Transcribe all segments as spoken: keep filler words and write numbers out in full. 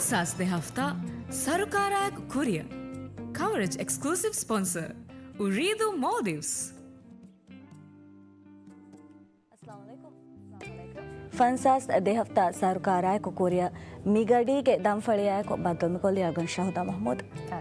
ސާސް ދެ ހަފްތާ ސަރުކާރާއެކު ކުރިއަށް. ކަވަރޭޖް އެކްސްކްލޫސިވް ސްޕޮންސަރ، އުރީދޫ މޯލްޑިވްސް. ފަންސާސް ދެ ހަފްތާ ސަރުކާރާއެކު ކުރިއަށް މިގަޑީގެ ދަންފަޅިއާއެކު ބައްދަލުމިކޮށްލީ އަޅުގަނޑު ޝަހުދާ މަހްމޫދު. އާ.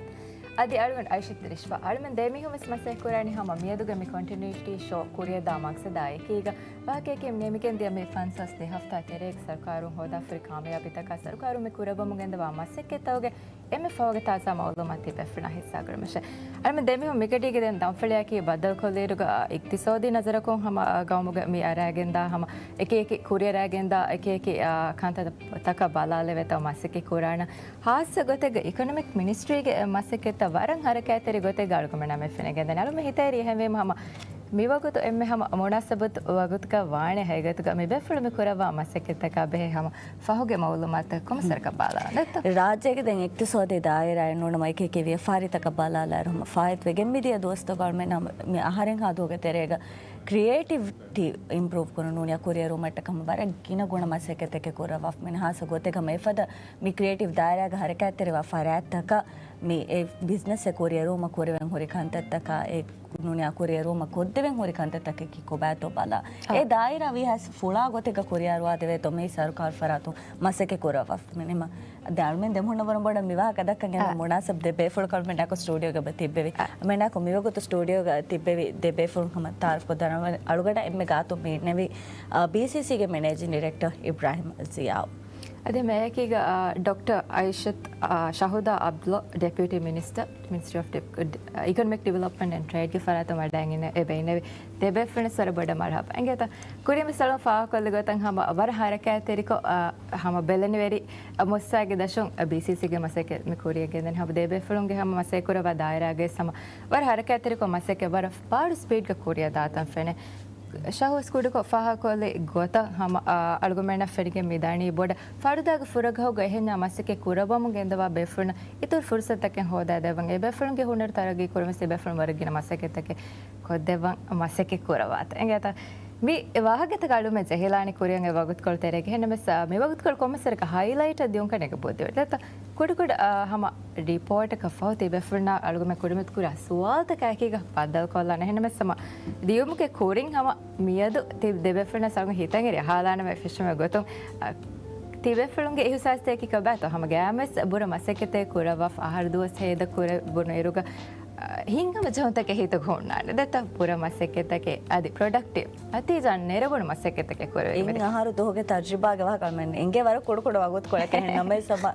އަދި އަޅުގަނޑު އައިޝަތު ރިޝްފާ. އަޅުމެން ދެމީހުން ވެސް މަސައްކަތް ކުރާނީ ހަމަ މިއަދުގެ މި ކޮންޓިނިއުއިޓީ ޝޯ ކުރިއަށް ދާ މަގްސަދާ އެކީގަ. ވާހަކައަކީ ނިމިގެން ދިޔަ މި ފަންސާސް ދެ ހަފްތާ ތެރޭގަ ސަރުކާރުން ހޯދާފައި ކާމިޔާބީތަކާ ސަރުކާރުން މި ކުރައްވަމުން ގެންދަވާ މަސައްކަތްތަކުގެ އެންމެ ފަހުގެ ތާޒާ މައުލޫމާތު ތިބޭފުޅުންނާ ހިއްސާކުރަމަށެވެ. އަޅުމެން ދެމީހުން މިގަޑީގަ ދެން ދަންފަޅިއާއެކީ ބައްދަލުކޮށްލިއިރުގަ، އިޤްތިޞާދީ ނަޒަރަކުން ހަމަ ގައުމުގަ މި އަރާގެންދާ ހަމަ އެކި އެކި ކުރިއަރާގެންދާ އެކި އެކި، އާ، ކަންތައްތަކަށް ބަލާލެވޭތޯ މަސައްކަތް ކުރާނަ. ހާއްސަ ގޮތެއްގަ އިކޮނޮމިކް މިނިސްޓްރީގެ މަސައްކަތްތައް ވަރަށް ހަރަކާތްތެރި ގޮތެއްގަ އަޅުގަނޑުމެންނާ މި ފެނިގެންދަނީ. އަޅުމެން ހިތަށް އެރި އެހެންވީމަ ހަމަ މިވަގުތު އެންމެ ހަމަ މުނާސަބު ވަގުތުގަ ވާނެ ހަގީގަތުގަ މި ބޭފުޅުން މި ކުރައްވާ މަސައްކަތްތަކާ ބެހޭ ހަމަ ފަހުގެ މައުލޫމާތުތައް ކޮންމެސް ވަރަކަށް ބަލާލަން. ރާއްޖޭގެ ދެން އިޤްތިޞާދީ ދާއިރާއެއް ނޫނަމަ އެކި އެކި ވިޔަފާރިތަކަށް ބަލާލާއިރު ހަމަ ފާއިތުވެގެން މިދިޔަ ދުވަސްތަކު އަޅުމެން ހަމަ މި އަހަރެންހާ ދުވަހުގެ ތެރޭގަ ކްރިއޭޓިވިޓީ އިމްޕްރޫވް ކުރުން ނޫނީ ކުރިއެރުމަށްޓަކަ ހަމަ ވަރަށް ގިނަ ގުނަ މަސައްކަތްތަކެއް ކުރައްވާފަ. މި ހާއްސަ ގޮތެއް ހަމަ އެފަދަ މި ކްރިއޭޓިވް ދާއިރާގަ ހަރަކާތްތެރިވާ ފަރާތްތަކަށް މި އެ ބިޒްނަސްއެއް ކުރިއެރުމަށް ކުރެވެން ހުރި ކަންތައްތަކާ އެ ނޫނީ ކުރިއެރުމަށް ކޮށްދެވެން ހުރި ކަންތައްތަކަކީ ކޮބާތޯ ބަލާ. އާ. އެ ދާއިރާ ވީހާވެސް ފުޅާ ގޮތެއްގަ ކުރިއަރުވާދެވޭތޯ މި ސަރުކާރު ފަރާތުން މަސައްކަތް ކުރައްވާފަ. ނިމަ ދެން އަޅުމެން ދެމީހުންނަށް ވަރަށް ބޮޑަށް މި ވާހަކަ ދައްކަން އެންމެ އާ. މުނާސަބު ދެ ބޭފުޅު އަޅުމެންނާއެކު ސްޓޫޑިއޯގަ ތިއްބެވި. އާ. އަޅުމެންނާއެކު މިވަގުތު ސްޓޫޑިއޯގަ ތިއްބެވި ދެ ބޭފުޅުން ހަމަ ތައާރަފް ކޮށްދާނަން. އަޅުގަނޑަށް އެންމެ ގާތުން މި އިންނެވީ، އާ، ބީސީސީގެ މެނޭޖިން ޑިރެކްޓަރ އިބްރާހިމް ޒިޔާއު. އަދި މިއާއެކީގަ، އާ، ޑޮކްޓަރ އައިޝަތު، އާ، ޝަހުދާ އަބްދުﷲ، ޑެޕިއުޓީ މިނިސްޓަރ، މިނިސްޓްރީ އޮފް ޑެޕް-، އިކޮނޮމިކް ޑިވެލޮޕްމަންޓް އެންޑް ޓްރޭޑްގެ ފަރާތުން ވަޑައިގެން އެބަ އިންނެވި. ދެ ބޭފުޅުން ވަރަށް ބޮޑަށް މަރުޙަބާ. އިނގޭތަ؟ ކުރިން ވެސް އަޅުގަނޑު ފާހަގަކޮށްލި ގޮތަށް ހަމަ ވަރަށް ހަރަކާތްތެރިކޮށް، އާ، ހަމަ ބެލެނިވެރި މުއައްސަސާގެ ދަށުން ބީސީސީގެ މަސައްކަތް މި ކުރިއަށް ގެންދަނީ. ހަމަ ދެ ބޭފުޅުންގެ ހަމަ މަސައްކަތް ކުރައްވާ ދާއިރާގައި ވެސް ހަމަ ވަރަށް ހަރަކާތްތެރިކޮށް މަސައްކަތް ވަރަށް ފާޑު ސްޕީޑްގަ ކުރިއަށް ދާތަން ފެނޭ. ޝަހުސް ކުޑަކޮށް ފާހަގަކޮށްލި ގޮތަށް ހަމަ، އާ، އަޅުގަނޑުމެންނަށް ފެނިގެން މިދާނީ ބޮޑަށް ފަރުދާގެ ފުރަގަހުގަ އެހެންޏާ މަސައްކަތް ކުރައްވަމުން ގެންދަވާ ބޭފުޅުންނަށް އިތުރު ފުރުސަތުތަކެއް ހޯދާދެއްވަން. އެ ބޭފުޅުންގެ ހުނަރު ތަރައްގީ ކުރަން ވެސް އެ ބޭފުޅުން ވަރަށް ގިނަ މަސައްކަތްތަކެއް ކޮށްދެއްވަން މަސައްކަތް ކުރައްވާތަ. އެނގޭތަ؟ މި ވާހަކަތަކަށް އަޅުމެން ޖެހިލާނީ ކުރިއަށް އެ ވަގުތުކޮޅު ތެރޭގަ. އެހެންނަމަވެސް، އާ، މި ވަގުތުކޮޅު ކޮންމެސް ވަރަކަށް ހައިލައިޓަށް ދިޔުންކަން އެނގި ބުއްދިވެ. ދެއްތަ؟ ކުޑަކުޑަ، އާ، ހަމަ ރިޕޯޓަކަށް ފަހު ތިބޭފުޅުންނާ އަޅުގަނޑުމެން ކުރިމަތި ކުރާ ސުވާލުތަކާއެކީގަ ބައްދަލުކޮށްލާނެ. އެހެންނަމަވެސް ހަމަ ދިޔުމުގެ ކުރިން ހަމަ މިއަދު ތި ދެބޭފުޅުންނަށް ސަލްމަ ހިތަށް އެރި އަހާލާނަމޭ ފެށުމުގެ ގޮތުން، އަ، ތިބޭފުޅުންގެ އިހުސާސްތަކީ ކޮބާތޯ؟ ހަމަ ގައިމުވެސް ބުރަ މަސައްކަތެއް ކުރައްވާފަ އަހަރު ދުވަސް ހޭދަ ކުރެވުނު އިރުގަ، އަ، ހިތްހަމަޖެހުންތަކެއް ހިތުގަ ހުންނާނެ. ދެއްތަ؟ ބުރަ މަސައްކަތްތަކެއް އަދި ޕްރޮޑަކްޓިވް ނަތީޖާ ނެރެވުނު މަސައްކަތްތަކެއް ކުރެވޭ. އެއް އަހަރު ދުވަހުގެ ތަޖްރިބާގެ ވާހަކަ އަޅުމެން އެނގޭ ވަރަށް ކުޑަކުޑަ ވަގުތުކޮޅެއް. އެހެން ނަމަވެސް ހަމަ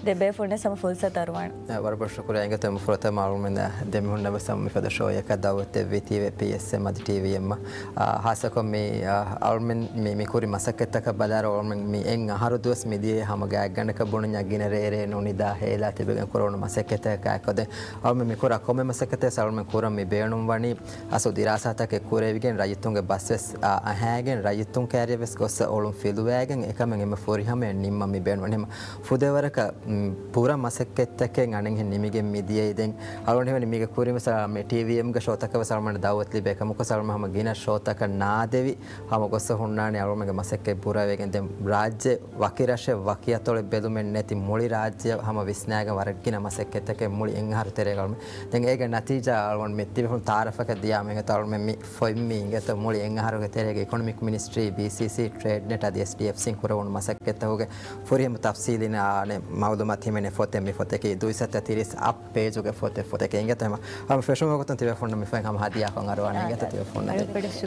ދެ ބޭފުޅުން ސަމަ ފުރުސަތު އަރުވާނެ. އެ، ވަރަށް ބޮޑަށް ޝުކުރިއްޔާ. އިނގޭތޯ އެންމެ ފުރަތަމަ އަޅުމެން ދެމީހުންނަށް ވެސް ހަމަ މިފަދަ ޝޯއަކަށް ދައުވަތު ދެއްވީތީވެ ޕީއެސްއެމް އަދި ޓީވީއެމް. އާ، ހާއްސަކޮށް މި، އާ، އަޅުމެން މި، މި ކުރި މަސައްކަތްތަކަށް ބަލާއިރު އަޅުމެން މި އެއް އަހަރު ދުވަސް މިދިޔައީ ހަމަ ގާތްގަނޑަކަށް ބުނަންޏާ ގިނަ ރޭރޭ ނުނިދާ ހޭލާ ތިބެގެން ކުރެވުނު މަސައްކަތްތަކާއެކު. ދެން އަޅުމެން މި ކުރާ ކޮންމެ މަސައްކަތެއް އަޅުމެން ކުރަން މި ބޭނުންވަނީ އަސްލު ދިރާސާތަކެއް ކުރެވިގެން ރައްޔިތުންގެ ބަސް ވެސް، އާ، އަހައިގެން ރައްޔިތުން ކައިރިއަށް ވެސް ގޮއްސަ އޮޅުން ފިލުވައިގެން އެކަމެއް އެންމެ ފުރިހަމަޔަށް ނިންމަން މި ބޭނުން. އެހެން ފުދޭވަރަކަށް، މް، ބުރަ މަސައްކަތްތަކެއް އަނެއްހެން ނިމިގެން މިދިޔައީ. ދެން އަޅުގަނޑު ހީވަނީ މީގެ ކުރިން ވެސް މި ޓީވީއެމްގެ ޝޯތަކަށް ވެސް އަޅުގަނޑު ދައުވަތު ލިބޭ ކަމަކު އަޅުގަނޑު ހަމަ ގިނަ ޝޯތަކަށް ނާދެވި ހަމަ ގޮއްސަ ހުންނާނީ އަޅުގަނޑުގެ މަސައްކަތް ބުރަވެގެން. ދެން ރާއްޖެ ވަކި ރަށެއް ވަކި އަތޮޅެއް ބެލުމެއް ނެތި މުޅި ރާއްޖެ ހަމަ ވިސްނާގެން ވަރަށް ގިނަ މަސައްކަތްތަކެއް މުޅި އެއް އަހަރު ތެރޭގަ އަޅުމެން. ދެން އޭގެ ނަތީޖާ އަޅުގަނޑު މި ތިބި ހުން ތައާރަފަކަށް ދިޔާމަ އިނގޭތޯ އަޅުމެން މި ފޮތް މީ އިނގޭތޯ މުޅި އެއް އަހަރުގެ ތެރޭގަ އިކޮނޮމިކް މިނިސްޓްރީ، ބީސީސީ، ޓްރޭޑް ނެޓް އަދި އެސްޑީއެފްސީން ކުރެވުނު މަސައްކަތްތަކުގެ ފުރިހަމަ ތަފްސީލީ އާނެ މައުލޫމާތު ހިމެނޭ ފޮތެއް މި ފޮތަކީ ދުއިސައްތަ ތިރީސް އަށް ޕޭޖުގެ ފޮތެއް، ފޮތެކޭ އިނގޭތޯ. ހަމަ ފެށުމުގެ ގޮތުން ތިބޭފުޅުންނަށް މި ފޮތް ހަމަ ހަދިޔާކޮށް އަރުވާނެ އިނގޭތޯ ތިބޭފުޅުންނަށް.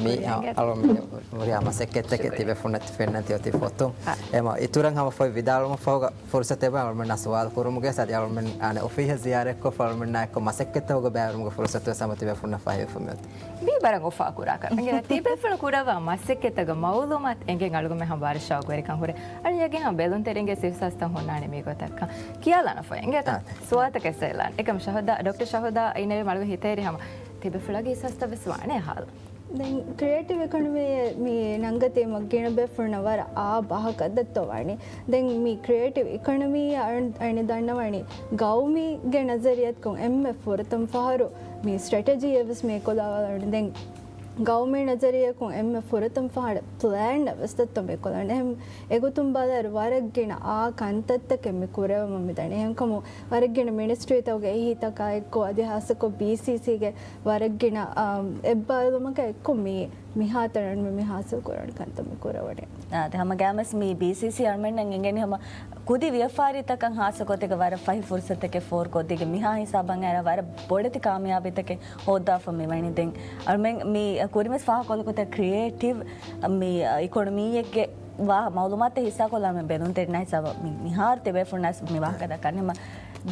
މި އަޅުމެން ހުރިހާ މަސައްކަތްތަކެއް ތިބޭފުޅުންނަށް ފެންނަން ތިއޮތީ ފޮތުން. އެމަ އިތުރަށް ހަމަ ފޮތް ވިދާޅުވުމަށް ފަހުގަ ފުރުސަތެއް އަޅުމެންނާ ސުވާލު ކުރުމުގެ ސަދި އަޅުމެން އާނެ އޮފީހަށް ޒިޔާރަތްކޮށް އަޅުމެންނާ އެއްކޮށް މަސައްކަތްތަކުގަ ބައިވެރިވުމުގެ ފުރުސަތު ވެސް ހަމަ ތިބޭފުޅުންނަށް ފަހިވެފަ މިއޮތީ. މީ ވަރަށް އުފާ ކުރާ ކަމެއް. ތިބޭފުޅުން ކުރައްވާ މަސައްކަތްތަކުގެ މައުލޫމާތު އެނގެން އަޅުގަނޑުމެން ހަމަ ވަރަށް ޝައުގުވެރިކަން ހުރޭ. އަޅުގަނޑު ޔަގީން ހަމަ ބެލުންތެރިންގެ އިހުސާސްތައް ހުންނާނެ މި ގޮތަށްކަން. ކިޔާލާނަން ފޮތް އިނގޭތަ؟ އާ. ސުވާލުތަކެއް އިސްލާން. އެކަމް ޝަހުދާ، ޑޮކްޓަރ ޝަހުދާ އިންނެވީމަ އަޅުގަނޑު ހިތަށް އެރި ހަމަ ތިބޭފުޅާގެ އިހުސާސްތައް ވެސް ވާނެ އަހާލަން. ދެން ކްރިއޭޓިވް އިކޮނޮމީއަށް މި ނަންގަތީމަ ގިނަ ބޭފުޅުންނަށް ވަރަށް އާ ބަހަކަށް ދައްތަވާނީ. ދެން މި ކްރިއޭޓިވް އިކޮނޮމީއަށް އަޅު-، އަޅުގަނޑު ދަންނަވަނީ ގައުމީގެ ނަޒަރިއްޔާއަކުން އެންމެ ފުރަތަމަ ފަހަރު މި ސްޓްރެޓެޖީއެއް ވެސް މި އެއްކޮށްލާފަ އަޅުގަނޑު. ދެން ގައުމީ ނަޒަރިއްޔަކުން އެންމެ ފުރަތަމަ ފަހަރަށް ޕްލޭން ވެސް ދެއްތޯ މި ކުރަން. އެހެން އެގޮތުން ބަލާއިރު ވަރަށް ގިނަ އާ ކަންތައްތަކެއް މި ކުރެވެމުން މިދަނީ. އެހެންކަމުން ވަރަށް ގިނަ މިނިސްޓްރީތަކުގެ އެހީތަކާ އެއްކޮށް އަދި ހާއްސަކޮށް ބީސީސީގެ ވަރަށް ގިނަ، އާ، އެއްބާރުލުމަކާ އެއްކޮށް މި މިހާތަނަށް މި މި ހާސިލް ކުރަން ކަންތައް މި ކުރެވުނީ. އާދެ، ހަމަ ގާމެސް މި ބީސީސީ އަޅުމެންނަށް އެނގެނީ ހަމަ ކުދި ވިޔަފާރިތަކަށް ހާއްސަ ގޮތެއްގަ ވަރަށް ފަހި ފުރުސަތެއް ފޯރުކޮށްދީގެން މިހާ ހިސާބަށް އައިރާ ވަރަށް ބޮޑެތި ކާމިޔާބީތަކެއް ހޯއްދާފަ މި ވަނީ. ދެން އަޅުމެން މި ކުރިންވެސް ފާހަގަކޮށްލި ކޮތަ ކްރިއޭޓިވް މި އިކޮނޮމީއެއްގެ ވާ މައުލޫމާތެއް ހިއްސާކޮށްލާ މި ބެލުންތެރިންނާ ހިސާބަށް މި މިހާރު ތިބޭފުޅުންނާ މި ވާހަކަ ދައްކަނީ. ހަމަ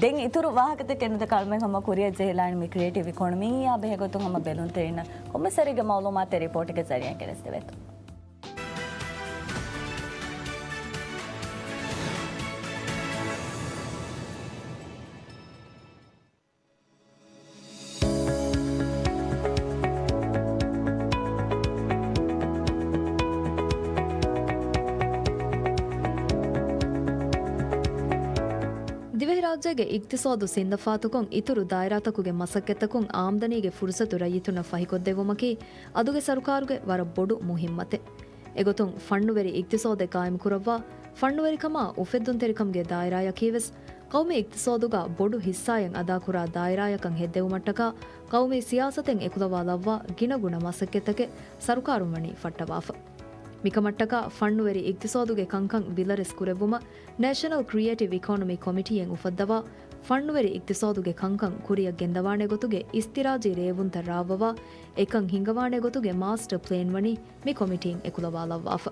ދެން އިތުރު ވާހަކަތަކެއް ނުދައްކާ އަޅުމެން ހަމަ ކުރިއަށް ޖެހިލާނީ މި ކްރިއޭޓިވް އިކޮނޮމީއާ ބެހޭގޮތުން ހަމަ ބެލުންތެރިންނަށް ކޮންމެސް ވަރެއްގެ މައުލޫމާތެއް ރިޕޯޓެއްގެ ޒަރީއާ ގެނެސްދެވޭތޯ. ދިވެހިރާއްޖޭގެ އިގްތިސޯދު ސިންދަފާތުކޮށް، އިތުރު ދާއިރާތަކުގެ މަސައްކަތްތަކުން އާމްދަނީގެ ފުރުސަތު ރައްޔިތުންނަށް ފަހިކޮށްދެއްވުމަކީ އަދުގެ ސަރުކާރުގެ ވަރަށް ބޮޑު މުހިއްމަތެއް. އެގޮތުން، ފަންނުވެރި އިގްތިސޯދެއް ގާއިމުކުރައްވާ، ފަންނުވެރިކަމާ އުފެއްދުންތެރިކަމުގެ ދާއިރާއަކީވެސް، ޤައުމީ އިގްތިސޯދުގަ ބޮޑު ހިއްސާއެއް އަދާކުރާ ދާއިރާޔަކަށް ހެއްދެވުމަށްޓަކާ، ޤައުމީ ސިޔާސަތެއް އެކުލަވާލައްވާ ގިނަ ގުނަ މަސައްކަތްތަކެއް ސަރުކާރުން ވަނީ ފައްޓަވާފަ. މިކަމަށްޓަކާ، ފަންނުވެރި އިގްތިސޯދުގެ ކަންކަން ވިލަރެސް ކުރެއްވުމަށް ނޭޝަނަލް ކްރިއޭޓިވް އިކޮނޮމީ ކޮމިޓީއެއް އުފައްދަވާ، ފަންނުވެރި އިގްތިސޯދުގެ ކަންކަން ކުރިއަށް ގެންދަވާނެ ގޮތުގެ އިސްތިރާޖީ ރޭވުންތައް ރާވަވާ، އެކަން ހިންގަވާނެ ގޮތުގެ މާސްޓަ ޕްލޭން ވަނީ މި ކޮމިޓީން އެކުލަވާލައްވާފަ.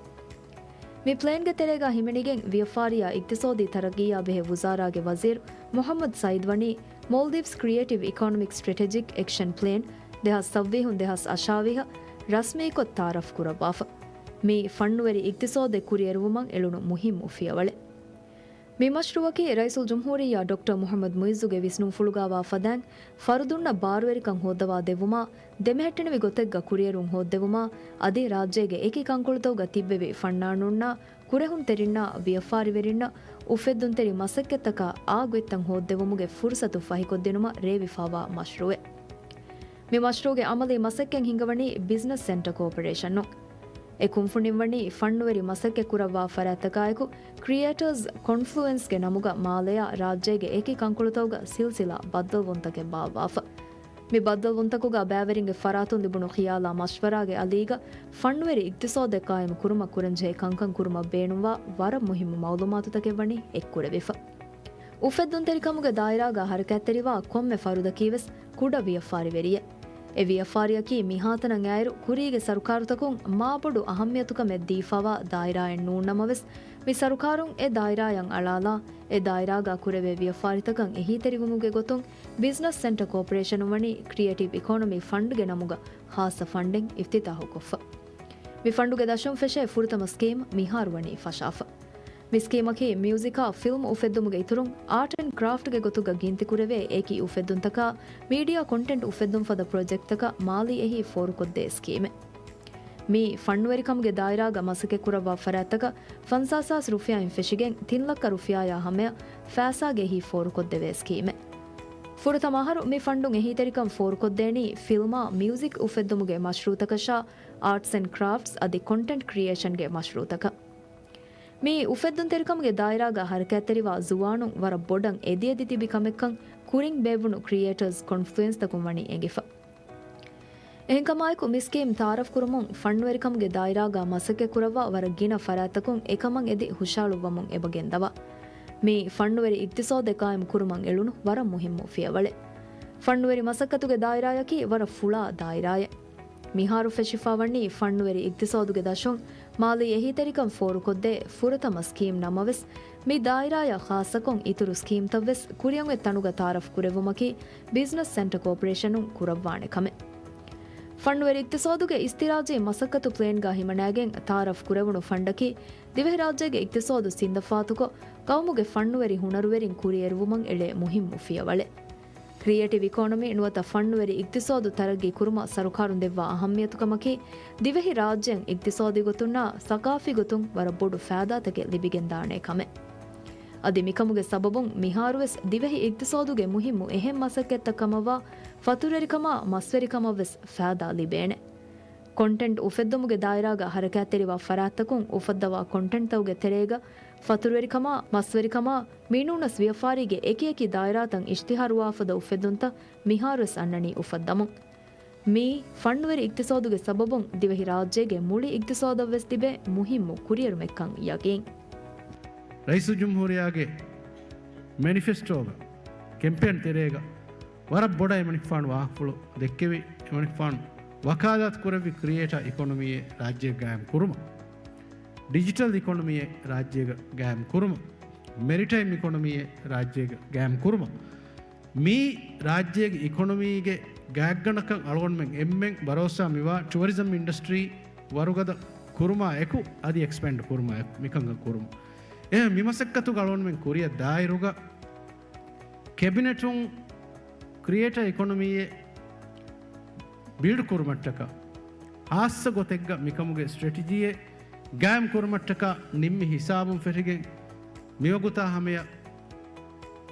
މި ޕްލޭންގެ ތެރޭގަ ހިމެނިގެން ވިޔަފާރިއާ އިގްތިސޯދީ ތަރައްގީއާ ބެހޭ ވުޒާރާގެ ވަޒީރު މުޙައްމަދު ސައީދު ވަނީ މޯލްޑިވްސް ކްރިއޭޓިވް އިކޮނޮމިކް ސްޓްރެޓެޖިކް އެކްޝަން ޕްލޭން ދެހާސް ސައްވީސް ދެހާސް އަށާވީހަށް ރަސްމީކޮށް ތައާރަފް ކުރައްވާފަ. މީ ފަންނުވެރި އިގްތިސޯދެއް ކުރިއެރުވުމަށް އެޅުނު މުހިއްމު ފިޔަވަޅެއް. މި މަޝްރޫއަކީ ރައީސުލްޖުމްހޫރިއްޔާ ޑޮކްޓަރ މުޙައްމަދު މުއިއްޒުގެ ވިސްނުންފުޅުގަވާ ފަދައިން، ފަރުދުންނަށް ބާރުވެރިކަން ހޯއްދަވާ ދެއްވުމާ، ދެމެހެއްޓެނިވި ގޮތެއްގަ ކުރިއެރުން ހޯއްދެވުމާ، އަދި ރާއްޖޭގެ އެކި ކަންކޮޅުތަކުގަ ތިއްބެވި ފަންނާނުންނާ، ކުރެހުންތެރިންނާ، ވިޔަފާރިވެރިންނަށް އުފެއްދުންތެރި މަސައްކަތްތަކަށް އާ ގޮތްތައް ހޯއްދެވުމުގެ ފުރުސަތު ފަހިކޮށްދިނުމަށް ރޭވިފާވާ މަޝްރޫއެއް. މި މަޝްރޫއުގެ އަމަލީ މަސައްކަތް ހިންގަވަނީ ބިޒްނަސް ސެންޓަ ކޯޕަރޭޝަނުން. އެ ކުންފުނިން ވަނީ ފަންނުވެރި މަސައްކަތް ކުރައްވާ ފަރާތްތަކާއެކު، ކްރިއޭޓަރސް ކޮންފްލުއެންސްގެ ނަމުގަ މާލެއާ ރާއްޖޭގެ އެކި ކަންކޮޅުތަކުގަ ސިލްސިލާ ބައްދަލުވުންތަކެއް ބާއްވާފަ. މި ބައްދަލުވުންތަކުގަ ބައިވެރިންގެ ފަރާތުން ލިބުނު ޚިޔާލާ މަޝްވަރާގެ އަލީގަ ފަންނުވެރި އިގްތިސޯދެއް ޤާއިމު ކުރުމަށް ކުރަންޖެހޭ ކަންކަން ކުރުމަށް ބޭނުންވާ ވަރަށް މުހިއްމު މައުލޫމާތުތަކެއް ވަނީ އެއްކުރެވިފަ. އުފެއްދުންތެރިކަމުގެ ދާއިރާގަ ހަރަކާތްތެރިވާ ކޮންމެ ފަރުދަކީވެސް ކުޑަ ވިޔަފާރިވެރިއެއް. އެ ވިޔަފާރިއަކީ މިހާތަނަށް އައިރު ކުރީގެ ސަރުކާރުތަކުން މާބޮޑު އަހައްމިޔަތުކަމެއް ދީފާވާ ދާއިރާއެއް ނޫން ނަމަވެސް، މި ސަރުކާރުން އެ ދާއިރާޔަށް އަޅާލާ، އެ ދާއިރާގަ ކުރެވޭ ވިޔަފާރިތަކަށް އެހީތެރިވުމުގެ ގޮތުން ބިޒްނަސް ސެންޓަ ކޯޕަރޭޝަނުން ވަނީ ކްރިއޭޓިވް އިކޮނޮމީ ފަންޑްގެ ނަމުގަ ހާއްސަ ފަންޑެއް އިފްތިތާހުކޮށްފަ. މި ފަންޑުގެ ދަށުން ފެށޭ ފުރަތަމަ ސްކީމް މިހާރު ވަނީ ފަށާފަ. މި ސްކީމަކީ މިއުޒިކާ ފިލްމް އުފެއްދުމުގެ އިތުރުން އާޓް އެންޑް ކްރާފްޓްގެ ގޮތުގަ ގިންތިކުރެވޭ އެކި އުފެއްދުންތަކާ މީޑިއާ ކޮންޓެންޓް އުފެއްދުން ފަދަ ޕްރޮޖެކްޓްތަކަށް މާލީ އެހީ ފޯރުކޮށްދޭ ސްކީމެއް. މީ ފަންނުވެރިކަމުގެ ދާއިރާގަ މަސައްކަތްކުރައްވާ ފަރާތްތަކަށް ފަންސާސް ހާސް ރުފިޔާއިން ފެށިގެން ތިން ލައްކަ ރުފިޔާޔާ ހަމަޔަށް ފައިސާގެ އެހީ ފޯރުކޮށްދެވޭ ސްކީމެއް. ފުރަތަމަ އަހަރު މި ފަންޑުން އެހީތެރިކަން ފޯރުކޮށްދޭނީ ފިލްމާ މިއުޒިކް އުފެއްދުމުގެ މަޝްރޫއުތަކަށާ އާޓްސް އެންޑް ކްރާފްޓްސް އަދި ކޮންޓެންޓް ކްރިއޭޝަންގެ މަޝްރޫއުތަކަށް. މި އުފެއްދުންތެރިކަމުގެ ދާއިރާގަ ހަރަކާތްތެރިވާ ޒުވާނުން ވަރަށް ބޮޑަށް އެދިއެދި ތިބި ކަމެއްކަން ކުރިން ބޭއްވުނު ކްރިއޭޓަރސް ކޮންފްލުއެންސްތަކުން ވަނީ އެނގިފަ. އެހެންކަމާއެކު، މި ސްކީމް ތައާރަފް ކުރުމުން ފަންނުވެރިކަމުގެ ދާއިރާގަ މަސައްކަތް ކުރައްވާ ވަރަށް ގިނަ ފަރާތްތަކުން އެކަމަށް އެދި ހުށަހަޅުއްވަމުން އެބަ ގެންދަވާ. މީ ފަންނުވެރި އިގްތިސޯދެއް ޤާއިމު ކުރުމަށް އެޅުނު ވަރަށް މުހިއްމު ފިޔަވަޅެއް. ފަންނުވެރި މަސައްކަތުގެ ދާއިރާއަކީ ވަރަށް ފުޅާ ދާއިރާއެއް. މިހާރު ފެށިފަ ވަނީ ފަންނުވެރި އިގްތިސޯދުގެ ދަށުން މާލީ އެހީތެރިކަން ފޯރުކޮށްދޭ ފުރަތަމަ ސްކީމް ނަމަވެސް، މި ދާއިރާޔަށް ޚާއްޞަކޮށް އިތުރު ސްކީމްތައްވެސް ކުރިއަށް އޮތް ތަނުގަ ތައާރަފް ކުރެއްވުމަކީ ބިޒްނަސް ސެންޓަ ކޯޕަރޭޝަނުން ކުރައްވާނެ ކަމެއް. ފަންނުވެރި އިގްތިސޯދުގެ އިސްތިރާޖީ މަސައްކަތު ޕްލޭންގަ ހިމަނައިގެން ތައާރަފް ކުރެވުނު ފަންޑަކީ، ދިވެހިރާއްޖޭގެ އިގްތިސޯދު ސިންދަފާތުކޮށް، ޤައުމުގެ ފަންނުވެރި ހުނަރުވެރިން ކުރިއެރުވުމަށް އެޅޭ މުހިއްމު ފިޔަވަޅެއް. ކްރިއޭޓިވް އިކޮނޮމީ ނުވަތަ ފަންނުވެރި އިގްތިސޯދު ތަރައްގީ ކުރުމަށް ސަރުކާރުން ދެއްވާ އަހައްމިޔަތު ކަމަކީ، ދިވެހި ރާއްޖެއަށް އިގްތިސޯދީ ގޮތުންނާ ސަޤާފީ ގޮތުން ވަރަށް ބޮޑު ފައިދާތަކެއް ލިބިގެންދާނެ ކަމެއް. އަދި މިކަމުގެ ސަބަބުން މިހާރުވެސް ދިވެހި އިގްތިސޯދުގެ މުހިއްމު އެހެން މަސައްކަތްތައް ކަމަށްވާ ފަތުރުވެރިކަމާ މަސްވެރިކަމަށްވެސް ފައިދާ ލިބޭނެ. ކޮންޓެންޓް އުފެއްދުމުގެ ދާއިރާގަ ހަރަކާތްތެރިވާ ފަރާތްތަކުން އުފައްދަވާ ކޮންޓެންޓްތަކުގެ ތެރޭގަ ފަތުރުވެރިކަމާ، މަސްވެރިކަމާ، މިނޫނަސް ވިޔަފާރީގެ އެކިއެކި ދާއިރާތައް އިޝްތިހާރުވާފަދަ އުފެއްދުންތައް މިހާރުވެސް އަންނަނީ އުފައްދަމުން. މިއީ ފަންނުވެރި އިގްތިސޯދުގެ ސަބަބުން ދިވެހިރާއްޖޭގެ މުޅި އިގްތިސޯދަށްވެސް ތިބޭ މުހިއްމު ކުރިއެރުމެއްކަން ޔަގީން. ރައީސުލްޖުމްހޫރިއްޔާގެ މެނިފެސްޓޯގަ ކެމްޕޭން ތެރޭގަ ވަރަށް ބޮޑަށް އެމަނިކުފާނު ވާހަކަފުޅު ދެއްކެވި، އެމަނިކުފާނު ވަކާލާތު ކުރެއްވި ކްރިއޭޓަރ އިކޮނޮމީއެއް ރާއްޖޭގަ ގާއިމް ކުރުމަށް، ޑިޖިޓަލް އިކޮނޮމީއެއް ރާއްޖޭގަ ގާއިމް ކުރުމަށް، މެރިޓައިމް އިކޮނޮމީއެއް ރާއްޖޭގަ ގާއިމް ކުރުމަށް، މި ރާއްޖޭގެ އިކޮނޮމީގެ ގާތްގަނޑަކަށް އަޅުގަނޑުމެން އެންމެން ބަރޯސާ މިވާ ޓުއަރިޒަމް އިންޑަސްޓްރީ ވަރުގަދަ ކުރުމާ އެކު އަދި އެކްސްޕޭންޑް ކުރުމާ އެކު މިކަންކަން ކުރުމަށް. އެހެން މި މަސައްކަތުގަ އަޅުގަނޑުމެން ކުރިއަށް ދާއިރުގަ ކެބިނެޓުން ކްރިއޭޓަރ އިކޮނޮމީއެއް ބިލްޑް ކުރުމަށްޓަކާ، ހާއްސަ ގޮތެއްގަ މިކަމުގެ ސްޓްރެޓެޖީއެއް ގާއިމް ކުރުމަށްޓަކާ ނިންމި ހިސާބުން ފެށިގެން، މިވަގުތާ ހަމަޔަށް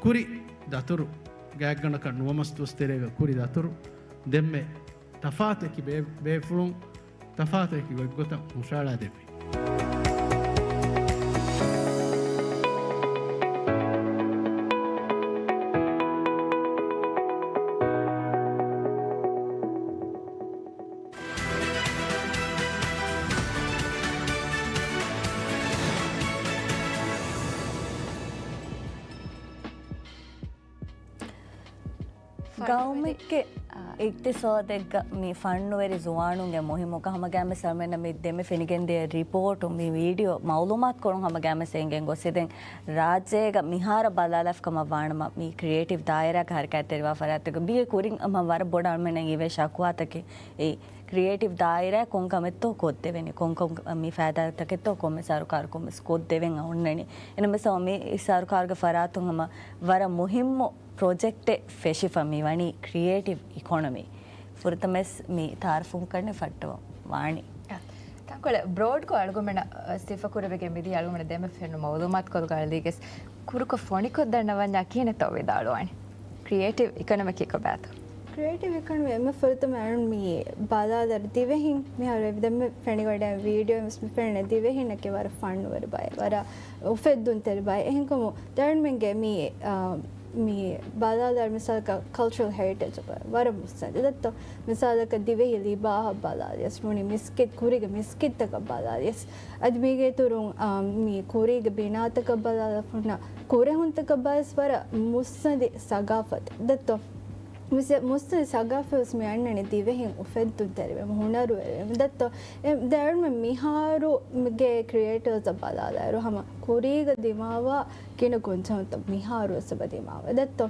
ކުރި ދަތުރު ގާތްގަނޑަކަށް ނުވަ މަސް ދުވަސް ތެރޭގަ ކުރި ދަތުރު ދެންމެ ތަފާތު އެކި ބޭ-، ބޭފުޅުން ތަފާތު އެކި ގޮތްގޮތަށް ހުށައަޅާދެއްވި. ގައުމެއްގެ އިގްތިސޯދެއްގަ މި ފަންނުވެރި ޒުވާނުންގެ މުހިއްމުކަން ހަމަގައިމެސް އަޅުމެންނަށް މި ދެމެ ފެނިގެންދިޔަ ރިޕޯޓު، މި ވީޑިއޯ މައުލޫމާތު ކޮޅުން ހަމަގައިމެސް އެނގެން ގޮސް ދެން ރާއްޖޭގަ މިހާރަށް ބަލާލާފަ ކަމަށް ވާނަމަ، މި ކްރިއޭޓިވް ދާއިރާގެ ހަރަކާތްތެރިވާ ފަރާތްތަކުގެ މީގެ ކުރިން ހަމަ ވަރަށް ބޮޑަށް އަޅުމެންނަށް އިވޭ ޝަކުވާތަކެއް އެއީ. ކްރިއޭޓިވް ދާއިރާ ކޮން ކަމެއްތޯ ކޮށްދެވެނީ، ކޮން ކޮން މި ފައިދާތަކެއްތޯ ކޮންމެ ސަރުކާރަކުން ވެސް ކޮށްދެވެން އަ އޮންނަނީ. އެނަމަސް މި ސަރުކާރުގެ ފަރާތުން ހަމަ ވަރަށް މުހިއްމު ޕްރޮޖެކްޓެއް ފެށިފަ މި ވަނީ ކްރިއޭޓިވް އިކޮނޮމީ. ފުރަތަމަސް މި ތާރަފުން ކަންނެ ފައްޓަވަން ވާނީ. ތާކޮޅެ ބްރޯޑްކޮށް އަޅުގަނޑަށް ސިފަކުރެވިގެން މިދީ އަޅުގަނޑަށް ދެމެ ފެނުނު މައުލޫމާތު ކޮލުގަ އަޅީގެސް ކުރުކޮށް ފޮނިކޮށްދަންނަވަންޏާ ކިހިނެއްތޯ ވިދާޅުވާނީ؟ ކްރިއޭޓިވް އިކޮނޮމީ ކިކޮބާތޯ؟ ކްރިއޭޓިވް އިކޮނޮމީ އެންމެ ފުރަތަމަ އަޅުން މި ބަލާލަރ ދިވެހިން މިހާރު އެ ދެންމެ ފެނިގަޑައި ވީޑިއޯ މި ފެންނަ ދިވެހިންނަކީ ވަރަށް ފަންނުވެރި ބައެއް، ވަރަށް އުފެއްދުންތެރި ބައެއް. އެހެންކަމު ދަރުންމެންގެ މި، އާ، މި ބަލާލަރ މިސާލަކަށް ކަލްޗަރަލް ހެރިޓޭޖް ވަރަށް މުއްސަނދި ދައްތޯ. މިސާލަކަށް ދިވެހި ލިބާހަށް ބަލާލިޔަސް ނޫނީ މިސްކިތް، ކުރީގެ މިސްކިތްތަކަށް ބަލާލިޔަސް. އަދި މީގެ އިތުރުން، އާ، މި ކުރީގެ ބިނާތަކަށް ބަލާލަފުންނަ ކުރެހުންތަކަށް ބައެސް ވަރަށް މުއްސަނދި ސަގާފަތެއް ދައްތޯ. މުއްސަ-، މުއްސަނދި ސަގާފަތް ވެސް މި އަންނަނީ ދިވެހިން އުފެއްދުންތެރިވެމު، ހުނަރުވެރިވެމު ދައްތޯ. އެ، ދެން މިހާރު މިގެ ކްރިއޭޓަރސް ބަލާލާއިރު ހަމަ ކުރީގަ ދިމާވާ ގިނަ ގޮންޖެހުންތައް މިހާރު ވެސް އެބަ ދިމާވޭ ދައްތޯ.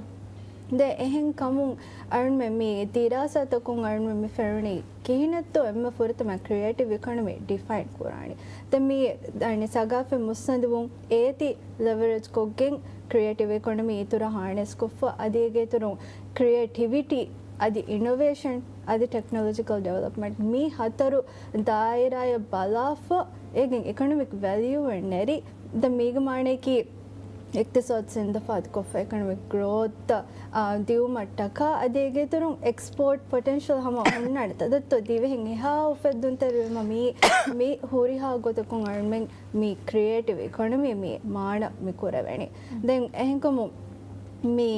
ދެން އެހެން ކަމުން އަޅުމެން މި ދިރާސާތަކުން އަޅުމެން މި ފެނުނީ ކިހިނެއްތޯ އެންމެ ފުރަތަމަ ކްރިއޭޓިވް އިކޮނޮމީ ޑިފައިން ކުރާނީ. ދެން މި އަނެއް ސަގާފަތް މުއްސަނދިވުން އޭތި ލެވަރޭޖް ކޮށްގެން ކްރިއޭޓިވް އިކޮނޮމީ އިތުރަށް ހާނެސްކޮށްފަ، އަދި އޭގެ އިތުރުން ކްރިއޭޓިވިޓީ އަދި އިނޮވޭޝަން އަދި ޓެކްނޮލޮޖިކަލް ޑިވެލޮޕްމަންޓް މި ހަތަރު ދާއިރާއަށް ބަލާފަ، އޭގެން އިކޮނޮމިކް ވެލިއުއެއް ނެރި. ދެން މީގެ މާނަޔަކީ އިޤްތިޞާދު ޒިންދަފާދުކޮށްފަ، އިކޮނޮމިކް ގްރޯތަށް، އާ، ދިއުމަށްޓަކާ އަދި އޭގެ އިތުރުން އެކްސްޕޯޓް ޕޮޓެންޝަލް ހަމަ އޮންނާނެ. ދައްތޯ ދިވެހިން އެހާ އުފެއްދުންތެރިވީމަ މީ، މި ހުރިހާ ގޮތަކުން އަޅުމެން މި ކްރިއޭޓިވް އިކޮނޮމީ މި މާނަ މި ކުރެވެނީ. ދެން އެހެންކަމުން މި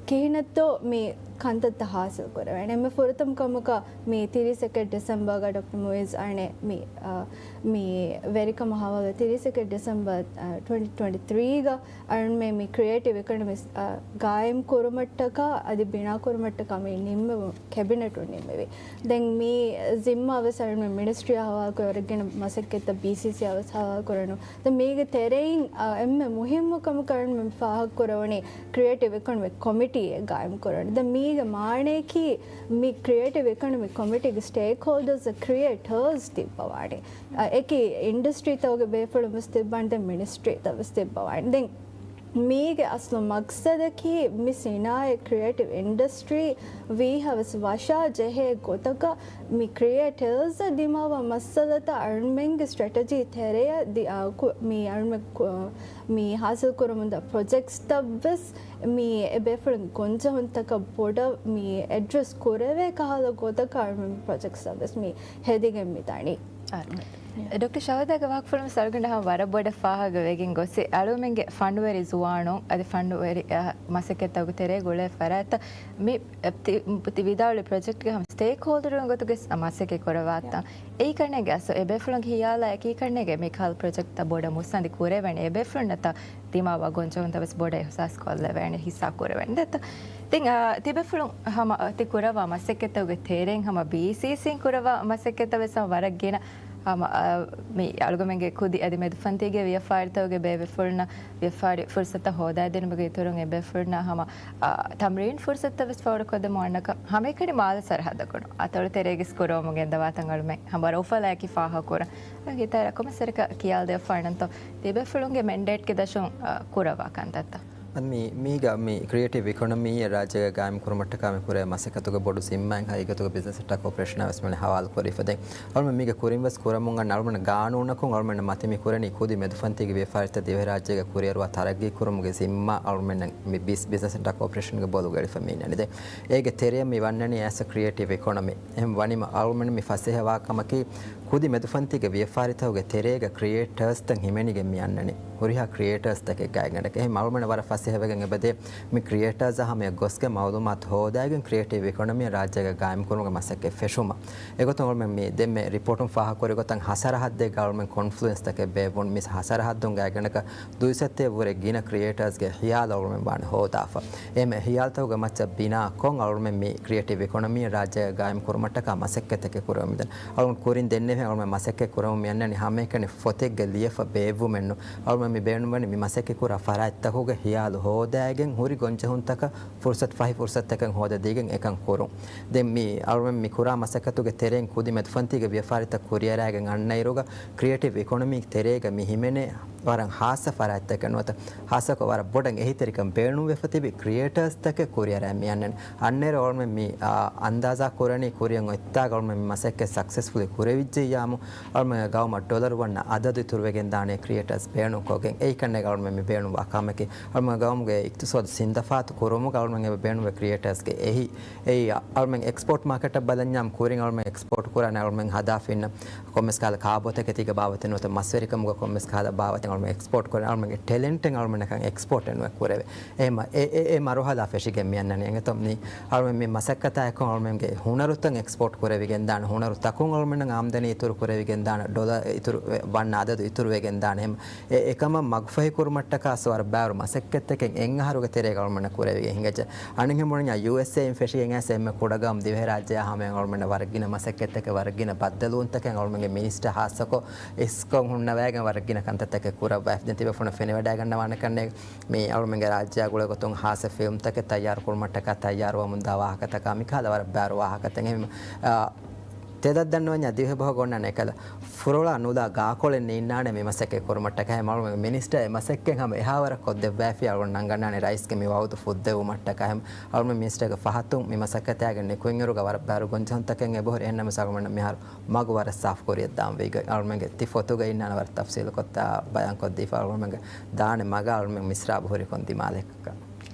ކިހިނެއްތޯ މި ކަންތައްތައް ހާސިލް ކުރެވޭނެ. އެންމެ ފުރަތަމަ ކަމަކަށް މި ތިރީސް އެކެއް ޑިސެމްބަރގަ ޑޮކްޓަރ މުއިއްޒު އަނެއް މި، އާ، މި ވެރިކަމަށް ހަވާލު ތިރީސް އެކެއް ޑިސެމްބަރ، އާ، ޓްވެންޓީ ޓްވެންޓީ ތްރީގަ އަޅުމެން މި ކްރިއޭޓިވް އިކޮނޮމީ، އާ، ގާއިމް ކުރުމަށްޓަކާ އަދި ބިނާ ކުރުމަށްޓަކާ މި ނިންމެވުން ކެބިނެޓުން ނިންމެވި. ދެން މި ޒިންމާ ވެސް އަޅުމެން މިނިސްޓްރީއާ ހަވާލުކޮށް ވަރަށް ގިނަ މަސައްކަތްތައް ބީސީސީއާ ވެސް ހަވާލު ކުރަނު. ދެން މީގެ ތެރެއިން، އާ، އެންމެ މުހިއްމު ކަމަކަށް އަޅުމެން ފާހަގަކުރެވުނީ ކްރިއޭޓިވް އިކޮނޮމިކް ކޮމިޓީއެއް ގާއިމް ކުރަން. ދެން މީގެ މާނަޔަކީ މި ކްރިއޭޓިވް އިކޮނޮމިކް ކޮމިޓީގެ ސްޓޭކްހޯލްޑަރސް ކްރިއޭޓަރސް ތިއްބަވާނެ. އާ، އެކި އިންޑަސްޓްރީތަކުގެ ބޭފުޅުން ވެސް ތިއްބާނެ، ދެން މިނިސްޓްރީތައް ވެސް ތިއްބަވާނެ. ދެން މީގެ އަސްލު މަގްސަދަކީ މި ސިނާއަތް ކްރިއޭޓިވް އިންޑަސްޓްރީ ވީހާވެސް ވަށާ ޖެހޭ ގޮތަކަށް މި ކްރިއޭޓަރސް ދިމާވާ މައްސަލަތައް އަޅުމެންގެ ސްޓްރެޓެޖީ ތެރެއަށް ދި-، އާ، ކު-، މި އަޅުމެން ކު-، މި ހާސިލް ކުރަމުންދާ ޕްރޮޖެކްޓްސްތައްވެސް މި އެބޭފުޅުން ގޮންޖެހުންތަކަށް ބޮޑަށް މި އެޑްރެސް ކުރެވޭ ކަހަލަ ގޮތަކަށް އަޅުމެން ޕްރޮޖެކްޓްސްތައްވެސް މި ހެދިގެން މި ދަނީ. ޑޮކްޓަރ ޝަހުދާގެ ވާހަކަފުޅުން ސަލުގަނޑަށް ހަމަ ވަރަށް ބޮޑަށް ފާހަގަ ވެގެން ގޮސް، އަޅުމެންގެ ފަންޑުވެރި ޒުވާނުން އަދި ފަންޑުވެރި، އަ، މަސައްކަތްތަކުގެ ތެރޭގަ އުޅޭ ފަރާތްތައް މި، އަ، ތި، ތި ވިދާޅުވި ޕްރޮޖެކްޓްގެ ހަމަ ސްޓޭކް ހޯލްޑަރުން ގޮތުގައި މަސައްކަތް ކުރައްވާތަން. އެއީ ކަންނޭނގެ އަސް އެބޭފުޅުންގެ ހިޔާލާ އެކީ ކަންނޭނގެ މިކަހަލަ ޕްރޮޖެކްޓްތައް ބޮޑަށް މުއްސަނދި ކުރެވޭނެ އެބޭފުޅުންނަށް ތާ ދިމާވާ ގޮންޖެހުންތައް ވެސް ބޮޑަށް އިހުސާސް ކޮށްލެވޭނެ ހިއްސާ ކުރެވޭނެ ދެއްތަ؟ ތި، އާ، ތިބޭފުޅުން ހަމަ ތި ކުރައްވާ މަސައްކަތްތަކުގެ ތެރެއިން ހަމަ ބީސީސީން ކުރައްވާ މަސައްކަތްތައް ވެސް ހަމަ ވަރަށް ގިނަ ހަމަ، އާ، މި އަޅުގަމެންގެ ކުދި އަދި މެދުފަންތީގެ ވިޔަފާރިތަކުގެ ބޭބޭފުޅުންނަށް ވިޔަފާރި ފުރުސަތުތައް ހޯދާދިނުމުގެ އިތުރުން އެބޭފުޅުންނަށް ހަމަ، އާ، ތަމްރީން ފުރުސަތުތައް ވެސް ފޯރުކޮށްދެމުން އަންނަކަން ހަމައެކަނި މާލެ ސަރަހައްދަކުން އަތޮޅު ތެރޭގެސް ކުރައްވަމުން ގެންދަވާތަން އަޅުމެން ހަމަ ވަރަށް އުފަލާއެކީ ފާހަގަކުރަން. އަދި ހިތަށް ކޮމެސް ސަރަކަށް ކިޔާލަދެއްވާނަންތޯ ތިބޭފުޅުންގެ މެންޑޭޓްގެ ދަށުން، އާ، ކުރައްވާ ކަންތައްތައް؟ މި، މީގަ މި ކްރިއޭޓިވް އިކޮނޮމީއެއް ރާއްޖޭގަ ގާއިމް ކުރުމަށްޓަކާ މި ކުރޭ މަސައްކަތުގެ ބޮޑު ޒިންމާއެއް ހަގީގަތުގަ ބިޒްނަސް އެންޑް ޓަކް ކޯޕަރޭޝަނާ ވެސް މިއަންނަނީ ހަވާލު ކުރީފަ. ދެން އަޅުމެން މީގަ ކުރިން ވެސް ކުރަމުން އަންނަ އަޅުމެން ގާނޫނަކުން އަޅުމެން މަތި މި ކުރަނީ ކުދި މެދުފަންތީގެ ވިޔަފާރިތައް ދިވެހިރާއްޖޭގަ ކުރިއަރުވާ ތަރައްގީ ކުރުމުގެ ޒިންމާ އަޅުމެންނަށް މި ބިޒް-، ބިޒްނަސް އެންޑް ޓަކް ކޯޕަރޭޝަންގެ ބޮލުގަ އެޅިފަ މި އިންނަނީ. ދެން އޭގެ ތެރެއަށް މި ވަންނަނީ އެސް އަ ކްރިއޭޓިވް އިކޮނޮމީ. އެހެން ވަނީމަ އަޅުމެން މި ފަސޭހަވާ ކަމަކީ ކުދި މެދުފަންތީގެ ވިޔަފާރިތަކުގެ ތެރޭގަ ކްރިއޭޓާސްތައް ހިމެނިގެން މި އަންނަނީ. ހުރިހާ ކްރިއޭޓާސްތަކެއް ގާތްގަނޑަކަށް. އެހެން އަޅުމެން ވަރަށް ފަސޭހަވެގެން އެބަދޭ މި ކްރިއޭޓާސްއާ ހަމަޔަށް ގޮސްގެން މައުލޫމާތު ހޯދައިގެން ކްރިއޭޓިވް އިކޮނޮމީ ރާއްޖޭގަ ގާއިމްކުރުމުގެ މަސައްކަތް ފެށުމަށް. އެގޮތުން އަޅުމެން މި ދެންމެ ރިޕޯޓުން ފާހަގަކުރި ގޮތަށް ހަ ސަރަހައްދެއްގަ އަޅުމެން ކޮންފްލުއެންސްތަކެއް ބޭއްވުން. މި ހަ ސަރަހައްދުން ގާތްގަނޑަކަށް ދުއިސައްތައެއް ވުރެ ގިނަ ކްރިއޭޓާސްގެ ހިޔާލު އަޅުމެން ވާނެ ހޯދާފަ. އެހެން ހިޔާލުތަކުގެ މައްޗަށް ބިނާކޮށް އަޅުމެން މި ކްރިއޭޓިވް އިކޮނޮމީ ރާއްޖޭގަ ގާއިމް ކުރުމަށްޓަކާ މަސައްކަތްތަކެއް ކުރަމުން ދެން. އަޅުގަނޑު ކުރިން ދެންނެވިހެން އަޅުގަނޑު މަސައްކަތް ކުރަމުން މި އަންނަނީ ހަމައެކަނި ފޮތެއްގަ ލިޔެފަ ބޭއްވުމެއްނު. އަޅުގަނޑު މި ބޭނުންވަނީ މި މަސައްކަތް ކުރާ ފަރާތްތަކުގެ ހިޔާލު ހޯދައިގެން ހުރި ގޮންޖެހުންތަކަށް ފުރުސަތު، ފަހި ފުރުސަތުތަކެއް ހޯދަދީގެން އެކަން ކުރުން. ދެން މި އަޅުގަނޑު މި ކުރާ މަސައްކަތުގެ ތެރެއިން ކުދި މެދުފަންތީގެ ވިޔަފާރިތައް ކުރިއަރާގެން އަންނައިރުގަ ކްރިއޭޓިވް އިކޮނޮމީ ތެރޭގަ މި ހިމެނޭ ވަރަށް ހާއްސަ ފަރާތްތަކެއް ނުވަތަ ހާއްސަކޮށް ވަރަށް ބޮޑަށް އެހީތެރިކަން ބޭނުންވެފަ ތިބި ކްރިއޭޓާސްތަކެއް ކުރިއަރާ މި އަންނަނީ. އަންނައިރު އަޅުގަނޑު މި، އާ، އަންދާޒާ ކުރަނީ ކުރިއަށް އޮތްތާގަ އަޅުގަނޑު މި މަސައްކަތް ސަކްސެސްފުލީ ކުރެވިއްޖެއްޔާމު އަޅުގަނޑު ގައުމަށް ޑޮލަރު ވަންނަ އަދަދު އިތުރުވެގެން ދާނެ ކްރިއޭޓާސް ބޭނުންކޮށްގެން. އެއީ ކަންނޭނގެ އަޅުގަނޑު މި ބޭނުންވާ ކަމަކީ. އަޅުގަނޑު ގައުމުގެ އިޤްތިޞާދު ސިންދަފާތު ކުރުމުގަ އަޅުގަނޑު އެބަ ބޭނުންވޭ ކްރިއޭޓާސްގެ އެހީ. އެއީ އަޅުމެން އެކްސްޕޯޓް މާކެޓަށް ބަލަންޏާމު ކުރިން އަޅުމެން އެކްސްޕޯޓް ކުރާނެ އަޅުމެން ހަދާފަ އިންނަ ކޮންމެސް ކަހަލަ ކާބޯތަކެތީގެ ބާވަތެއް ނުވަތަ މަސްވެރިކަމުގެ ކޮންމެސް ކަހަލަ ބާވަތެއް އަޅުމެން އެކްސްޕޯޓް ކުރަން. އަޅުމެންގެ ޓެލެންޓެއް އަޅުމެންނަކަށް އެކްސްޕޯޓް ކުރެވޭ. އެ މަ-، އެ، އެ، އެ މަރުހަލާ ފެށިގެން މި އަންނަނީ. އެނގޭތޯ މި އަޅުމެން މި މަސައްކަތާއެކު އަޅުމެންގެ ހުނަރުތައް އެކްސްޕޯޓް ކުރެވިގެން ދާނެ. ހުނަރު ތަކުން އަޅުމެންނަށް އާމްދަނީ އިތުރު ކުރެވިގެން ދާނެ. ޑޮލަރ އިތުރު ވެ-، ވަންނަ އަދަދު އިތުރުވެގެން ދާނެ. އެ، އެކަމަށް މަގުފަހި ކުރުމަށްޓަކާ ވަރަށް ބާރު މަސައްކަތްތަކެއް އެއް އަހަރުގެ ތެރޭގަ އަޅުމެންނަށް ކުރެވިގެން ހިނގައްޖެ. އަނެއްހެން ބުނަންޏާ ޔޫއެސްއޭ އިން ފެށިގެން އައިސް އެންމެ ކުޑަ ގައުމު ދިވެހިރާއްޖެއާ ހަމަޔަށް އަޅުމެންނަށް ވަރަށް ގިނަ މަސައްކަތްތަކެއް، ވަރަށް ގިނަ ބައްދަލުވުންތަކެއް އަޅުމެންގެ މިނިސްޓަރ ހާއްސަކޮށް އިސްކޮށް ހުންނަވައިގެން ވަރަށް ގިނަ ކަންތައްތަކެއް ކުރައްވާފަ. ދެން ތިބޭފުޅުން ފެނިވަޑައިގަންނަވާނެ ކަންނޭނގެ މި އަޅުމެންގެ ރާއްޖެއާ ގުޅޭ ގޮތުން ހާއްސަ ފިލްމްތަކެއް ތައްޔާރު ކުރުމަށްޓަކާ ތައްޔާރުވަމުންދާ ވާހަކަތަކާ މިކަހަލަ ވަރަށް ބާރު ވާހަކަތައް. އެހެން، އާ، ތެދަށް ދަންނަވަންޏާ ދިވެހިބަހުގަ އޮންނާނެ އެކަލަ ފުރޮޅާ ނުލާ ގާކޮޅެއް ނީންނާނެ މި މަސައްކަތް ކުރުމަށްޓަކާ. އެހެން އަޅުމެން މިނިސްޓަރ އެ މަސައްކަތް ހަމަ އެހާވަރަށް ކޮށްދެއްވައިފި އަޅުގަނޑު ނަންގަންނާނެ ރައީސްގެ މި ވައުދު ފުއްދެވުމަށްޓަކާ. އެހެން އަޅުމެން މިނިސްޓަރގެ ފަހަތުން މި މަސައްކަތާގެން ނިކުތް އިރުގަ ވަރަށް ބާރު ގޮންޖެހުންތަކެއް އެބަހުރި. އެހެންނަމަވެސް އަޅުމެން މިހާރު މަގު ވަރަށް ސާފު ކުރިއަށް ދާން ވެއިގެން އަޅުމެންގެ ތި ފޮތުގަ އިންނާނެ ވަރަށް ތަފްސީލުކޮށް ބަޔާންކޮށްދީފަ އަޅުމެންގެ ދާނެ މަގަށް އަޅުމެން މިސްރާބު ހުރިކޮށް ދިމާލެއް.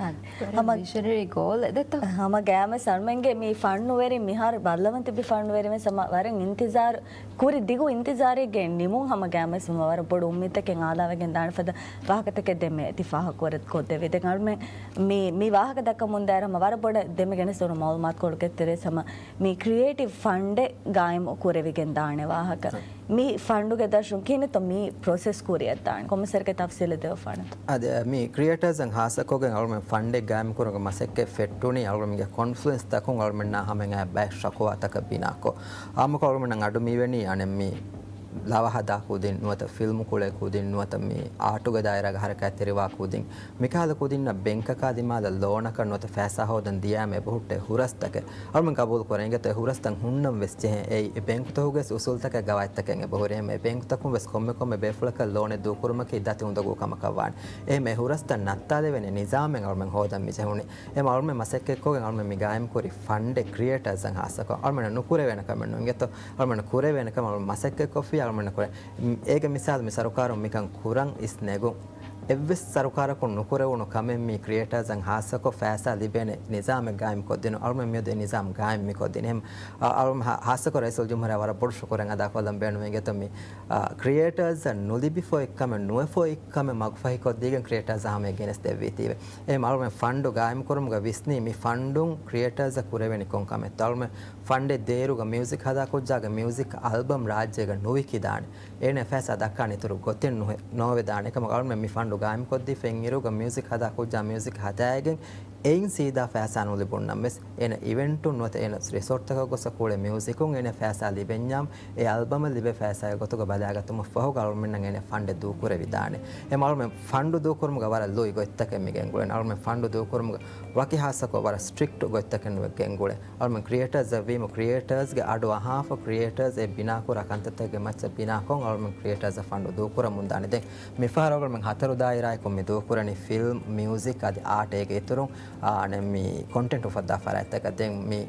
އާނ. ވަރަށް ހަމަ ވިޝަނަރީ ގޯލެއް ދެއްތޯ؟ ހަމަ ގައިމުވެސް އަޅުމެންގެ މި ފަންނުވެރިން މިހާރު ބައްލަވަން ތިބި ފަންނުވެރިން ވެސް ހަމަ ވަރަށް އިންތިޒާރު ކުރި ދިގު އިންތިޒާރެއްގެ ނިމުން ހަމަ ގައިމުވެސް ހަމަ ވަރަށް ބޮޑު އުއްމީދުތަކެއް އާލާވެގެން ދާނެ ފަދަ ވާހަކަތަކެއް ދެންމެ ތި ފާހަގަ ކޮށްދެވި. ދެން އަޅުމެން މި، މި ވާހަކަ ދައްކަމުންދާއިރު ހަމަ ވަރަށް ބޮޑަށް ދެންމެ ގެނެސްދިނުނު މައުލޫމާތުކޮޅުގެ ތެރޭ ހަމަ މި ކްރިއޭޓިވް ފަންޑެއް ގާއިމު ކުރެވިގެން ދާނެ ވާހަކަ. މި ފަންޑުގެ ދަށުން ކިހިނެއްތޯ މި ޕްރޮސެސް ކުރިއަށްދާނެ؟ ކޮންމެސް ސަރަކަށް ތަފްސީލެއް ދެއްވާނެތަ؟ އަދި، މި ކްރިއޭޓާސްއަށް ހާއްސަކޮށްގެން އަޅުމެން ފަންޑެއް ގާއިމްކުރުމުގެ މަސައްކަތް ފެއްޓުނީ އަޅުމެންގެ ކޮންފްލުއެންސް ތަކުން އަޅުމެންނާ ހަމައަށް އައި ބައެއް ޝަކުވާތަކަށް ބިނާކޮށް. އާއްމުކޮށް އަޅުމެންނަށް އަޑު މިވެނީ އަނެއް މި ލަވަ ހަދާ ކުދިން ނުވަތަ ފިލްމު ކުޅޭ ކުދިން ނުވަތަ މި އާޓުގެ ދާއިރާގަ ހަރަކާތްތެރިވާ ކުދިން މިކަހަލަ ކުދިންނަށް ބެންކަކާ ދިމާލަށް ލޯނަކަށް ނުވަތަ ފައިސާ ހޯދަން ދިޔާމޭ ބެހުއްޓޭ ހުރަސްތަކެއް. އަޅުމެން ގަބޫލު ކުރޭ އިނގޭތޯ އެ ހުރަސްތައް ހުންނަން ވެސް ޖެހޭ. އެއީ އެ ބެންކުތަކުގެ އުސޫލްތަކެއް ގަވާއިދުތަކެއް އެބަހުރި. އެހެން އެ ބެންކުތަކުން ވެސް ކޮންމެ ކޮންމެ ބޭފުޅަކަށް ލޯނެއް ދޫކުރުމަކީ ދަތި އުނދަގޫ ކަމަކަށް ވާނެ. އެހެން އެ ހުރަސްތައް ނައްތާލެވޭނެ ނިޒާމެއް އަޅުމެން ހޯދަން މި ޖެހުނީ. އެހެން އަޅުމެން މަސައްކަތްކޮށްގެން އަޅުމެން މި ގާއިމްކުރި ފަންޑެއް ކްރިއޭޓާސްއަށް ހާއްސަކޮށް އަޅުމެންނަށް ނުކުރެވޭނެ ކަމެއް ނޫން އިނގޭތޯ. އަޅުމެންނަށް ކުރެވޭނެ ކަމަށް އަޅުމެން މަސައްކަތްކޮށްފިއްޔާ އަޅުމެންނަށް ކުރޭ. އޭގެ މިސާލު މި ސަރުކާރުން މިކަން ކުރަން އިސް ނެގުން. އެއްވެސް ސަރުކާރަކުން ނުކުރެވުނު ކަމެއް މީ ކްރިއޭޓާސްއަށް ހާއްސަކޮށް ފައިސާ ލިބޭނެ ނިޒާމެއް ގާއިމްކޮށްދިނުން. އަޅުމެން މިއަދު އެ ނިޒާމް ގާއިމް މިކޮށްދިން. އެހެން، އަ، އަޅުމެން ހާ-، ހާއްސަކޮށް ރައީސުލްޖުމްހޫރިއްޔާ ވަރަށް ބޮޑު ޝުކުރެއް އަދާކޮށްލަން ބޭނުމޭ އިނގޭތޯ މި، އަ، ކްރިއޭޓާސްއަށް ނުލިބިފައި ކަމެއް ނުވެފައި ކަމެއް މަގުފަހިކޮށްދީގެން ކްރިއޭޓާސްއަށް ހަމަޔަށް ގެނެސްދެއްވީތީވެ. އެހެން އަޅުމެން ފަންޑު ގާއިމްކުރުމުގަ ވިސްނީ މި ފަންޑުން ކްރިއޭޓާސްއަށް ކުރެވޭނީ ކޮން ކަމެއްތޯ. އަޅުމެން ފަންޑެއް ދޭއިރުގަ މިއުޒިކް ހަދާ ކުއްޖާގެ މިއުޒިކް އަލްބަމް ރާއްޖޭގަ ނުވިކިދާނެ. އޭނަ ފައިސާ ދައްކާނެ އިތުރު ގޮތެއް ނުހެ-، ނޯވެދާނެ. އެކަމަކު އަޅުމެން މި ފަންޑު ގާއިމްކޮށްދީފައި އިރުގަ މިއުޒިކް ހަދާ ކުއްޖާ މިއުޒިކް ހަދާއިގެން އެއިން ސީދާ ފައިސާ ނުލިބުންނަމަވެސް، އޭނަ އިވެންޓުން ނުވަތަ އޭނަ ރިސޯޓްތަކަށް ގޮސް ކުޅޭ މިއުޒިކުން އޭނަ ފައިސާ ލިބެންޏާ، އެ އަލްބަމަށް ލިބޭ ފައިސާގެ ގޮތުގަ ބަލާގަތުމަށް ފަހުގަ އަޅުމެންނަށް އޭނަ ފަންޑެއް ދޫކުރެވިދާނެ. އެހެން އަޅުމެން ފަންޑު ދޫކުރުމުގަ ވަރަށް ލުއި ގޮތްތަކެއް މި ގެންގުޅެން. އަޅުމެން ފަންޑު ދޫކުރުމުގަ ވަކި ހާއްސަކޮށް ވަރަށް ސްޓްރިކްޓް ގޮތްތަކެއް ނުވެ ގެންގުޅޭ. އަޅުމެން ކްރިއޭޓާސްއަށް ވީމަ، ކްރިއޭޓާސްގެ އަޑު އަހާފަ ކްރިއޭޓާސް އެ ބިނާކުރާ ކަންތައްތަކުގެ މައްޗަށް ބިނާކޮށް އަޅުމެން ކްރިއޭޓާސްއަށް ފަންޑު ދޫކުރަމުންދާނެ. ދެން މިފަހަރު އަޅުމެން ހަތަރު ދާއިރާއަކުން މި ދޫކުރަނީ ފިލްމް، މިއުޒިކް އަދި އާޓް އޭގެ އިތުރުން، އާ، އަނެއް މި ކޮންޓެންޓް އުފައްދާ ފަރާތްތަކަށް. ދެން މި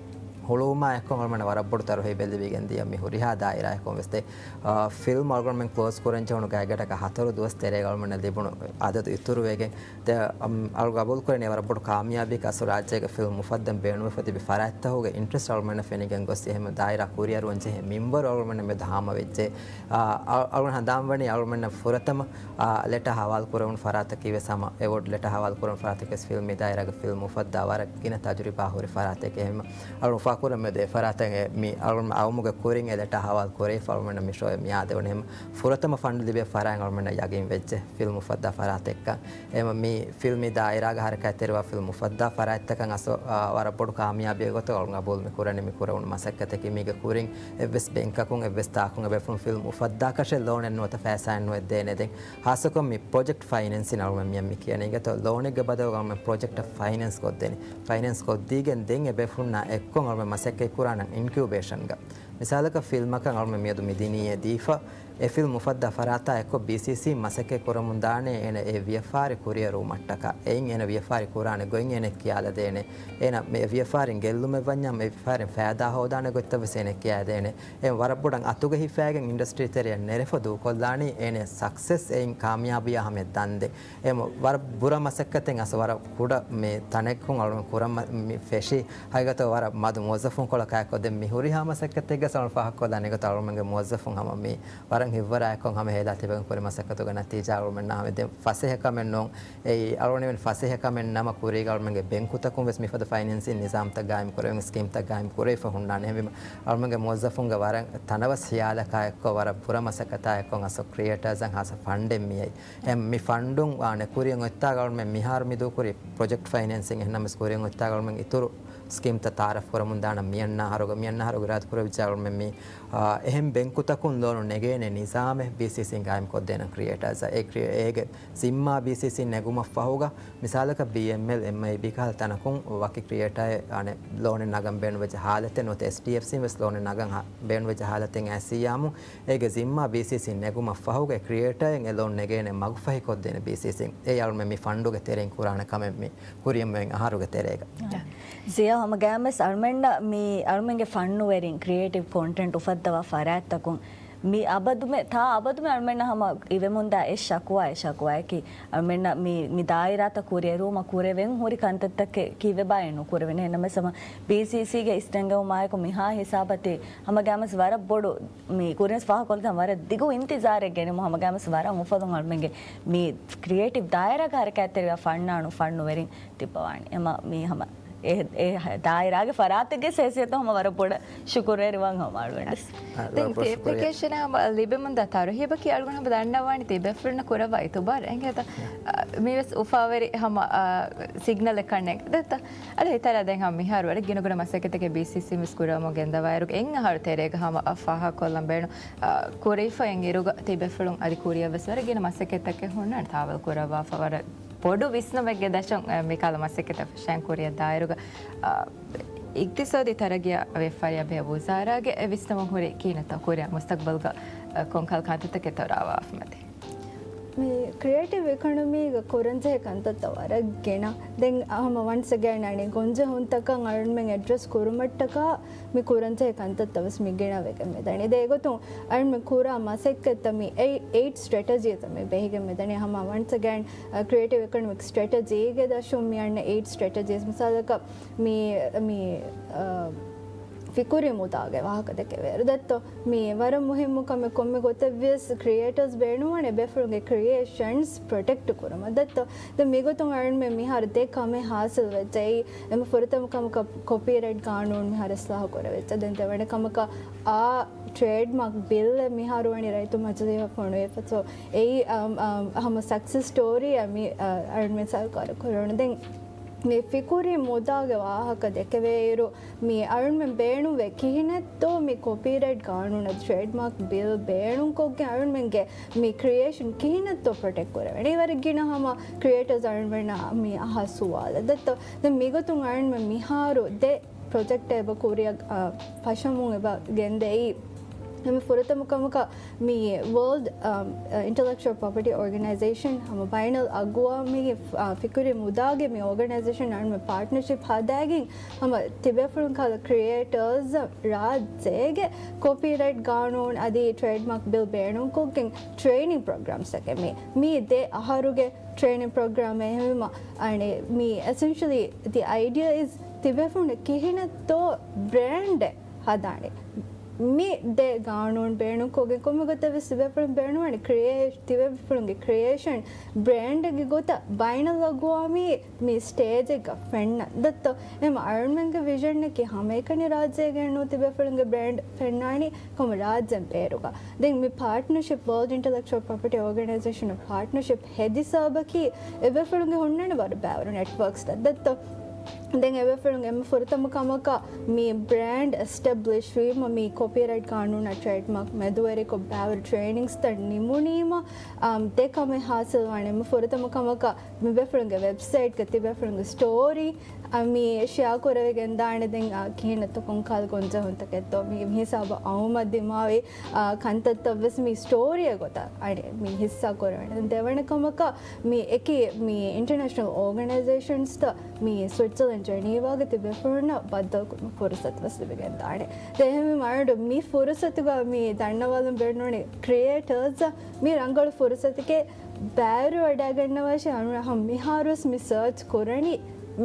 ހުޅުވުމާ އެއްކޮށް އަޅުމެންނަށް ވަރަށް ބޮޑު ތަރުހީބެއް ލިބިގެން ދިޔަ މި ހުރިހާ ދާއިރާއަކުން ވެސް ދެ، އާ، ފިލްމް އަޅުގަނޑުމެން ކްލޯޒް ކުރަން ޖެހުނު ގާތްގަނޑަކަށް ހަތަރު ދުވަސް ތެރޭގަ އަޅުމެންނަށް ލިބުނު އަދަދު އިތުރުވެގެން ދެ، އަމް، އަޅު ގަބޫލު ކުރަނީ ވަރަށް ބޮޑު ކާމިޔާބީ ކަސް ރާއްޖޭގެ ފިލްމް އުފައްދަން ބޭނުންވެފަ ތިބި ފަރާތްތަކުގެ އިންޓްރެސްޓް އަޅުމެންނަށް ފެނިގެން ގޮސް އެހެން ދާއިރާ ކުރިއަރުވަން ޖެހޭ މިންވަރު އަޅުމެންނަށް މެދު ހާމަވެއްޖެ. އާ، އަ-، އަޅުގަނޑު ހަނދާންވަނީ އަޅުމެންނަށް ފުރަތަމަ، އާ، ލެޓާ ހަވާލު ކުރެވުނު ފަރާތަކީ ވެސް ހަމަ އެވޯޑް ލެޓާ ހަވާލު ކުރެވުނު ފަރާތަކީ ވެސް ފިލްމް މި ދާއިރާގެ ފިލްމް އުފައްދާ ވަރަށް ގިނަ ތަޖުރިބާ ހުރި ފަރާތެކޭ. އެހެން އަޅު ފާކުރަ މެދު އެ ފަރާތަށް އެ މި އަޅު އައުމުގެ ކުރިން އެ ލެޓާ ހަވާލު ކުރެވިފަ އަޅުމެންނަށް މި ޝޯއެއް މި އާދެވުނު. އެހެން ފުރަތަމަ ފަންޑް ލިބޭ ފަރާތް އަޅުމެންނަށް ޔަގީން ވެއްޖެ ފިލްމް އުފައްދާ ފަރާތެއްކަން. އެމަ މި ފިލްމީ ދާއިރާގަ ހަރަކާތްތެރިވާ ފިލްމް އުފައްދާ ފަރާތްތަކަށް އަސް-، އާ، ވަރަށް ބޮޑު ކާމިޔާބީ ގޮތަށް އަޅު ގަބޫލު މި ކުރަނީ މި ކުރެވުނު މަސައްކަތަކީ މީގެ ކުރިން އެއްވެސް ބެންކަކުން އެއްވެސް ތާކުން އެބޭފުޅުން ފިލްމް އުފައްދާކަށެއް ލޯނެއް ނުވަތަ ފައިސާއެއް ނުވެ ދޭނެ. ދެން ހާއްސަކޮށް މި ޕްރޮޖެކްޓް ފައިނޭންސިން އަޅުމެން މިއަށް މި ކިޔަނީ އިނގޭތޯ ލޯނެއްގެ ބަދަލުގަ އަޅުމެން ޕްރޮޖެކްޓަށް ފައިނޭންސް ކޮށްދޭނެ. ފައިނޭންސް ކޮށްދީގެން ދެން އެބޭފުޅުންނާ އެއްކޮށް އަޅުމެން މަސައްކަތް ކުރާނަން އިންކިއުބޭޝަންގަ. މިސާލަކަށް ފިލްމަކަށް އަޅުމެން މިއަދު މި ދިނީ އެ ދީފަ އެ ފިލްމް އުފައްދާ ފަރާތާ އެއްކޮށް ބީސީސީ މަސައްކަތް ކުރަމުން ދާނެ އޭނަ އެ ވިޔަފާރި ކުރިއަރުވުމަށްޓަކާ. އެއިން އޭނަ ވިޔަފާރި ކުރާނެ ގޮތް އޭނަ ކިޔާލަދޭނެ. އޭނަ މި ވިޔަފާރިން ގެއްލުމެއް ވަންޏާ މި ވިޔަފާރިން ފައިދާ ހޯދާނެ ގޮތްތައް ވެސް އޭނަ ކިޔާދޭނެ. އެ ވަރަށް ބޮޑަށް އަތުގަ ހިފައިގެން އިންޑަސްޓްރީ ތެރެއަށް ނެރެފަ ދޫކޮށްލާނީ އޭނަ ސަކްސެސް އެއިން ކާމިޔާބީއާ ހަމަޔަށް ދަންދެ. އެ ވަރަށް ބުރަ މަސައްކަތެއް އަސް ވަރަށް ކުޑަ މި ތަނެއްކުން އަޅުގަނޑު ކުރަން މަ-، މި ފެށީ. ހަގީގަތަށް ވަރަށް މަދު މުވައްޒަފުންކޮޅަކާއެއްކޮށް ދެން މި ހުރިހާ މަސައްކަތެއްގަ އަޅުގަނޑު ފާހަގަކޮށްލާނެ ގޮތަށް އަޅުގަނޑުގެ މުވައްޒަފުން ހަމަ މި ވަރަށް ހިތްވަރާއެއްކޮށް ހަމަ ހޭލާ ތިބެގެން ކުރި މަސައްކަތުގެ ނަތީޖާ އަޅުގަނޑުމެންނަށް ހަމަ ދެން ފަސޭހަކަމެއް ނޫން. އެއީ އަޅުގަނޑުމެން ފަސޭހަކަމެއް ނަމަ ކުރީގަ އަޅުގަނޑުގެ ބެންކުތަކުން ވެސް މިފަދަ ފައިނޭންސިން ނިޒާމްތައް ގާއިމް ކުރެވެން ސްކީމްތައް ގާއިމް ކުރެވިފަ ހުންނާނެ. އެހެންވީމަ އަޅުގަނޑުގެ މުވައްޒަފުންގެ ވަރަށް ތަނަވަސް ހިޔާލަކާއެއްކޮށް ވަރަށް ބުރަ މަސައްކަތާއެއްކޮށް އަސް ކްރިއޭޓާސްއަށް ހާއްސަ ފަންޑެއް މިއައީ. އެ މި ފަންޑުން ވާނެ ކުރިއަށް އޮތްތާގަ އަޅުމެން މިހާރު މި ދޫކުރި ޕްރޮޖެކްޓް ފައިނޭންސިން އެހެންނަމަވެސް ކުރިއަށް އޮތްތާގަ އަޅުމެން އިތުރު ސްކީމްތައް ތައާރަފް ކުރަމުން ދާނަން މިއަންނަ އަހަރުގަ، މިއަންނަ އަހަރުގަ އިރާދަ ކުރެވިއްޖެ އަޅުމެން މި، އާ، އެހެން ބެންކުތަކުން ލޯނު ނެގޭނެ ނިޒާމެއް ބީސީސީން ގާއިމް ކޮށްދޭނަން ކްރިއޭޓާސްއަށް. އެ ކްރިއޭ-، އޭގެ ޒިންމާ ބީސީސީން ނެގުމަށް ފަހުގަ، މިސާލަކަށް ބީއެމްއެލް، އެމްއައިބީ ކަހަލަ ތަނަކުން ވަކި ކްރިއޭޓާއެއް އަނެއް ލޯނެއް ނަގަން ބޭނުންވެއްޖެ ހާލަތެއް ނުވަތަ އެސްޑީއެފްސީން ވެސް ލޯނެއް ނަގަން ހާ-، ބޭނުންވެއްޖެ ހާލަތެއް އައިސް އިއްޔާމު އޭގެ ޒިންމާ ބީސީސީން ނެގުމަށް ފަހުގަ އެ ކްރިއޭޓާއެއް އެ ލޯން ނެގޭނެ މަގުފަހިކޮށްދޭނެ ބީސީސީން. އެއީ އަޅުމެން މި ފަންޑުގެ ތެރެއިން ކުރާނެ ކަމެއް މި ކުރިއަށް އޮތް އަހަރުގެ ތެރޭގަ. ޒިޔާ ހަމަގައިމުވެސް އަޅުމެންނަށް މި އަޅުމެންގެ ފަންނުވެރިން ކްރިއޭޓިވް ކޮންޓެންޓް އުފައްދަވާ ފަރާތްތަކުން މި އަބަދުމެ-، ތާ އަބަދުމެ އަޅުމެންނަށް ހަމަ އިވެމުންދާ އެއް ޝަކުވާ، އެއް ޝަކުވާއަކީ އަޅުމެންނަށް މި، މި ދާއިރާތައް ކުރިއެރުވުމަށް ކުރެވެން ހުރި ކަންތައްތަކެއް ކީއްވެބާއޭ ނުކުރެވެނީ. އެހެންނަމަވެސް ހަމަ ބީސީސީގެ އިސްނެންގެވުމާއެކު މިހާ ހިސާބަތީ ހަމަގައިމުވެސް ވަރަށް ބޮޑު މި ކުރިންވެސް ފާހަގަކޮށްލިތަން ވަރަށް ދިގު އިންތިޒާރެއް ގެނެމު ހަމަގައިމުވެސް ވަރަށް އުފަލުން އަޅުމެންގެ މި ކްރިއޭޓިވް ދާއިރާގަ ހަރަކާތްތެރިވާ ފަންނާނު ފަންނުވެރިން ތިއްބަވާނެ. އެމަ މީ ހަމަ އެ ދާއިރާގެ ފަރާތެއްގެ ހޭސިޔަތުން ހަމަ ވަރަށް ބޮޑަށް ޝުކުރުވެރިވަން ހަމަ އަޅުގަނޑަށް. ދެން އެޕްލިކޭޝަނާ ލިބެމުންދާ ތަރުހީބަކީ އަޅުގަނޑު ހަމަ ދަންނަވާނީ ތިބޭފުޅުންނަށް ކުރައްވާ އިތުބާރު އެނގޭތަ؟ މީވެސް އުފާވެރި ހަމަ ސިގްނަލެއް ކަންނޭނގެ ދެއްތަ؟ އަދި އެތަރާ ދެން ހަމަ މިހާރު ވަރަށް ގިނަ ގުނަ މަސައްކަތެއް ބީސީސީ ވެސް ކުރަމުން ގެންދަވާއިރު އެއް އަހަރު ތެރޭގަ ހަމަ ފާހަގަކޮށްލަން ބޭނުން ކުރެވިފައި އިރުގަ ތިބޭފުޅުން އަދި ކުރިއަށް ވެސް ވަރަށް ގިނަ މަސައްކަތްތަކެއް ހުންނާނެ ތާވަލް ކުރައްވާފަ ވަރަށް ބޮޑު ވިސްނުމެއްގެ ދަށުން މިކަހަލަ މަސައްކަތްތައް ފަށަން ކުރިއަށް ދާއިރުގަ އިގްތިސާދީ ތަރައްގީ ވިޔަފާރިއާ ބެހޭ ވުޒާރާގެ ވިސްނަމުން ހުރި ކިހިނެއްތޯ ކުރިއަށް މުސްތަގްބަލްގަ ކޮންކަހަލަ ކަންތައްތަކެއްތޯ ރާވާފަ މަތި. މި ކްރިއޭޓިވް އިކޮނޮމީގަ ކުރަންޖެހޭ ކަންތައްތައް ވަރަށް ގިނަ. ދެން ހަމަ ވަންސް އެގެއިން އަނެއް ގޮންޖެހުންތަކަށް އަޅުމެން އެޑްރެސް ކުރުމަށްޓަކާ މި ކުރަންޖެހޭ ކަންތައްތައް ވެސް މި ގިނަވެގެން މިދަނީ. ދެން އެގޮތުން އަޅުމެން ކުރާ މަސައްކަތްތައް މި އެއް، އެއިޓް ސްޓްރެޓެޖީތައް މި ބެހިގެން މިދަނީ. ހަމަ ވަންސް އެގެއިން ކްރިއޭޓިވް އިކޮނޮމިކް ސްޓްރެޓެޖީގެ ދަށުން މި އަންނަ އެއިޓް ސްޓްރެޓެޖީސް. މިސާލަކަށް މި، މި، އަ، ފިކުރީ މުދާގެ ވާހަކަ ދެކެވޭއިރު ދެއްތޯ؟ މި ވަރަށް މުހިއްމު ކަމެއް. ކޮންމެ ގޮތެއްވިޔަސް ކްރިއޭޓަރސް ބޭނުންވާނެ ބޭފުޅުންގެ ކްރިއޭޝަންސް ޕްރޮޓެކްޓް ކުރުމަށް ދެއްތޯ؟ ދެން މިގޮތުން އަޅުމެން މިހާރު ދެ ކަމެއް ހާސިލް ވެއްޖެ. އެއީ އެންމެ ފުރަތަމަ ކަމަކަށް ކޮޕީރައިޓް ގާނޫނު މިހާރު އިސްލާހު ކުރެވިއްޖެ. ދެން ދެވަނަ ކަމަކަށް އާ ޓްރޭޑްމާކް ބިލް މިހާރު ވަނީ ރައްޔިތު މަޖިލީހަށް ފޮނުވިފަ. ސޯ އެއީ، އަމް، އަމް، ހަމަ ސަކްސެސް ސްޓޯރީއެއް މި، އަ، އަޅުމެން ސަރުކާރަށް ކުރެވުނު. ދެން މި ފިކުރީ މުދާގެ ވާހަކަ ދެކެވޭއިރު، މި އަޅުމެން ބޭނުންވޭ ކިހިނެއްތޯ މި ކޮޕީރައިޓް ގާނޫނު އަދި ޓްރޭޑްމާކް ބިލް ބޭނުންކޮށްގެން އަޅުމެންގެ މި ކްރިއޭޝަން ކިހިނެއްތޯ ޕްރޮޓެކްޓް ކުރެވޭނެ. ވަރަށް ގިނަ ހަމަ ކްރިއޭޓަރސް އަޅުމެންނަށް މި އަހާ ސުވާލެއް ދެއްތޯ. ދެން މިގޮތުން އަޅުމެން މިހާރު ދެ ޕްރޮޖެކްޓެއް އެބަ ކުރިއަށް، އަ، ފަށަމުން އެބަ ގެންދައީ. އެންމެ ފުރަތަމަ ކަމަކަށް މި ވޯލްޑް، އަ، އިންޓެލެކްޗުއަލް ޕްރޮޕަޓީ އޯގަނައިޒޭޝަން ހަމަ ބައިނަލް އަގުވާމީ، އަ، ފިކުރީ މުދާގެ މި އޯގަނައިޒޭޝަން އަޅުމެން ޕާޓްނަރޝިޕް ހަދާގެން ހަމަ ތިބޭފުޅުން ކަހަލަ ކްރިއޭޓަރސް ރާއްޖޭގެ ކޮޕީރައިޓް ގާނޫނު އަދި ޓްރޭޑްމާކް ބިލް ބޭނުންކޮށްގެން ޓްރޭނިން ޕްރޮގްރާމްސް ތަކެއް މި، މި ދެ އަހަރުގެ ޓްރޭނިން ޕްރޮގްރާމް. އެހެންވީމަ، އަނެ، މި އެސެންޝަލީ ދި އައިޑިއާ އިޒް ތިބޭފުޅުން ކިހިނެއްތޯ ބްރޭންޑެއް ހަދާނެ. މި ދެ ގާނޫނު ބޭނުންކޮށްގެން ކޮންމެ ގޮތެއް ވެސް ތިބޭފުޅުން ބޭނުންވާނެ ކްރިއޭ-، ތިބޭފުޅުންގެ ކްރިއޭޝަން ބްރޭންޑެއްގެ ގޮތަށް ބައިނަލްއަގުވާމީ މި ސްޓޭޖެއްގަ ފެންނަން ދެއްތޯ. އެހެން އަޅުމެންގެ ވިޝަންއަކީ ހަމައެކަނި ރާއްޖޭގައެއްނޫން ތިބޭފުޅުންގެ ބްރޭންޑް ފެންނާނީ ކޮންމެ ރާއްޖެއިން ބޭރުގަ. ދެން މި ޕާޓްނަރޝިޕް ވޯލްޑް އިންޓެލެކްޗުއަލް ޕްރޮޕަޓީ އޯގަނައިޒޭޝަނު ޕާޓްނަރޝިޕް ހެދި ސަބަބަކީ އެބޭފުޅުންގެ ހުންނާނެ ވަރަށް ބައިވަރު ނެޓްވޯކްސްތައް ދެއްތޯ. ދެން އެބޭފުޅުން އެންމެ ފުރަތަމަ ކަމަކަށް މި ބްރޭންޑް އެސްޓެބްލިޝް ވީމަ މި ކޮޕީރައިޓް ގާނޫނާ ޓްރޭޑްމާކް މެދުވެރިކޮށް ބައިވަރު ޓްރޭނިންގްސްތައް ނިމުނީމަ، އަމް، ދެ ކަމެއް ހާސިލް ވާނެ. އެންމެ ފުރަތަމަ ކަމަކަށް މި ބޭފުޅުންގެ ވެބްސައިޓްގަ ތިބޭފުޅުންގެ ސްޓޯރީ، އަ، މި ޝެއާ ކުރެވިގެން ދާނެ. ދެން، އަ، ކިހިނެއްތޯ ކޮންކަހަލަ ގޮންޖެހުންތަކެއްތޯ މި، މި ހިސާބަށް އައުމަށް ދިމާވި، އަ، ކަންތައްތައް ވެސް މި ސްޓޯރީއެއް ގޮތަށް އަނެ މި ހިއްސާ ކުރެވޭނެ. ދެން ދެވަނަ ކަމަކަށް މި އެކި މި އިންޓަރނޭޝަނަލް އޯގަނައިޒޭޝަންސްތައް މި ސްވިޓްޒަލެންޑް ޖެނީވާގެ ތިބޭފުޅުންނަށް ބައްދަލުކުރުމަށް ފުރުސަތު ވެސް ލިބިގެން ދާނެ. ދެން އެހެންވީމަ އަޅުގަނޑު މި ފުރުސަތުގަ މި ދަންނަވާލަން ބޭނުންވަނީ ކްރިއޭޓަރސް މި ރަނގަޅު ފުރުސަތެކޭ ބައިވެރިވަޑައިގަންނަވާށޭ. އަޅުގަނޑު ހަމަ މިހާރުވެސް މި ސާޗް ކުރަނީ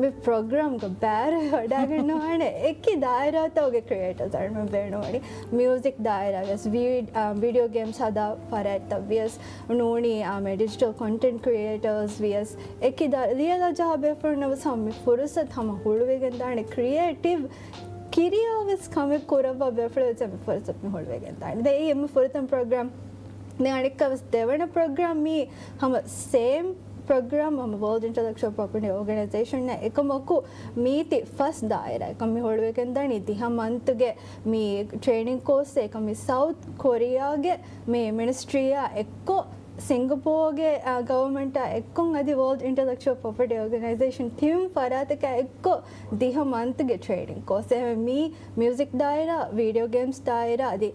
މި ޕްރޮގްރާމްގަ ބައިވެރިވަޑައިގަންނަވާނެ އެކި ދާއިރާތަކުގެ ކްރިއޭޓަރސް އަޅުގަނޑު ބޭނުންވަނީ. މިއުޒިކް ދާއިރާ ވެސް، ވީ-، އާ، ވީޑިއޯ ގޭމްސް ހަދާ ފަރާތްތައް ވިޔަސް ނޫނީ، އާ، މި ޑިޖިޓަލް ކޮންޓެންޓް ކްރިއޭޓަރސް ވިޔަސް އެކި ދާ-، ލިޔެލާ ޖަހާ ބޭފުޅުންނަށް ވެސް ހަމަ މި ފުރުސަތު ހަމަ ހުޅުވިގެން ދާނެ. ކްރިއޭޓިވް ކިރިޔާ ވެސް ކަމެއް ކުރައްވާ ބޭފުޅުން ވެސް މި ފުރުސަތު މި ހުޅުވިގެން ދާނެ. ދެން އެއީ އެންމެ ފުރަތަމަ ޕްރޮގްރާމް. ދެން އަނެއްކާ ވެސް ދެވަނަ ޕްރޮގްރާމް މީ ހަމަ ސޭމް ޕްރޮގްރާމް ހަމަ ވޯލްޑް އިންޓެލެކްޗުއަލް ޕްރޮޕަޓީ އޯގަނައިޒޭޝަން އެކަމަކު މީތި ފަސް ދާއިރާ އެކަމް މި ހުޅުވިގެން ދާނީ ދިހަ މަންތުގެ މި ޓްރޭނިން ކޯސް އެކަމް މި ސައުތް ކޮރިއާގެ މި މިނިސްޓްރީއާ އެއްކޮށް ސިންގަޕޯގެ، އާ، ގަވަރމަންޓާ އެއްކޮށް އަދި ވޯލްޑް އިންޓެލެކްޗުއަލް ޕްރޮޕަޓީ އޯގަނައިޒޭޝަން ތިން ފަރާތަކާ އެއްކޮށް ދިހަ މަންތުގެ ޓްރޭނިން ކޯސް. އެހެން މީ މިއުޒިކް ދާއިރާ، ވީޑިއޯ ގޭމްސް ދާއިރާ އަދި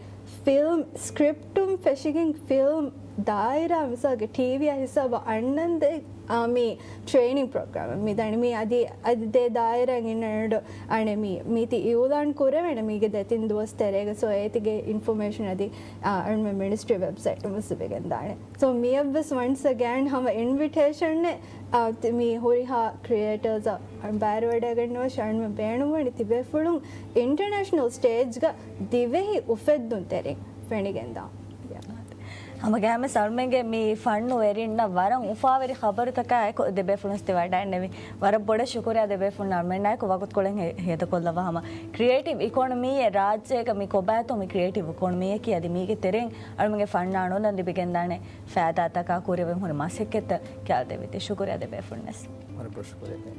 ފިލްމް ސްކްރިޕްޓުން ފެށިގެން ފިލްމް ދާއިރާ މިސާލްގެ ޓީވީއާ ހިސާބަށް އަންނަންދެން، އާ، މި ޓްރޭނިން ޕްރޮގްރާމެއް މި ދަނީ. މި އަދި، އަދި ދެ ދާއިރާއިން އިންނަން އަނެ މި، މީތި އިއުލާން ކުރެވޭނެ މީގެ ދެ ތިން ދުވަސް ތެރޭގަ. ސޯ އޭތިގެ އިންފޮމޭޝަން އަދި، އާ، އަންމެ މިނިސްޓްރީ ވެބްސައިޓު މުސިބިގެން ދާނެ. ސޯ މިއަށްވެސް ވަންސް އަގެން ހަމަ އިންވިޓޭޝަންއެއް، އާ، ތި-، މި ހުރިހާ ކްރިއޭޓަރސް ބައިވެރިވަޑައިގަންނަވާށޭ. އަންމެ ބޭނުންވަނީ ތިބޭފުޅުން އިންޓަރނޭޝަނަލް ސްޓޭޖްގަ ދިވެހި އުފެއްދުންތެރިން ފެނިގެންދާ. ހަމަގައިމެސް އަޅުމެންގެ މި ފަންނުވެރިންނަށް ވަރަށް އުފާވެރި ޚަބަރުތަކާއެކު ދެބޭފުޅުން ތި ވަޑައިންނެވި. ވަރަށް ބޮޑަށް ޝުކުރިއްޔާ ދެބޭފުޅުން އަޅުމެންނާއެކު ވަގުތުކޮޅެއް ހެ-، ހޭދަކޮށްލައްވާ. ހަމަ ކްރިއޭޓިވް އިކޮނޮމީއެއް ރާއްޖޭގަ މި ކޮބާތޯ މި ކްރިއޭޓިވް އިކޮނޮމީއަކީ އަދި މީގެ ތެރެއިން އަޅުމެންގެ ފަންނާނުންނަށް ލިބިގެންދާނެ ފައިދާތަކާ ކުރިއަށް ހުރި މަސައްކަތްތައް ކިޔާދެއްވީތީ. ޝުކުރިއްޔާ ދެބޭފުޅުންނަސް. ވަރަށް ބޮޑަށް ޝުކުރިއްޔާ.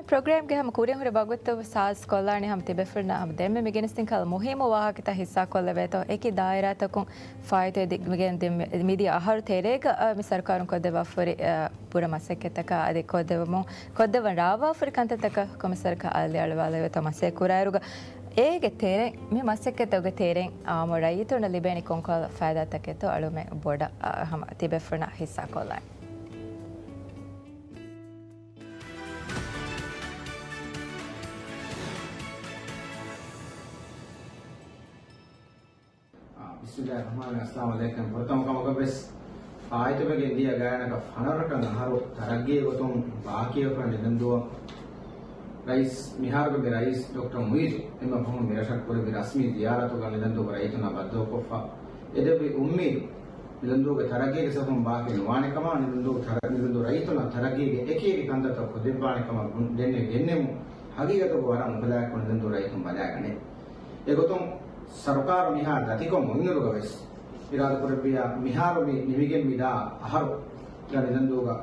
ޕްރޮގްރާމްގެ ހަމަ ކުރިއަށް ހުރި ވަގުތު ސާސް ކޮށްލާނީ ހަމަ ތިބޭފުޅުންނަށް ހަމަ ދެންމެ މި ގެނެސްދިން ކަހަލަ މުހިއްމު ވާހަކަތައް ހިއްސާ ކޮށްލެވޭތޯ. އެކި ދާއިރާތަކުން ފާއިތުވެ ދިގުމިގެން ދިން މި-، މިދިޔަ އަހަރު ތެރޭގަ، އަ، މި ސަރުކާރުން ކޮށްދެއްވާފަ ހުރި، އަ، ބުރަ މަސައްކަތްތަކާ އަދި ކޮށްދެވުމުން، ކޮށްދެއްވަން ރާވާފަ ހުރި ކަންތައްތަކަށް ކޮންމެސް ސަރަކަށް އަލިއަޅުވާލެވޭތޯ މަސައްކަތް ކުރާއިރުގަ، އޭގެ ތެރެއިން މި މަސައްކަތްތަކުގެ ތެރެއިން އާއްމު ރައްޔިތުންނަށް ލިބޭނީ ކޮންކަހަލަ ފައިދާތަކެއްތޯ އަޅުމެން ބޮޑަށް، އަ، ހަމަ ތިބޭފުޅުންނާ ހިއްސާ ކޮށްލާނެ. އާ، ބިސްމިއްލާހި ރަޙްމާނި ރަޙީމް. އައްސަލާމު ޢަލައިކުމް. ފުރަތަމަ ކަމަކަށް ވެސް ފާއިތުވެގެން ދިޔަ ގާތްގަނޑަކަށް ފަނަރަކަށް އަހަރު ތަރައްގީގެ ގޮތުން ބާކީވެފަ ނިލަންދޫއަށް ރައީސް، މިހާރުގެ ރައީސް ޑޮކްޓަރ މުއިއްޒު އެންމެ ފަހުން މިރަށަށް ކުރެއްވި ރަސްމީ ޒިޔާރަތުގަ ނިލަންދޫގެ ރައްޔިތުންނާ ބައްދަލުކޮށްފަ އެދެއްވި އުއްމީދު ނިލަންދޫގެ ތަރައްގީގެ ސަފުން ބާކީ ނުވާނެ ކަމަށް، ނިލަންދޫ ތަރަ-، ނިލަންދޫ ރައްޔިތުންނަށް ތަރައްގީގެ އެކި އެކި ކަންތައްތައް ކޮށްދެއްވާނެ ކަމަށް ގުން-، ދެންނެވި ގެންނެވުމުން ހަގީގަތުގަ ވަރަށް އުފަލާއެއްކޮށް ނިލަންދޫ ރައްޔިތުން ބަލާގަނޭ. އެގޮތުން ސަރުކާރު މިހާ ދަތިކޮށް އޮތްއިރުގަ ވެސް އިރާދަކުރެއްވިޔާ މިހާރު މި ނިމިގެން މިދާ އަހަރުގަ ނިލަންދޫގަ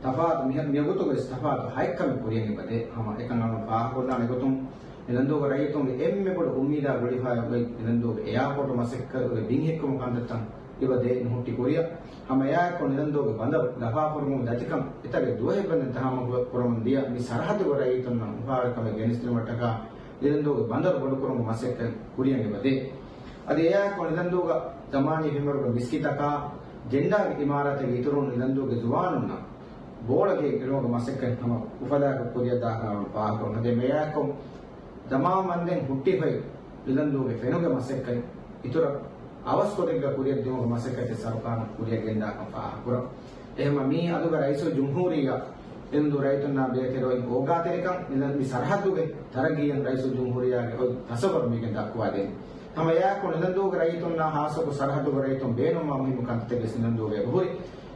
ތަފާތު މިހަ-، މިވަގުތުގަ ވެސް ތަފާތު ހައެއްކަމެއް ކުރިޔަށް އެބަދޭ. ހަމަ އެކަން އަޅުން ފާހަގަކޮށްލާނެ ގޮތުން ނިލަންދޫގެ ރައްޔިތުންގެ އެންމެ ބޮޑު އުއްމީދާ ގުޅިފައި އޮތް ނިލަންދޫގެ އެއާޕޯޓު މަސައްކަތުގެ ބިން ހިއްކުމު ކަންތައްތައް އެބަދޭ ނުހުއްޓި ކުރިއަށް. ހަމަ އެއާއެއްކޮށް ނިލަންދޫގެ ބަނދަރު ލަފާކުރުމުގެ ދަތިކަން އެތައް ދުވަހެއް ވަންދެން ތަހައްމަލް ކުރަމުން ދިޔަ މި ސަރަހައްދުގެ ރައްޔިތުންނަށް އުފާވެރިކަމެއް ގެނެސްދިނުމަށްޓަކާ ނިލަންދޫގެ ބަނދަރު ބޮޑުކުރުމުގެ މަސައްކަތް ކުރިއަށް އެބަދޭ. އަދި އެއާއެކު ނިލަންދޫގަ ޒަމާނީ ފެންވަރުގެ މިސްކިތަކާ ޖެންޑާގެ އިމާރާތެއްގެ އިތުރުން ނިލަންދޫގެ ޒުވާނުންނަށް ބޯޅަ ގެއްލުމުގެ މަސައްކަތް ހަމަ އުފަލާކޮށް ކުރިއަށްދާކަން ފާހަގަކުރަން. އަދި އެއާއެކު ޒަމާން ވަންދެން ހުއްޓިފައި ނިލަންދޫގެ ފެނުގެ މަސައްކަތް އިތުރަށް އަވަސްކޮށްދެއްވާ ކުރިއަށްދިއުމުގެ މަސައްކަތެއް ސަރުކާރުން ކުރިއަށް ގެންދާކަން ފާހަގަކުރަން. އެހެންމަ މީ އަދުގަ ރައީސުލްޖުމްހޫރިއްޔާ ނިލަންދޫ ރައްޔިތުންނާ ބޭތެރެވަން އޯގާތެރިކަން ނިލަން މި ސަރަހައްދުގެ ތަރައްގީއަށް ރައީސުލްޖުމްހޫރިއްޔާގެ އޮތް ތަސައްވަރު މީގެން ދައްކުވާދޭނެ. ހަމަ އެއާއެކު ނިލަންދޫގެ ރައްޔިތުންނާ ހާއްސަކޮށް ސަރަހައްދުގެ ރައްޔިތުން ބޭނުންވާ މުހިއްމު ކަންތައްތަކެއް ވެސް ނިލަންދޫގަ އެބަހުރި.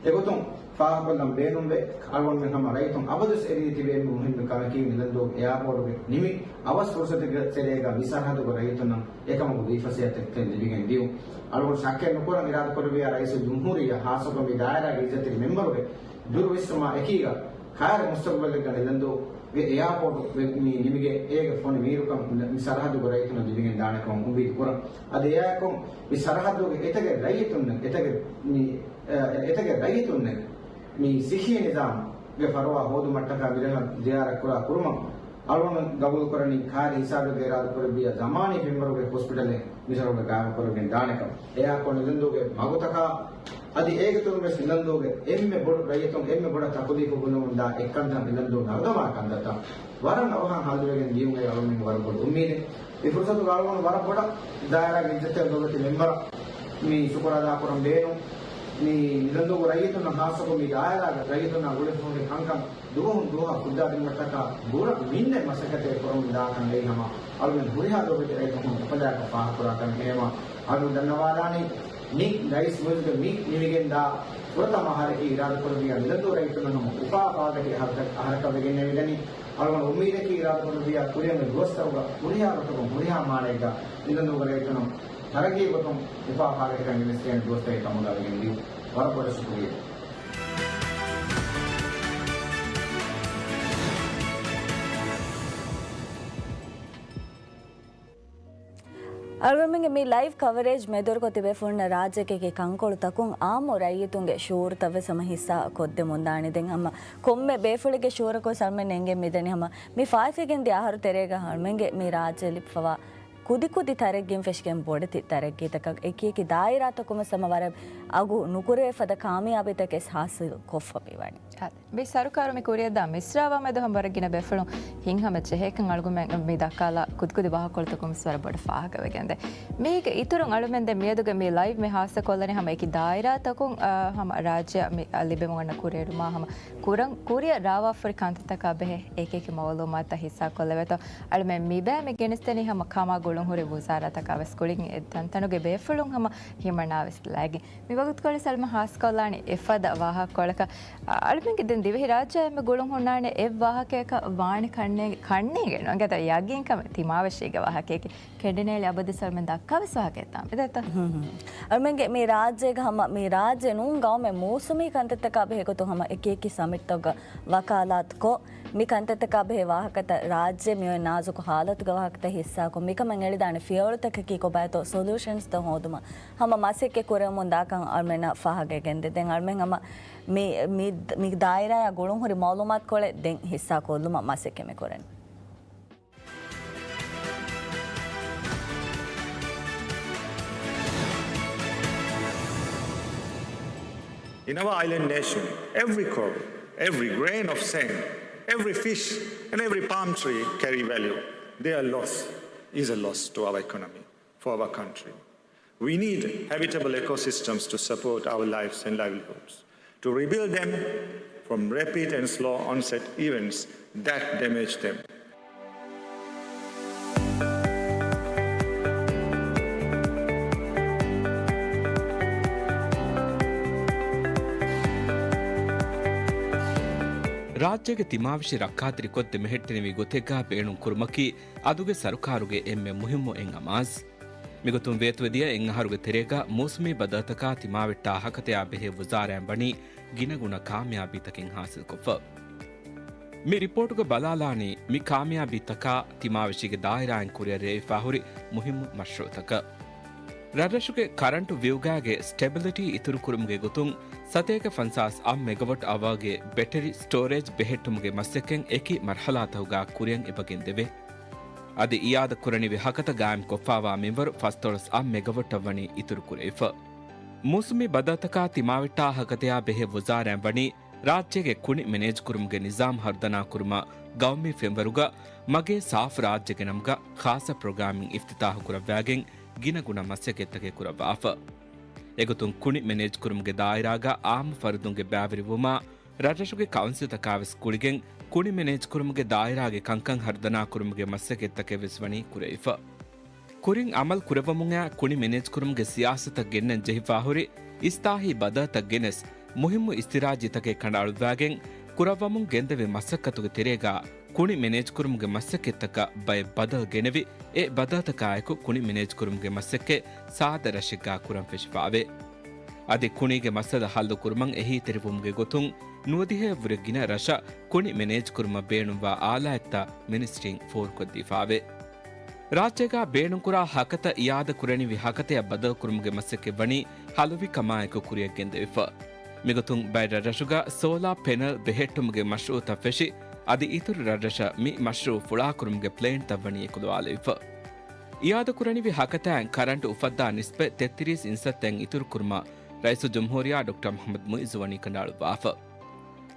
އެގޮތުން ފާހަގަކޮށްލަން ބޭނުންވޭ، އަޅުގަނޑުމެން ހަމަ ރައްޔިތުން އަބަދުވެސް އެދި ތިބޭ އެންމެ މުހިއްމު ކަމަކީ ނިލަންދޫގެ އެއާޕޯޓުގެ ނިމި އަވަސް ފުރުސަތުގެ ތެރޭގަ މި ސަރަހައްދުގެ ރައްޔިތުންނަށް އެކަމަކު ދީފަސޭހަތެއް ލިބިގެން ދިޔުން. އަޅުގަނޑު ޝައްކެއް ނުކުރަން އިރާދަކުރެއްވިޔާ ރައީސުލްޖުމްހޫރިއްޔާ ހާއްސަކޮށް މި ދާއިރާގެ އިއްޒަތްތެރި މެމްބަރުގެ ދުރުވިސްނުމާ އެކީގަ ކާރި މުސްތަގުބަލެއްގަ ނިލަންދޫގެ އެއާޕޯޓު ވެ-، މި ނިމިގެން އޭގެ ފޮނި މީރުކަން މި ސަރަހައްދުގެ ރައްޔިތުންނަށް ލިބިގެން ދާނެކަމަށް އުއްމީދު ކުރަން. އަދި އެއާއެކު މި ސަރަހައްދުގެ އެތަކެއް ރައްޔިތުންނެއް، އެތަކެއް މި، އެ، އެތަކެއް ރައްޔިތުންނެއް މި ސިއްހީ ނިޒާމްގެ ފަރުވާ ހޯދުމަށްޓަކާ މިރަށަށް ޒިޔާރަތް ކުރާ ކުރުމަށް އަޅުގަނޑު ގަބޫލުކުރަނީ ކާރި ހިސާބެއްގަ އިރާދަ ކުރެއްވިޔާ ޒަމާނީ ފެންވަރުގެ ހޮސްޕިޓަލެއް މިސަރުގަ ގާއިމުކުރެވިގެން ދާނެކަން. އެއާކޮށް ނިލަންދޫގެ މަގުތަކާ އަދި އޭގެ ތުރުން ވެސް ނިލަންދޫގެ އެންމެ ބޮޑު ރައްޔިތުން އެންމެ ބޮޑަށް ތަކުލީފު ބުނެމުންދާ އެއްކަންތައް ނިލަންދޫ ނަރުދަމާ ކަންތައްތައް ވަރަށް އަވަހަށް ހައްލުވެގެން ދިޔުމުގައި އަޅުގަނޑުމެން ވަރަށް ބޮޑު އުއްމީދެއް. މި ފުރުސަތުގަ އަޅުގަނޑު ވަރަށް ބޮޑަށް ދާއިރާގެ އިއްޒަތްތެރި ދޮރުވެތި މެމްބަރަށް މި ޝުކުރު އަދާކުރަން ބޭނުން. މި ނިލަންދޫގެ ރައްޔިތުންނަށް ހާއްސަކޮށް މި ދާއިރާގެ ރައްޔިތުންނާ ގުޅިފަ ހުރި ކަންކަން ދުވަހުން ދުވަހަށް ފުއްދާދިނުމަށްޓަކާ ބުރަ މިންނެ މަސައްކަތެއް ކުރަމުން ދާކަން އެއީ ހަމަ އަޅުގަނޑު ހުރިހާ ދޮރުވެތި ރައްޔިތުން އުފަލާކަށް ފާހަގަކުރާކަން. އެހެންވީމާ އަޅުގަނޑު ދަންނަވާލާނީ މި ރައީސް މުއިއްޒުގެ މި ނިމިގެންދާ ފުރަތަމަ އަހަރަކީ އިރާދަކުރެއްވިޔާ ނިލަންދޫ ރައްޔިތުންނަށް ހަމަ އުފާ ފާގަތި އަހަރަކަށް، އަހަރަކަށް ވެގެންނެވިދަނީ. އަޅުގަނޑު އުއްމީދަކީ އިރާދަކުރެއްވިޔާ ކުރިއަށް އޮތް ދުވަސްތަކުގަ ހުރިހާ ރަށްތަކުން ހުރިހާ މާނައެއްގަ ނިލަންދޫގެ ރައްޔިތުންނަށް ތަރައްގީ ގޮތުން އުފާ ފާގަތިކަން ގެނެސްދޭނެ ދުވަސްތަކެއް ކަމުގަ ވެގެން ދިޔުން. ވަރަށް ބޮޑަށް ޝުކުރިއްޔާ. އަޅުގަނޑުމެންގެ މި ލައިވް ކަވަރޭޖް މެދުވެރިކޮށް ތިބޭފުޅުންނަށް ރާއްޖޭގެ ކަންކޮޅުތަކުން އާއްމު ރައްޔިތުންގެ ޝުޢޫރުތައް ވެސް ހަމަ ހިއްސާ ކޮށްދެމުންދާނެ. ދެން ހަމަ ކޮންމެ ބޭފުޅެއްގެ ޝުޢޫރަކު ވެސް އަޅުމެން އެނގެން މިދަނީ ހަމަ މި ފާއިތުވެގެން ދިޔަ އަހަރު ތެރޭގަ އަޅުމެންގެ މި ރާއްޖެ ލިބިފަވާ ކުދިކުދި ތަރައްގީން ފެށިގެން ބޮޑެތި ތަރައްގީތަކަށް އެކި އެކި ދާއިރާތަކުން ވެސް ހަމަ ވަރަށް އަގު ނުކުރެވޭ ފަދަ ކާމިޔާބީތަކެއް ހާސިލް ކޮށްފަ މިވަނީ. އާދެ، މި ސަރުކާރު މި ކުރިއަށްދާ މިސްރާބާ މެދު ހަމަ ވަރަށް ގިނަ ބޭފުޅުން ހިތްހަމަ ޖެހޭކަން އަޅުގަނޑުމެން މި ދައްކާލާ ކުދިކުދި ވާހަކަކޮޅުތަކުން ވެސް ވަރަށް ބޮޑަށް ފާހަގަވެގެންދޭ. މީގެ އިތުރުން އަޅުމެން ދެން މިއަދުގެ މި ލައިވް މި ހާއްސަކޮށްލަނީ ހަމަ އެކި ދާއިރާތަކުން، އާ، ހަމަ ރާއްޖެއަށް މި، އާ، ލިބެމުން އަންނަ ކުރިއެރުމާ ހަމަ ކުރަން، ކުރިއަށް ރާވާފަހުރި ކަންތައްތަކާ ބެހޭ އެކި އެކި މައުލޫމާތުތައް ހިއްސާކޮށްލެވޭތޯ. އަޅުމެން މިބައި މި ގެނެސްދެނީ ހަމަ ކަމާ ގުޅުން ހުރި ވުޒާރާތަކާ ވެސް ގުޅިގެން އެ ތަންތަނުގެ ބޭފުޅުން ހަމަ ހިމަނާ ވެސް ލައިގެން. މި ވަގުތުކޮޅެއް ސަލްމާ ހާސްކޮށްލާނީ އެފަދަ ވާހަކަކޮޅަކަށް. އަ، އަޅުމެންގެ ދެން ދިވެހިރާއްޖެ އެންމެ ގުޅުން ހުންނާނެ އެއް ވާހަކަޔަކަށް ވާނެ ކަންނޭނގެ، ކަންނޭނގެ ނުވަތަ ޔަގީންކަމެއް ތިމާވެށީގެ ވާހަކައެކޭ. ކެނޑިނޭލި އަބަދުސަލްމެން ދައްކާވެސް ވާހަކައެއްތާ މިދޭތަ؟ ހުން ހުން. އަޅުމެންގެ މި ރާއްޖޭގަ ހަމަ މި ރާއްޖެ ނޫން ގައުމެއް މޫސުމީ ކަންތައްތަކާ ބެހޭ ގޮތުން ހަމަ އެކި އެކި ސަމިޓްތަކުގަ ވަކާލާތުކޮށް، މި ކަންތައްތަކާ ބެހޭ ވާހަކަތައް ރާއްޖޭ މިއޮތް ނާޒުކު ހާލަތުގެ ވާހަކަތައް ހިއްސާކޮށް، މިކަމަށް އެޅިދާނެ ފިޔަވަޅުތަކަކީ ކޮބާތޯ ސޮލޫޝަންސްތައް ހޯދުމަށް ހަމަ މަސައްކަތް ކުރެވެމުން ދާކަން އަޅުމެންނަށް ފާހަގަވެގެންދޭ. ދެން އަޅުމެން ހަމަ މި، މި، މި ދާއިރާއާ ގުޅުން ހުރި މައުލޫމާތުކޮޅެއް ދެން ހިއްސާކޮށްލުމަށް މަސައްކަތް މި ކުރަނީ. In our island nation, every coral, every grain of sand, every fish, and every palm tree carry value. Their loss is a loss to our economy, for our country. We need habitable ecosystems to support our lives and livelihoods, to rebuild them from rapid and slow onset events that damage them. ރާއްޖޭގެ ތިމާވެށި ރައްކާތެރިކޮށް ދެމެހެއްޓެނިވި ގޮތެއްގަ ބޭނުން ކުރުމަކީ އަދުގެ ސަރުކާރުގެ އެންމެ މުހިއްމު އެއް އަމާޒް. މިގޮތުން ވޭތުވެދިޔަ އެއް އަހަރުގެ ތެރޭގަ މޫސުމީ ބަދަލުތަކާ ތިމާވެއްޓާ ހަކަތަޔާ ބެހޭ ވުޒާރާއިން ވަނީ ގިނަގުނަ ކާމިޔާބީތަކެއް ހާސިލްކޮށްފަ. މި ރިޕޯޓުގަ ބަލާލާނީ މި ކާމިޔާބީތަކާ ތިމާވެށީގެ ދާއިރާއިން ކުރިއަށް ރޭވިފާހުރި މުހިއްމު މަޝްރޫއުތަކަށް. ރަށްރަށުގެ ކަރަންޓު ވިއުގާގެ ސްޓެބިލިޓީ އިތުރުކުރުމުގެ ގޮތުން ސަތޭކަ ފަންސާސް އަށް މެގަވަޓް އަވަރގެ ބެޓެރި ސްޓޯރޭޖް ބެހެއްޓުމުގެ މަސައްކަތް އެކި މަރްހަލާތަކުގަ ކުރިއަށް އެބަގެންދެވޭ. އަދި އިއާދަކުރަނިވި ހަކަތަ ގާއިމްކޮށްފާވާ މިންވަރު ފަސްދޮޅަސް އަށް މެގަވަޓަށް ވަނީ އިތުރުކުރެވިފަ. މޫސުމީ ބަދަލުތަކާ ތިމާވެއްޓާ ހަކަތަޔާ ބެހޭ ވުޒާރާއިން ވަނީ ރާއްޖޭގެ ކުނި މެނޭޖްކުރުމުގެ ނިޒާމް ހަރުދަނާކުރުމަށް ގައުމީ ފެންވަރުގަ މަގޭ ސާފު ރާއްޖެގެ ނަމުގަ ޚާއްޞަ ޕްރޮގްރާމެއް އިފްތިތާހުކުރައްވާގެން ގިނަގުނަ މަސައްކަތްތަކެއް ކުރައްވާފަ. އެގޮތުން ކުނި މެނޭޖްކުރުމުގެ ދާއިރާގަ އާއްމު ފަރުދުންގެ ބައިވެރިވުމާ ރަށްރަށުގެ ކައުންސިލްތަކާވެސް ގުޅިގެން ކުނި މެނޭޖްކުރުމުގެ ދާއިރާގެ ކަންކަން ހަރުދަނާކުރުމުގެ މަސައްކަތްތަކެއްވެސް ވަނީ ކުރެވިފަ. ކުރިން އަމަލު ކުރެއްވަމުންއައި ކުނި މެނޭޖްކުރުމުގެ ސިޔާސަތަށް ގެންނަން ޖެހިފާހުރި އިސްލާހީ ބަދަލުތައް ގެނެސް މުހިއްމު އިސްތިރާޖީތަކެއް ކަނޑައަޅުއްވާގެން ކުރައްވަމުން ގެންދެވި މަސައްކަތުގެ ތެރޭގަ ކުނި މެނޭޖްކުރުމުގެ މަސައްކަތްތަކަށް ބައެއް ބަދަލު ގެނެވި، އެ ބަދަލުތަކާއެކު ކުނި މެނޭޖްކުރުމުގެ މަސައްކަތް ސާދަ ރަށެއްގަ ކުރަން ފެށިފައެވެ. އަދި ކުނީގެ މައްސަލަ ހައްލުކުރުމަށް އެހީތެރިވުމުގެ ގޮތުން ނުވަދިހައެއްވުރެ ގިނަ ރަށަށް ކުނި މެނޭޖްކުރުމަށް ބޭނުންވާ އާލާތްތައް މިނިސްޓްރީން ފޯރުކޮށްދީފައެވެ. ރާއްޖޭގަ ބޭނުންކުރާ ހަކަތަ އިއާދަކުރަނިވި ހަކަތަޔަށް ބަދަލުކުރުމުގެ މަސައްކަތްވަނީ ހަލުވިކަމާއެކު ކުރިއަށް ގެންދެވިފަ. މިގޮތުން ބައެއް ރަށްރަށުގަ ސޯލާ ޕެނަލް ބެހެއްޓުމުގެ މަޝްރޫއުތައް ފެށި، އަދި އިތުރު ރަށްރަށަށް މި މަޝްރޫއު ފުޅާކުރުމުގެ ޕްލޭންތައް ވަނީ އެކުލަވާލެވިފަ. އިއާދަކުރަނިވި ހަކަތައިން ކަރަންޓު އުފައްދާ ނިސްބަތް ތެއްތިރީސް އިންސައްތައިން އިތުރުކުރުމަށް ރައީސުލްޖުމްހޫރިއްޔާ ޑޮކްޓަރ މުޙައްމަދު މުޢިއްޒު ވަނީ ކަނޑައަޅުއްވާފަ.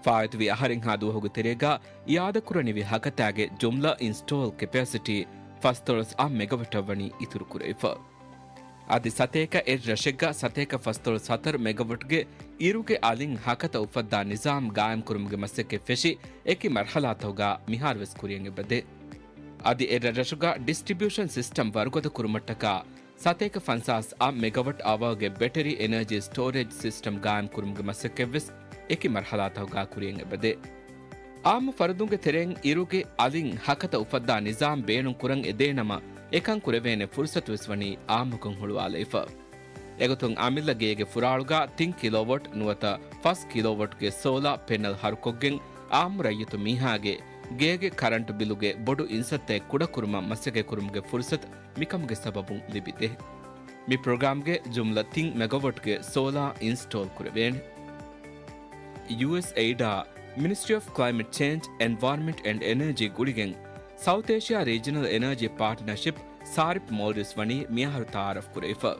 ފާއިތުވި އަހަރެއްހާ ދުވަހުގެ ތެރޭގަ އިއާދަކުރަނިވި ހަކަތާގެ ޖުމްލަ އިންސްޓޯލް ކެޕޭސިޓީ ފަސްދޮޅަސް އަށް މެގަވަޓަށް ވަނީ އިތުރުކުރެވިފަ. އަދި ސަތޭކަ އެއް ރަށެއްގަ ސަތޭކަ ފަސްދޮޅަސް ހަތަރު މެގަވަޓްގެ އިރުގެ އަލިން ހަކަތަ އުފައްދާ ނިޒާމް ގާއިމްކުރުމުގެ މަސައްކަތް ފެށި، އެކި މަރްހަލާތަކުގަ މިހާރުވެސް ކުރިއަށް އެބަދޭ. އަދި އެ ރަށްރަށުގަ ޑިސްޓްރިބިއުޝަން ސިސްޓަމް ވަރުގަދަ ކުރުމަށްޓަކާ ސަތޭކަ ފަންސާސް އަށް މެގަވަޓް އަވަރގެ ބެޓެރީ އެނަރޖީ ސްޓޯރޭޖް ސިސްޓަމް ގާއިމްކުރުމުގެ މަސައްކަތްވެސް އެކި މަރްހަލާތަކުގަ ކުރިއަށް އެބަދޭ. އާއްމު ފަރުދުންގެ ތެރެއިން އިރުގެ އަލިން ހަކަތަ އުފައްދާ ނިޒާމް ބޭނުން ކުރަން އެދޭނަމަ، އެކަން ކުރެވޭނެ ފުރުސަތުވެސް ވަނީ އާއްމުކޮށް ހުޅުވާލައިފަ. އެގޮތުން އަމިއްލަ ގޭގެ ފުރާޅުގަ ތިން ކިލޯވަޓް ނުވަތަ ފަސް ކިލޯވަޓްގެ ސޯލާ ޕެނަލް ހަރުކޮށްގެން އާއްމު ރައްޔިތު މީހާގެ ގޭގެ ކަރަންޓު ބިލުގެ ބޮޑު އިންސައްތައެއް ކުޑަކުރުމަށް މަސައްކަތްކުރުމުގެ ފުރުސަތު މިކަމުގެ ސަބަބުން ލިބިދޭ. މި ޕްރޮގްރާމްގެ ޖުމްލަ ތިން މެގަވަޓްގެ ސޯލާ އިންސްޓޯލް ކުރެވޭނެ. ޔޫއެސްއެއިޑާ، މިނިސްޓްރީ އޮފް ކްލައިމެޓް ޗޭންޖް، އެންވަޔަރމަންޓް އެންޑް އެނަރޖީ ގުޅިގެން ސައުތް އޭޝިއާ ރީޖަނަލް އެނަރޖީ ޕާޓްނަރޝިޕް، ސާރިޕް މޯލްޑިވްސް ވަނީ މިއަހަރު ތައާރަފް ކުރެވިފަ.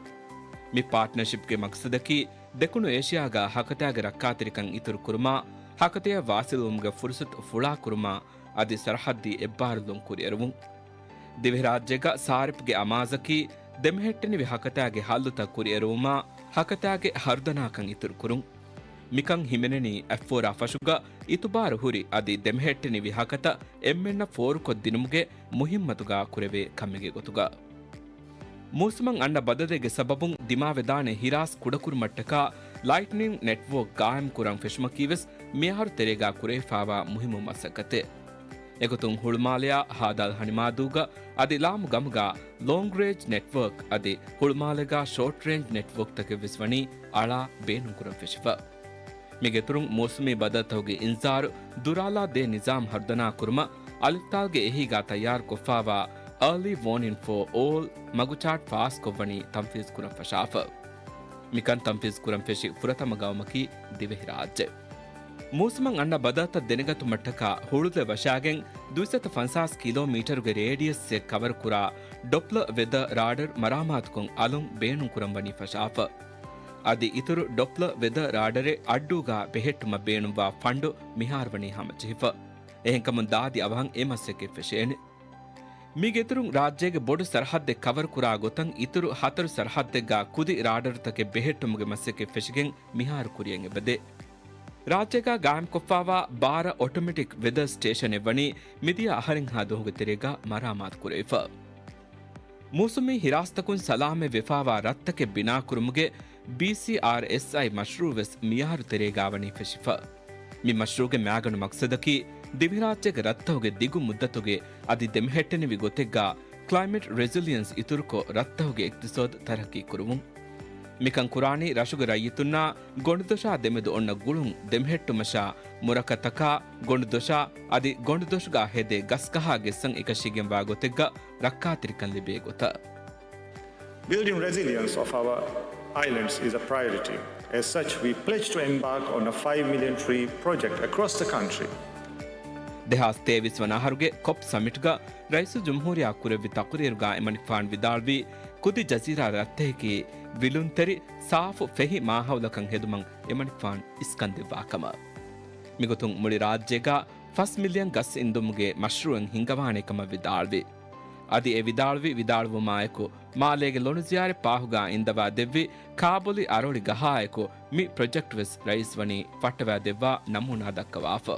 މި ޕާޓްނަރޝިޕްގެ މަގްސަދަކީ ދެކުނު އޭޝިއާގަ ހަކަތާގެ ރައްކާތެރިކަން އިތުރު ކުރުމާ، ހަކަތަޔަށް ވާސިލުވުމުގެ ފުރުސަތު ފުޅާ ކުރުމާ، އަދި ސަރަހައްދީ އެއްބާރުލުން ކުރިއެރުވުން. ދިވެހިރާއްޖޭގަ ސާރިޕްގެ އަމާޒަކީ ދެމެހެއްޓެނިވި ހަކަތާގެ ހައްލުތައް ކުރިއެރުވުމާ، ހަކަތާގެ ހަރުދަނާކަން އިތުރުކުރުން. މިކަން ހިމެނެނީ އެއްފޯރާ ފަށުގަ އިތުބާރު ހުރި އަދި ދެމެހެއްޓެނިވި ހަކަތަ އެންމެންނަށް ފޯރުކޮށްދިނުމުގެ މުހިންމަތުގަ ކުރެވޭ ކަމެއްގެ ގޮތުގަ. މޫސުމަށް އަންނަ ބަދަލެއްގެ ސަބަބުން ދިމާވެދާނެ ހިރާސް ކުޑަކުރުމަށްޓަކާ ލައިޓްނިން ނެޓްވޯކް ގާއިމް ކުރަން ފެށުމަކީވެސް މިއަހަރު ތެރޭގާ ކުރެވިފާވާ މުހިއްމު މަސައްކަތެއް. އެގޮތުން ހުޅުމާލެއާ ހާދަ އަލްހަނިމާދޫގަ އަދި ލާމު ގަމުގަ ލޯންގް ރޭންޖް ނެޓްވޯކް އަދި ހުޅުމާލެގަ ޝޯޓް ރޭންޖް ނެޓްވޯކްތަކެއްވެސް ވަނީ އަޅާ ބޭނުންކުރަން ފެށިފަ. މީގެއިތުރުން މޫސުމީ ބަދަލުތަކުގެ އިންޒާރު ދުރާލާ ދޭ ނިޒާމް ހަރުދަނާ ކުރުމަށް އަލިފްތާލްގެ އެހީގަ ތައްޔާރުކޮށްފާވާ އާލީ ވޯނިން ފޯ އޯލް މަގުޗާޓް ފާސްކޮށްވަނީ ތަންފީޒްކުރަން ފަށާފަ. މިކަން ތަންފީޒްކުރަން ފެށި ފުރަތަމަ ގައުމަކީ ދިވެހިރާއްޖެ. މޫސުމަށް އަންނަ ބަދަލުތައް ދެނެގަތުމަށްޓަކާ ހުޅުލެއް ވަށާގެން ދުއިސައްތަ ފަންސާސް ކިލޯމީޓަރުގެ ރޭޑިއަސްއެއް ކަވަރ ކުރާ ޑޮޕްލަ ވެދަ ރާޑަރ މަރާމާތުކޮށް އަލުން ބޭނުންކުރަން ވަނީ ފަށާފަ. އަދި އިތުރު ޑޮޕްލަ ވެދަ ރާޑަރެއް އައްޑޫގަ ބެހެއްޓުމަށް ބޭނުންވާ ފަންޑު މިހާރު ވަނީ ހަމަޖެހިފަ. އެހެންކަމުން ދާދި އަވަހަށް އެ މަސައްކަތް ފެށޭނެ. މީގެއިތުރުން ރާއްޖޭގެ ބޮޑު ސަރަހައްދެއް ކަވަރ ކުރާ ގޮތަށް އިތުރު ހަތަރު ސަރަހައްދެއްގަ ކުދި ރާޑަރުތަކެއް ބެހެއްޓުމުގެ މަސައްކަތް ފެށިގެން މިހާރު ކުރިއަށް އެބަދޭ. ރާއްޖޭގަ ގާއިމްކޮށްފާވާ ބާރަ އޮޓޮމެޓިކް ވެދަ ސްޓޭޝަނެއް ވަނީ މިދިޔަ އަހަރެއްހާ ދުވަހުގެ ތެރޭގަ މަރާމާތު ކުރެވިފަ. މޫސުމީ ހިރާސްތަކުން ސަލާމަތް ވެފާވާ ރަށްތަކެއް ބިނާކުރުމުގެ ބީސީއާރްއެސްއައި މަޝްރޫއުވެސް މިއަހަރު ތެރޭގާ ވަނީ ފެށިފަ. މި މަޝްރޫއުގެ މައިގަނޑު މަޤްޞަދަކީ ދިވެހިރާއްޖޭގެ ރަށްތަކުގެ ދިގު މުއްދަތުގެ އަދި ދެމެހެއްޓެނިވި ގޮތެއްގާ ކްލައިމެޓް ރެޒިލިއަންސް އިތުރުކޮށް ރަށްތަކުގެ އިޤްތިޞާދު ތަރައްޤީ ކުރުވުން. މިކަން ކުރާނީ ރަށުގެ ރައްޔިތުންނާ ގޮނޑުދޮށާ ދެމެދު އޮންނަ ގުޅުން ދެމެހެއްޓުމަށާ މުރަކަތަކާ ގޮނޑުދޮށާ އަދި ގޮނޑުދޮށުގާ ހެދޭ ގަސްގަހާ ގެއްސަން އެކަށީގެންވާ ގޮތެއްގަ ރައްކާތެރިކަން ލިބޭ ގޮތަށް. Building resilience of our islands is a priority. As such, we pledge to embark on a five million tree project across the country. ދެހާސް ތޭވީސް ވަނަ އަހަރުގެ ކޮޕް ސަމިޓްގަ ރައީސުލްޖުމްހޫރިއްޔާ ކުރެއްވި ތަޤުރީރުގަ އެމަނިކުފާނު ވިދާޅުވީ، ކުދި ޖަޒީރާ ރަށްތަކަކީ ވިލުންތެރި، ސާފު ފެހި މާހައުލަކަށް ހެދުމަށް އެމަނިކުފާނު އިސްކަންދެއްވާ ކަމަށް. މިގޮތުން މުޅި ރާއްޖޭގަ ފަސް މިލިއަން ގަސް އިންދުމުގެ މަޝްރޫއެއް ހިންގަވާނެ ކަމަށް ވިދާޅުވި. އަދި އެ ވިދާޅުވި ވިދާޅުވުމާއެކު، މާލޭގެ ލޮނުޒިޔާރެ ޕާހުގަ އިންދަވާ ދެއްވި ކާބޮލި އަރޮޅި ގަހާއެކު، މި ޕްރޮޖެކްޓް ވެސް ރައީސް ވަނީ ފައްޓަވާ ދެއްވާ ނަމޫނާ ދައްކަވާފަ.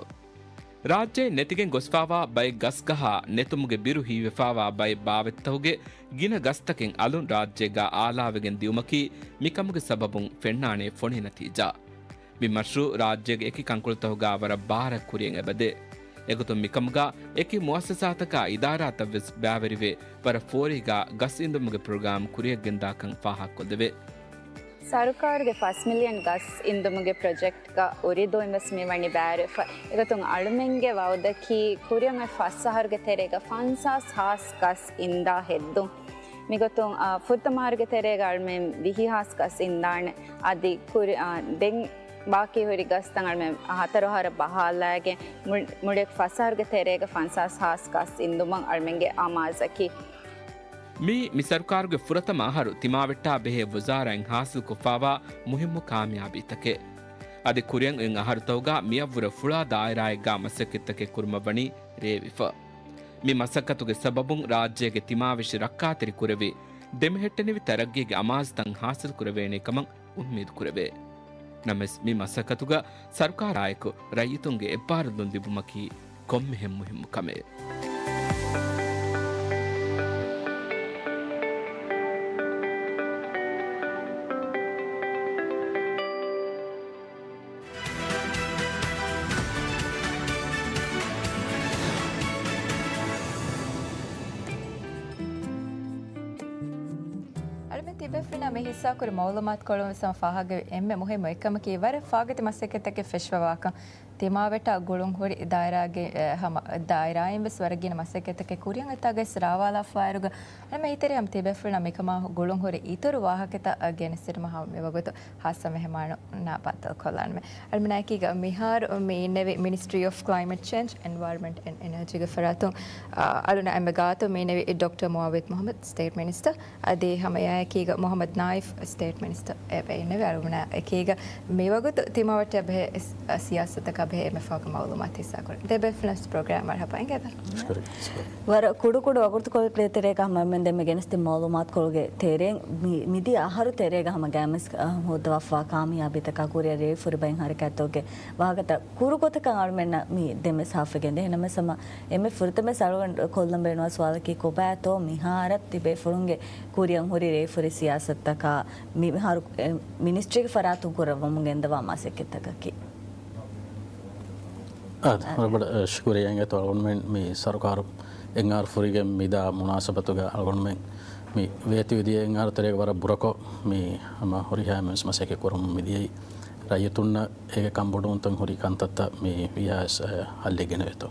ރާއްޖެ ނެތިގެން ގޮސްފާވާ ބައެއް ގަސްގަހާ ނެތުމުގެ ބިރު ހީވެފާވާ ބައެއް ބާވަތްތަކުގެ ގިނަ ގަސްތަކެއް އަލުން ރާއްޖޭގަ އާލާވެގެން ދިއުމަކީ މިކަމުގެ ސަބަބުން ފެންނާނެ ފޮނި ނަތީޖާ. މި މަޝްރޫއު ރާއްޖޭގެ އެކި ކަންކޮޅުތަކުގަ ވަރަށް ބާރަށް ކުރިއަށް އެބަދޭ. އެގޮތުން މިކަމުގަ އެކި މުއައްސަސާތަކާ އިދާރާތައްވެސް ބައިވެރިވެ، ވަރަށް ފޯރީގަ ގަސް އިންދުމުގެ ޕްރޮގްރާމް ކުރިއަށްގެންދާކަން ފާހަގަކޮށްލެވޭ. ސަރުކާރުގެ ފަސް މިލިއަން ގަސް އިންދުމުގެ ޕްރޮޖެކްޓްގަ އުރިދޫއިން ވެސް މިވަނީ ބައިވެރިވެފަ. އެގޮތުން އަޅުމެންގެ ވައުދަކީ ކުރިއަށް އޮތް ފަސް އަހަރުގެ ތެރޭގަ ފަންސާސް ހާސް ގަސް އިންދާ ހެއްދުން. މިގޮތުން، އާ، ފުރަތަމަ އަހަރުގެ ތެރޭގަ އަޅުމެން ވިހި ހާސް ގަސް އިންދާނެ. އަދި ކުރި-، އާ، ދެން ބާކީ ހުރި ގަސްތައް އަޅުމެން ހަތަރު އަހަރަށް ބަހާލައިގެން މު-، މުޅި ފަސް އަހަރުގެ ތެރޭގަ ފަންސާސް ހާސް ގަސް އިންދުމަށް އަޅުމެންގެ އަމާޒަކީ. މީ މި ސަރުކާރުގެ ފުރަތަމަ އަހަރު ތިމާވެއްޓާ ބެހޭ ވުޒާރާއިން ހާސިލްކޮށްފާވާ މުހިއްމު ކާމިޔާބީތަކެއް. އަދި ކުރިއަށް އޮތް އަހަރުތަކުގަ މިއަށްވުރެ ފުޅާ ދާއިރާއެއްގަ މަސައްކަތްތަކެއް ކުރުމަށް ވަނީ ރޭވިފަ. މި މަސައްކަތުގެ ސަބަބުން ރާއްޖޭގެ ތިމާވެށި ރައްކާތެރި ކުރެވި، ދެމެހެއްޓެނިވި ތަރައްގީގެ އަމާޒުތައް ހާސިލް ކުރެވޭނެ ކަމަށް އުންމީދު ކުރެވޭ. ނަމަވެސް، މި މަސައްކަތުގަ ސަރުކާރާއެކު ރައްޔިތުންގެ އެއްބާރުލުން ލިބުމަކީ ކޮންމެހެން މުހިއްމު ކަމެއް. އަޅުމެން ތިބޭފުޅުންނާ މި ހިއްސާކުރި މައުލޫމާތުކޮޅުން ވެސް ހަމަ ފާހަގަވި އެންމެ މުހިއްމު އެއްކަމަކީ، ވަރަށް ފާގަތި މަސައްކަތްތަކެއް ފެށިފަވާކަން. ތިމާވެއްޓާ ގުޅުން ހުރި ދާއިރާގެ، އެ، ހަމަ ދާއިރާއިން ވެސް ވަރަށް ގިނަ މަސައްކަތްތަކެއް ކުރިއަށް އޮތްތާގައި ރާވާލާފަވާއިރުގަ، އަޅުމެން އެހީތެރި ހަމަ ތިބޭފުޅުންނާ މިކަމާ ގުޅުން ހުރި އިތުރު ވާހަކަތައް ގެނެސްދިނުމަށް ހަމަ މިވަގުތު ހާއްސަ މެހެމާނުންނާ ބައްދަލުކޮށްލާނަމޭ. އަޅުމެންނާއެކީގަ މިހާރު މި އިންނެވި މިނިސްޓްރީ އޮފް ކްލައިމެޓް ޗޭންޖް، އެންވަޔަރަންމަންޓް އެންޑް އެނަރޖީގެ ފަރާތުން، އަ، އަޅުން އެންމެ ގާތުން މި އިންނެވި ޑޮކްޓަރ މުއާވިޔަތު މުހައްމަދު، ސްޓޭޓް މިނިސްޓަރ. އަދި ހަމަ އެއާއެކީގަ މުހައްމަދު ނާއިފް، ސްޓޭޓް މިނިސްޓަރ އެބަ އިންނެވި. އަޅުމެންނާ އެކީގަ މިވަގުތު ތިމާވެއްޓާ ބެހޭ ސިޔާސަތަކާ ބެހޭ އެންމެ ފަހުގެ މައުލޫމާތު ހިއްސާކުރަން. ދެ ބޭފުޅުން ޕްރޮގްރާމް މަރުޙަބާ އިނގޭތަ؟ ވަރަށް ކުޑަކުޑަ ވަގުތުކޮޅެއްގެ ތެރޭގަ ހަމަ އެންމެން ދެންމެ ގެނެސްދިން މައުލޫމާތުކޮޅުގެ ތެރެއިން މި-، މިދިޔަ އަހަރު ތެރޭގަ ހަމަ ގައިމުވެސް ހޯއްދަވާފަވާ ކާމިޔާބީތަކާ ކުރިއަށް ރޭވިފުރި ބައިން ހަރަކާތްތަކުގެ ވާހަކަތައް ކުރު ގޮތަކަށް އަޅުމެންނަށް މި ދެންމެ ސާފުވެގެންދޭ. އެހެންނަމަވެސް ހަމަ އެންމެ ފުރަތަމަވެސް އަޅުގަނޑު ކޮށްލަން ބޭނުންވާ ސުވާލަކީ ކޮބާތޯ މިހާރަށް ތިބޭފުޅުންގެ ކުރިއަށް ހުރި ރޭވިފުރި ސިޔާސަތުތަކާ މި-، މިހާރު އެ މިނިސްޓްރީގެ ފަރާތުން ކުރައްވަމުން ގެންދަވާ މަސައްކަތްތަކަކީ؟ އާދެ، ވަރަށް ބޮޑަށް، އަ، ޝުކުރިއްޔާ އިނގޭތޯ އަޅުގަނޑުމެން މި ސަރުކާރު އެއް އާރު ފުރިގެން މިދާ މުނާސަބަތުގަ އަޅުގަނޑުމެން މި ވޭތުވެދިޔަ އެއް އާރު ތެރޭގަ ވަރަށް ބުރަކޮށް މި ހަމަ ހުރިހާ މަސައްކަތް ކުރަމުން މިދިޔައީ ރައްޔިތުންނަށް އޭގެ ކަންބޮޑުވުންތައް ހުރި ކަންތައްތައް މި ވީހާވެސް، އަ، ހައްލެއް ގެނެވޭތޯ.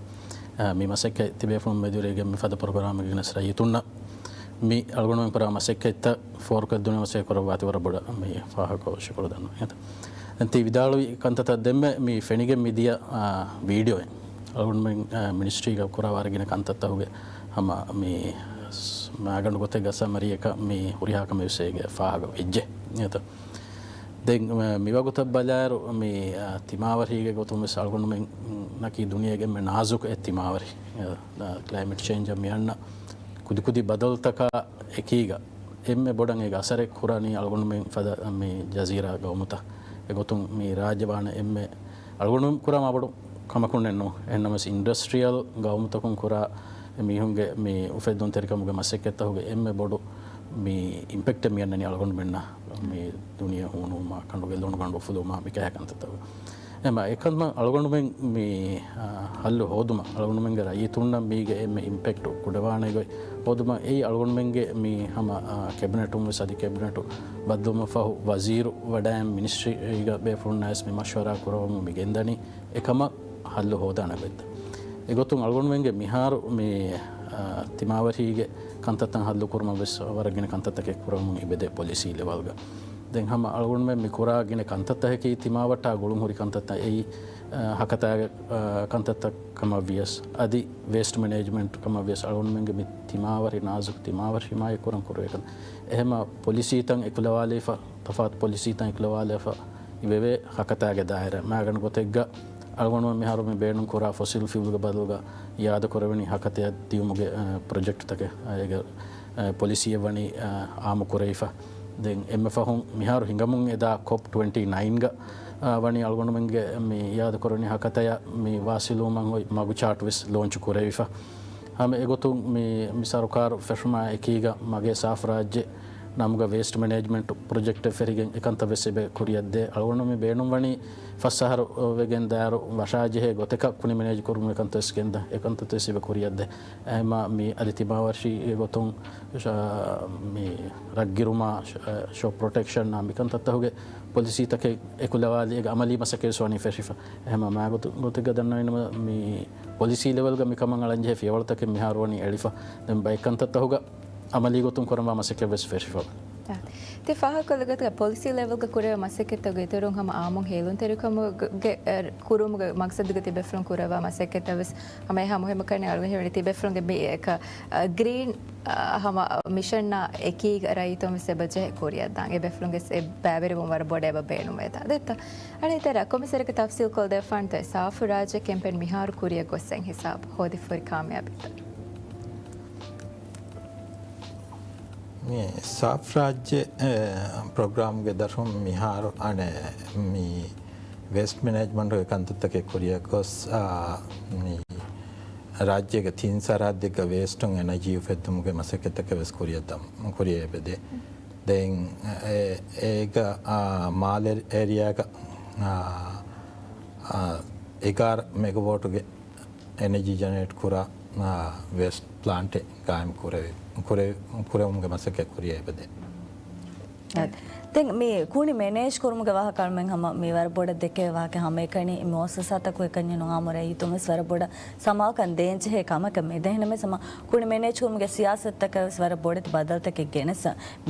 އަ، މި މަސައްކަތް ތިބޭފުޅުން މެދުވެރިވެގެން މި ފަދަ ޕްރޮގްރާމެއް ގެނެސް ރައްޔިތުންނަށް މި އަޅުގަނޑުމެން ކުރާ މަސައްކަތްތައް ފޯރުކޮށްދިނުމަށް މަސައްކަތް ކުރައްވާތީ ވަރަށް ބޮޑަށް މި ފާހަގަކޮށް ޝުކުރު ދަންނަވަން. ދެން ތި ވިދާޅުވި ކަންތައްތައް ދެންމެ މި ފެނިގެން މިދިޔަ، އާ، ވީޑިއޯއިން އަޅުގަނޑުމެން، އާ، މިނިސްޓްރީގަ ކުރާ ވަރަށް ގިނަ ކަންތައްތަކުގެ ހަމަ މި ސް-، މައިގަނޑު ގޮތެއްގަ ސަމަރީއަކަށް މި ހުރިހާ ކަމެއް ވެސް އޭގެ ފާހަގަ ވެއްޖެ. ދެން، މި ވަގުތަށް ބަލާއިރު، މި، އާ، ތިމާވަރީގެ ގޮތުން ވެސް އަޅުގަނޑުމެންނަކީ ދުނިޔޭގެ އެންމެ ނާޒުކު އެއް ތިމާވަރި. އާ، ކްލައިމެޓް ޗޭންޖަށް މިއަންނަ ކުދިކުދި ބަދަލުތަކާ އެކީގަ، އެންމެ ބޮޑަށް އޭގެ އަސަރެއް ކުރަނީ އަޅުގަނޑުމެން ފަދަ މި ޖަޒީރާ ގައުމުތައް. އެގޮތުން މި ރާއްޖެ ވާނެ އެންމެ އަޅުގަނޑު ކުރާ މާބޮޑު ކަމަކުންނެއް ނޫން. އެހެންނަމަވެސް އިންޑަސްޓްރިއަލް ގައުމުތަކުން ކުރާ މީހުންގެ މި އުފެއްދުންތެރިކަމުގެ މަސައްކަތްތަކުގެ އެންމެ ބޮޑު މި އިމްޕެކްޓެއް މިއަންނަނީ އަޅުގަނޑުމެންނަށް މި ދުނިޔެ ހޫނުވުމާ، ކަނޑުގެ ލޮނުގަނޑު އުފުލުވުމާ، މިކަހަލަ ކަންތައްތަކުގެ. އެމަ އެކަމަށް އަޅުގަނޑުމެން މި، އާ، ހައްލު ހޯދުމަށް އަޅުގަނޑުމެންގެ ރައްޔިތުންނަށް މީގެ އެންމެ އިމްޕެކްޓު ކުޑަވާނެ ގޮތް ހޯދުމަށް އެއީ އަޅުގަނޑުމެންގެ މި ހަމަ، އާ، ކެބިނެޓުން ވެސް އަދި ކެބިނެޓު ބައްދަލުވުމަށް ފަހު ވަޒީރު ވަޑައިން މިނިސްޓްރީގަ ބޭފުޅުންނާ ވެސް މި މަޝްވަރާ ކުރައްވަމުން މި ގެންދަނީ. އެކަމަށް ހައްލު ހޯދާނެ ގޮތްތައް. އެގޮތުން އަޅުގަނޑުމެންގެ މިހާރު މި، އާ، ތިމާވަރީގެ ކަންތައްތައް ހައްލު ކުރުމަށް ވެސް ވަރަށް ގިނަ ކަންތައްތަކެއް ކުރަމުން އިބެދޭ ޕޮލިސީ ލެވަލްގަ. ދެން ހަމަ އަޅުގަނޑުމެން މި ކުރާ ގިނަ ކަންތައްތަކަކީ ތިމާވައްޓާ ގުޅުން ހުރި ކަންތައްތައް އެއީ، އާ، ހަކަތާގެ، އާ، ކަންތައްތައް ކަމަށް ވިޔަސް، އަދި ވޭސްޓް މެނޭޖްމަންޓް ކަމަށް ވިޔަސް އަޅުގަނޑުމެންގެ މި ތިމާވަރި ނާޒުކު ތިމާވަރި ހިމާޔަތް ކުރަން ކުރެވޭ ކަން. އެހެމަ ޕޮލިސީތައް އެކުލަވާލައިފަ، ތަފާތު ޕޮލިސީތައް އެކުލަވާލައިފަ އިވެވޭ ހަކަތާގެ ދާއިރާ. މާގަނޑު ގޮތެއްގަ އަޅުގަނޑުމެން މިހާރު މި ބޭނުން ކުރާ ފޮސިލް ފިއުލްގެ ބަދަލުގަ އިއާދަ ކުރެވެނީ ހަކަތައަށް ދިޔުމުގެ، އަ، ޕްރޮޖެކްޓްތަކެއް، އަ، އޭގެ، އަ، ޕޮލިސީއެއް ވަނީ، އަ، އާއްމު ކުރެވިފަ. ދެން އެންމެ ފަހުން މިހާރު ހިނގަމުން އެދާ ކޮޕް ޓްވެންޓީ ނައިންގަ، އަ، ވަނީ އަޅުގަނޑުމެންގެ މި އިއާދަ ކުރެވެނީ ހަކަތަޔަށް މި ވާސިލުވުމަށް އޮތް މަގު ޗާޓް ވެސް ލޯންޗު ކުރެވިފަ. ހަމަ އެގޮތުން މި، މި ސަރުކާރު ފެށުމާ އެކީގަ މަގޭ ސާފު ރާއްޖެ ނަމުގަ ވޭސްޓް މެނޭޖްމަންޓް ޕްރޮޖެކްޓެއް ފެށިގެން އެކަންތައް ވެސް އެބަ ކުރިއަށްދޭ. އަޅުގަނޑު މި ބޭނުންވަނީ ފަސް އަހަރު ވެގެން ދާއިރު ވަށާޖެހޭ ގޮތަކަށް ކުނި މެނޭޖް ކުރުމުގެ ކަންތައް ވެސް ގެންދާ. އެކަންތައް ވެސް އެބަ ކުރިއަށްދޭ. އެހެމަ މި އަދި ތިމާވަށީގެ ގޮތުން ޝ-، މި ރަށްގިރުމާ، ޝ-، ޝޮކް ޕްރޮޓެކްޝަން މިކަންތައްތަކުގެ ޕޮލިސީތަކެއް އެކުލަވާލި އޭގެ އަމަލީ މަސައްކަތް ވެސް ވަނީ ފެށިފަ. އެހެމަ މާގޮތު-، ގޮތެއްގަ ދަންނަވަނީ މި ޕޮލިސީ ލެވެލްގަ މިކަމަށް އަޅަންޖެހޭ ފިޔަވަޅުތަކެއް މިހާރު ވަނީ އެޅިފަ. ދެން ބައެއް ކަންތައްތަކުގަ އަމަލީ ގޮތުން ކުރަންވާ މަސައްކަތް ވެސް ފެށިފަ. ތި ފާހަގަކޮށްލި ގޮތުގަ ޕޮލިސީ ލެވެލްގަ ކުރެވޭ މަސައްކަތްތަކުގެ އިތުރުން ހަމަ އާއްމުން ހޭލުންތެރިކަމުގެ، އެ، ކުރުމުގެ މަގްސަދުގަ ތިބޭފުޅުން ކުރައްވާ މަސައްކަތްތައް ވެސް ހަމަ އެހާ މުހިއްމު ކަންނޭނގެ އަޅުގަނޑު ހީވަނީ ތިބޭފުޅުންގެ މި އެކަ، އަ، ގްރީން، އަ، ހަމަ މިޝަންއާ އެކީގަ ރައްޔިތުން ވެސް އެބަ ޖެހޭ ކުރިއަށްދާން. އެބޭފުޅުންގެ ވެސް އެ ބައިވެރިވުން ވަރަށް ބޮޑަށް އެބަ ބޭނުންވޭތާ. ދެއްތަ؟ އަނެއް ތެރެ ކޮމިސަރެއްގެ ތަފްސީލް ކޮށްދެއްވާނެތޯ؟ ސާފު ރާއްޖެ ކެމްޕޭން މިހާރު ކުރިއަށް ގޮއްސަން ހިސާބު ހޯދިފަ ހުރި ކާމިޔާބީތައް. މި ސާފް ރާއްޖެ، އެ، ޕްރޮގްރާމްގެ ދަށުން މިހާރު އަނެއް މި ވޭސްޓް މެނޭޖްމަންޓްގެ ކަންތައްތަކެއް ކުރިއަށް ގޮސް، އާ، މި ރާއްޖޭގެ ތިން ސަރަހައްދެއްގަ ވޭސްޓުން އެނަޖީ އުފެއްދުމުގެ މަސައްކަތްތަކެއް ވެސް ކުރިއަށް ދަމު-، ކުރިއަށް އެބަދޭ. ދެން އެ-، އޭގަ، އާ، މާލެ އޭރިއާގަ، އާ، އާ، އެގާރަ މެގަވޯޓުގެ އެނަޖީ ޖެނެރޭޓް ކުރާ، އާ، ވޭސްޓް ޕްލާންޓެއް ގާއިމް ކުރެވި-، ކުރެ-، ކުރެވުމުގެ މަސައްކަތް ކުރިއަށް އެބަދޭ. އަދި ދެން މި ކުނި މެނޭޖް ކުރުމުގެ ވާހަކަ އަޅުމެން ހަމަ މި ވަރަށް ބޮޑަށް ދެކޭ ވާހަކަ ހަމައެކަނި މުއައްސަސާތަކުން އެކަންޏެއް ނުހާ މުރައްޔިތުން ވެސް ވަރަށް ބޮޑަށް ސަމާލުކަން ދޭންޖެހޭ ކަމަކަށް މި ދެން. އެހެންނަމަވެސް ހަމަ ކުނި މެނޭޖް ކުރުމުގެ ސިޔާސަތުތަކަށް ވެސް ވަރަށް ބޮޑެތި ބަދަލުތަކެއް ގެނެސް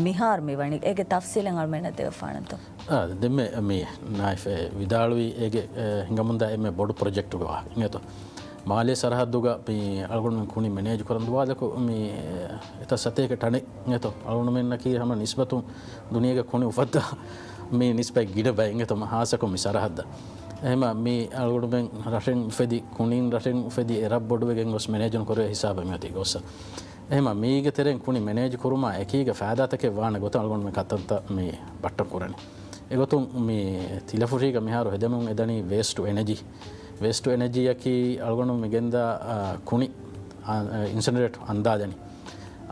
މިހާރު މި ވަނީ. އޭގެ ތަފްސީލެއް އަޅުމެންނަށް ދެވިފާނަންތޯ؟ އާ، ދެންމެ މި ނާއިފް ވިދާޅުވީ އޭގެ، އެ، ހިނގަމުންދާ އެންމެ ބޮޑު ޕްރޮޖެކްޓުގެ ވާހަކަ އިނގޭތޯ. މާލޭ ސަރަހައްދުގަ މި އަޅުގަނޑުމެން ކުނި މެނޭޖް ކުރަން ދުވާލަކު މި، އެ، އެތައް ސަތޭކަ ޓަނެއް އިނގޭތޯ. އަޅުގަނޑުމެންނަކީ ހަމަ ނިސްބަތުން ދުނިޔޭގެ ކުނި އުފައްދާ މި ނިސްބަތް ގިނަ ބައެއް އިނގޭތޯ، ހާއްސަކޮށް މި ސަރަހައްދަށް. އެހެމަ މި އަޅުގަނޑުމެން ރަށެއް އުފެދި، ކުނިން ރަށެއް އުފެދި އެ ރަށް ބޮޑުވެގެން ގޮސް މެނޭޖުން ކުރެވޭ ހިސާބަށް މިއޮތީ ގޮއްސަ. އެހެމަ މީގެ ތެރެއިން ކުނި މެނޭޖް ކުރުމާ އެކީގަ ފައިދާތަކެއް ވާނެ ގޮތަށް އަޅުގަނޑު މި ކަންތައްތައް މި ބައްޓަން ކުރަނީ. އެގޮތުން މި ތިލަފުށީގަ މިހާރު ހެދެމުން އެދަނީ ވޭސްޓް އެނަޖީ. ވޭސްޓް އެނަޖީއަކީ އަޅުގަނޑު މި ގެންދާ، އާ، ކުނި، އާ، އިންސިނަރޭޓް އަންދާލަނީ.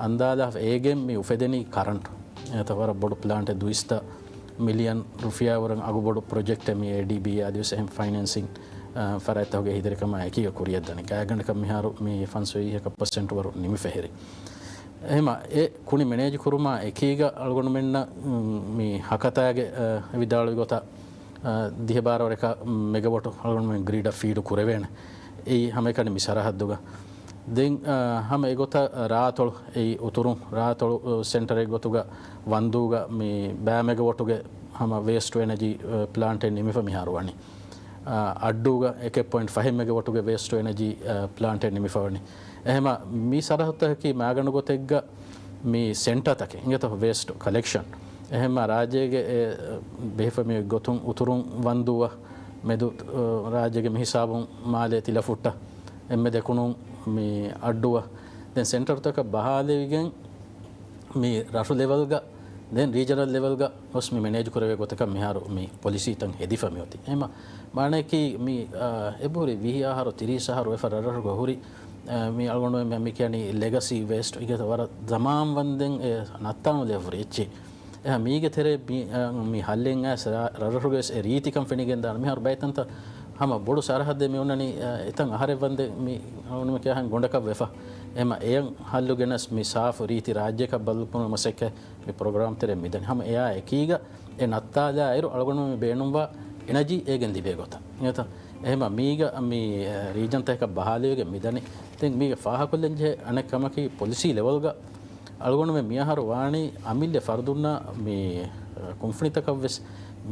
އަންދާލާ އޭގެން މި އުފެދެނީ ކަރަންޓް. އެތަ ވަރަށް ބޮޑު ޕްލާންޓެއް، ދުއިސައްތަ މިލިއަން ރުފިޔާ ވަރަށް އަގުބޮޑު ޕްރޮޖެކްޓެއް މި އޭޑީބީ އާދިވެސް އެހެން ފައިނޭންސިން، އާ، ފަރާތްތަކުގެ ހިތެރިކަމާ އެކީގަ ކުރިއަށްދަނީ. ގާތްގަނޑަކަށް މިހާރު މި ފަންސަވީހަކަށް ޕަސެންޓް ވަރު ނިމިފަ ހެރި. އެހެމަ އެ ކުނި މެނޭޖް ކުރުމާ އެކީގަ އަޅުގަނޑުމެންނަށް، މް، މި ހަކަތާގެ، އާ، ވިދާޅުވި ގޮތަށް، އާ، ދިހަ ބާރަ ވަރަކަށް މެގަވޮޓު އަޅުގަނޑުމެން ގްރިޑަށް ފީޑު ކުރެވޭނެ. އެއީ ހަމައެކަނި މި ސަރަހައްދުގަ. ދެން، އާ، ހަމަ އެގޮތަށް ރާއަތޮޅު، އެއީ އުތުރުން ރާއަތޮޅު، އާ، ސެންޓަރެއް ގޮތުގަ ވަންދޫގަ މި ބައި މެގަވޮޓުގެ ހަމަ ވޭސްޓް އެނަޖީ، އާ، ޕްލާންޓެއް ނިމިފަ މިހާރު ވަނީ. އާ، އައްޑޫގަ އެކެއް ޕޮއިންޓް ފަހެއް މެގަވޮޓުގެ ވޭސްޓް އެނަޖީ، އާ، ޕްލާންޓެއް ނިމިފަ ވަނީ. އެހެމަ މި ސަރަހައްދަކީ މާގަނޑު ގޮތެއްގަ މި ސެންޓަރތަކެއް އިނގޭތޯ ވޭސްޓް ކަލެކްޝަން. އެހެމަ ރާއްޖޭގެ އެ ބެހިފަ މި ގޮތުން އުތުރުން ވަންދޫއަށް މެދު، އަ، ރާއްޖޭގެ މި ހިސާބުން މާލޭ ތިލަފުއްޓަށް އެންމެ ދެކުނުން މި އައްޑުއަށް. ދެން ސެންޓަރުތަކަށް ބަހާލެވިގެން މި ރަށު ލެވެލްގަ ދެން ރީޖަނަލް ލެވެލްގަ ގޮސް މި މެނޭޖް ކުރެވޭ ގޮތަކަށް މިހާރު މި ޕޮލިސީތައް ހެދިފަ މިއޮތީ. އެހެމަ މާނައަކީ މި، އަ، އެބަހުރި ވިހި އަހަރު، ތިރީސް އަހަރު ވެފަ ރަށްރަށުގަ ހުރި، އަ، މި އަޅުގަނޑުމެން މި ކިޔަނީ ލެގަސީ ވޭސްޓް އިނގޭތޯ ވަރަށް ޒަމާން ވަންދެން އެ ނައްތާނުލެވުރި އެއްޗެއް. އެހާ މީގެ ތެރޭ މި، އަ، މި ހައްލެއް އައިސް ރަށްރަށުގައި އެ ރީތިކަން ފެނިގެންދާނެ. މިހާރު ބައިތަންތައް ހަމަ ބޮޑު ސަރަހައްދެއް މި އޮންނަނީ، އަ، އެތަން އަހަރެއް ވަންދެން މި އަޅުގަނޑުމެން ކިޔާހެން ގޮނޑަކަށް ވެފަ. އެހެމަ އެޔަށް ހައްލު ގެނަސް މި ސާފު ރީތި ރާއްޖެއަކަށް ބަދަލުކުރުމުގެ މަސައްކަތް މި ޕްރޮގްރާމް ތެރޭ މިދަނީ. ހަމަ އެއާ އެކީގަ އެ ނައްތާލާއިރު އަޅުގަނޑުމެން ބޭނުންވާ އެނަޖީ އޭގެން ލިބޭ ގޮތަށް. އިނގޭތަ؟ އެހެމަ މީގަ މި، އަ، ރީޖަންތަކަކަށް ބަހާލެވިގެން މިދަނީ. ދެން މީގެ ފާހަގަކޮށްލަންޖެހޭ އަނެއް ކަމަކީ ޕޮލިސީ ލެވެލްގަ އަޅުގަނޑުމެން މިއަހަރު ވާނީ އަމިއްލަ ފަރުދުންނަށް މި، އަ، ކުންފުނިތަކަށްވެސް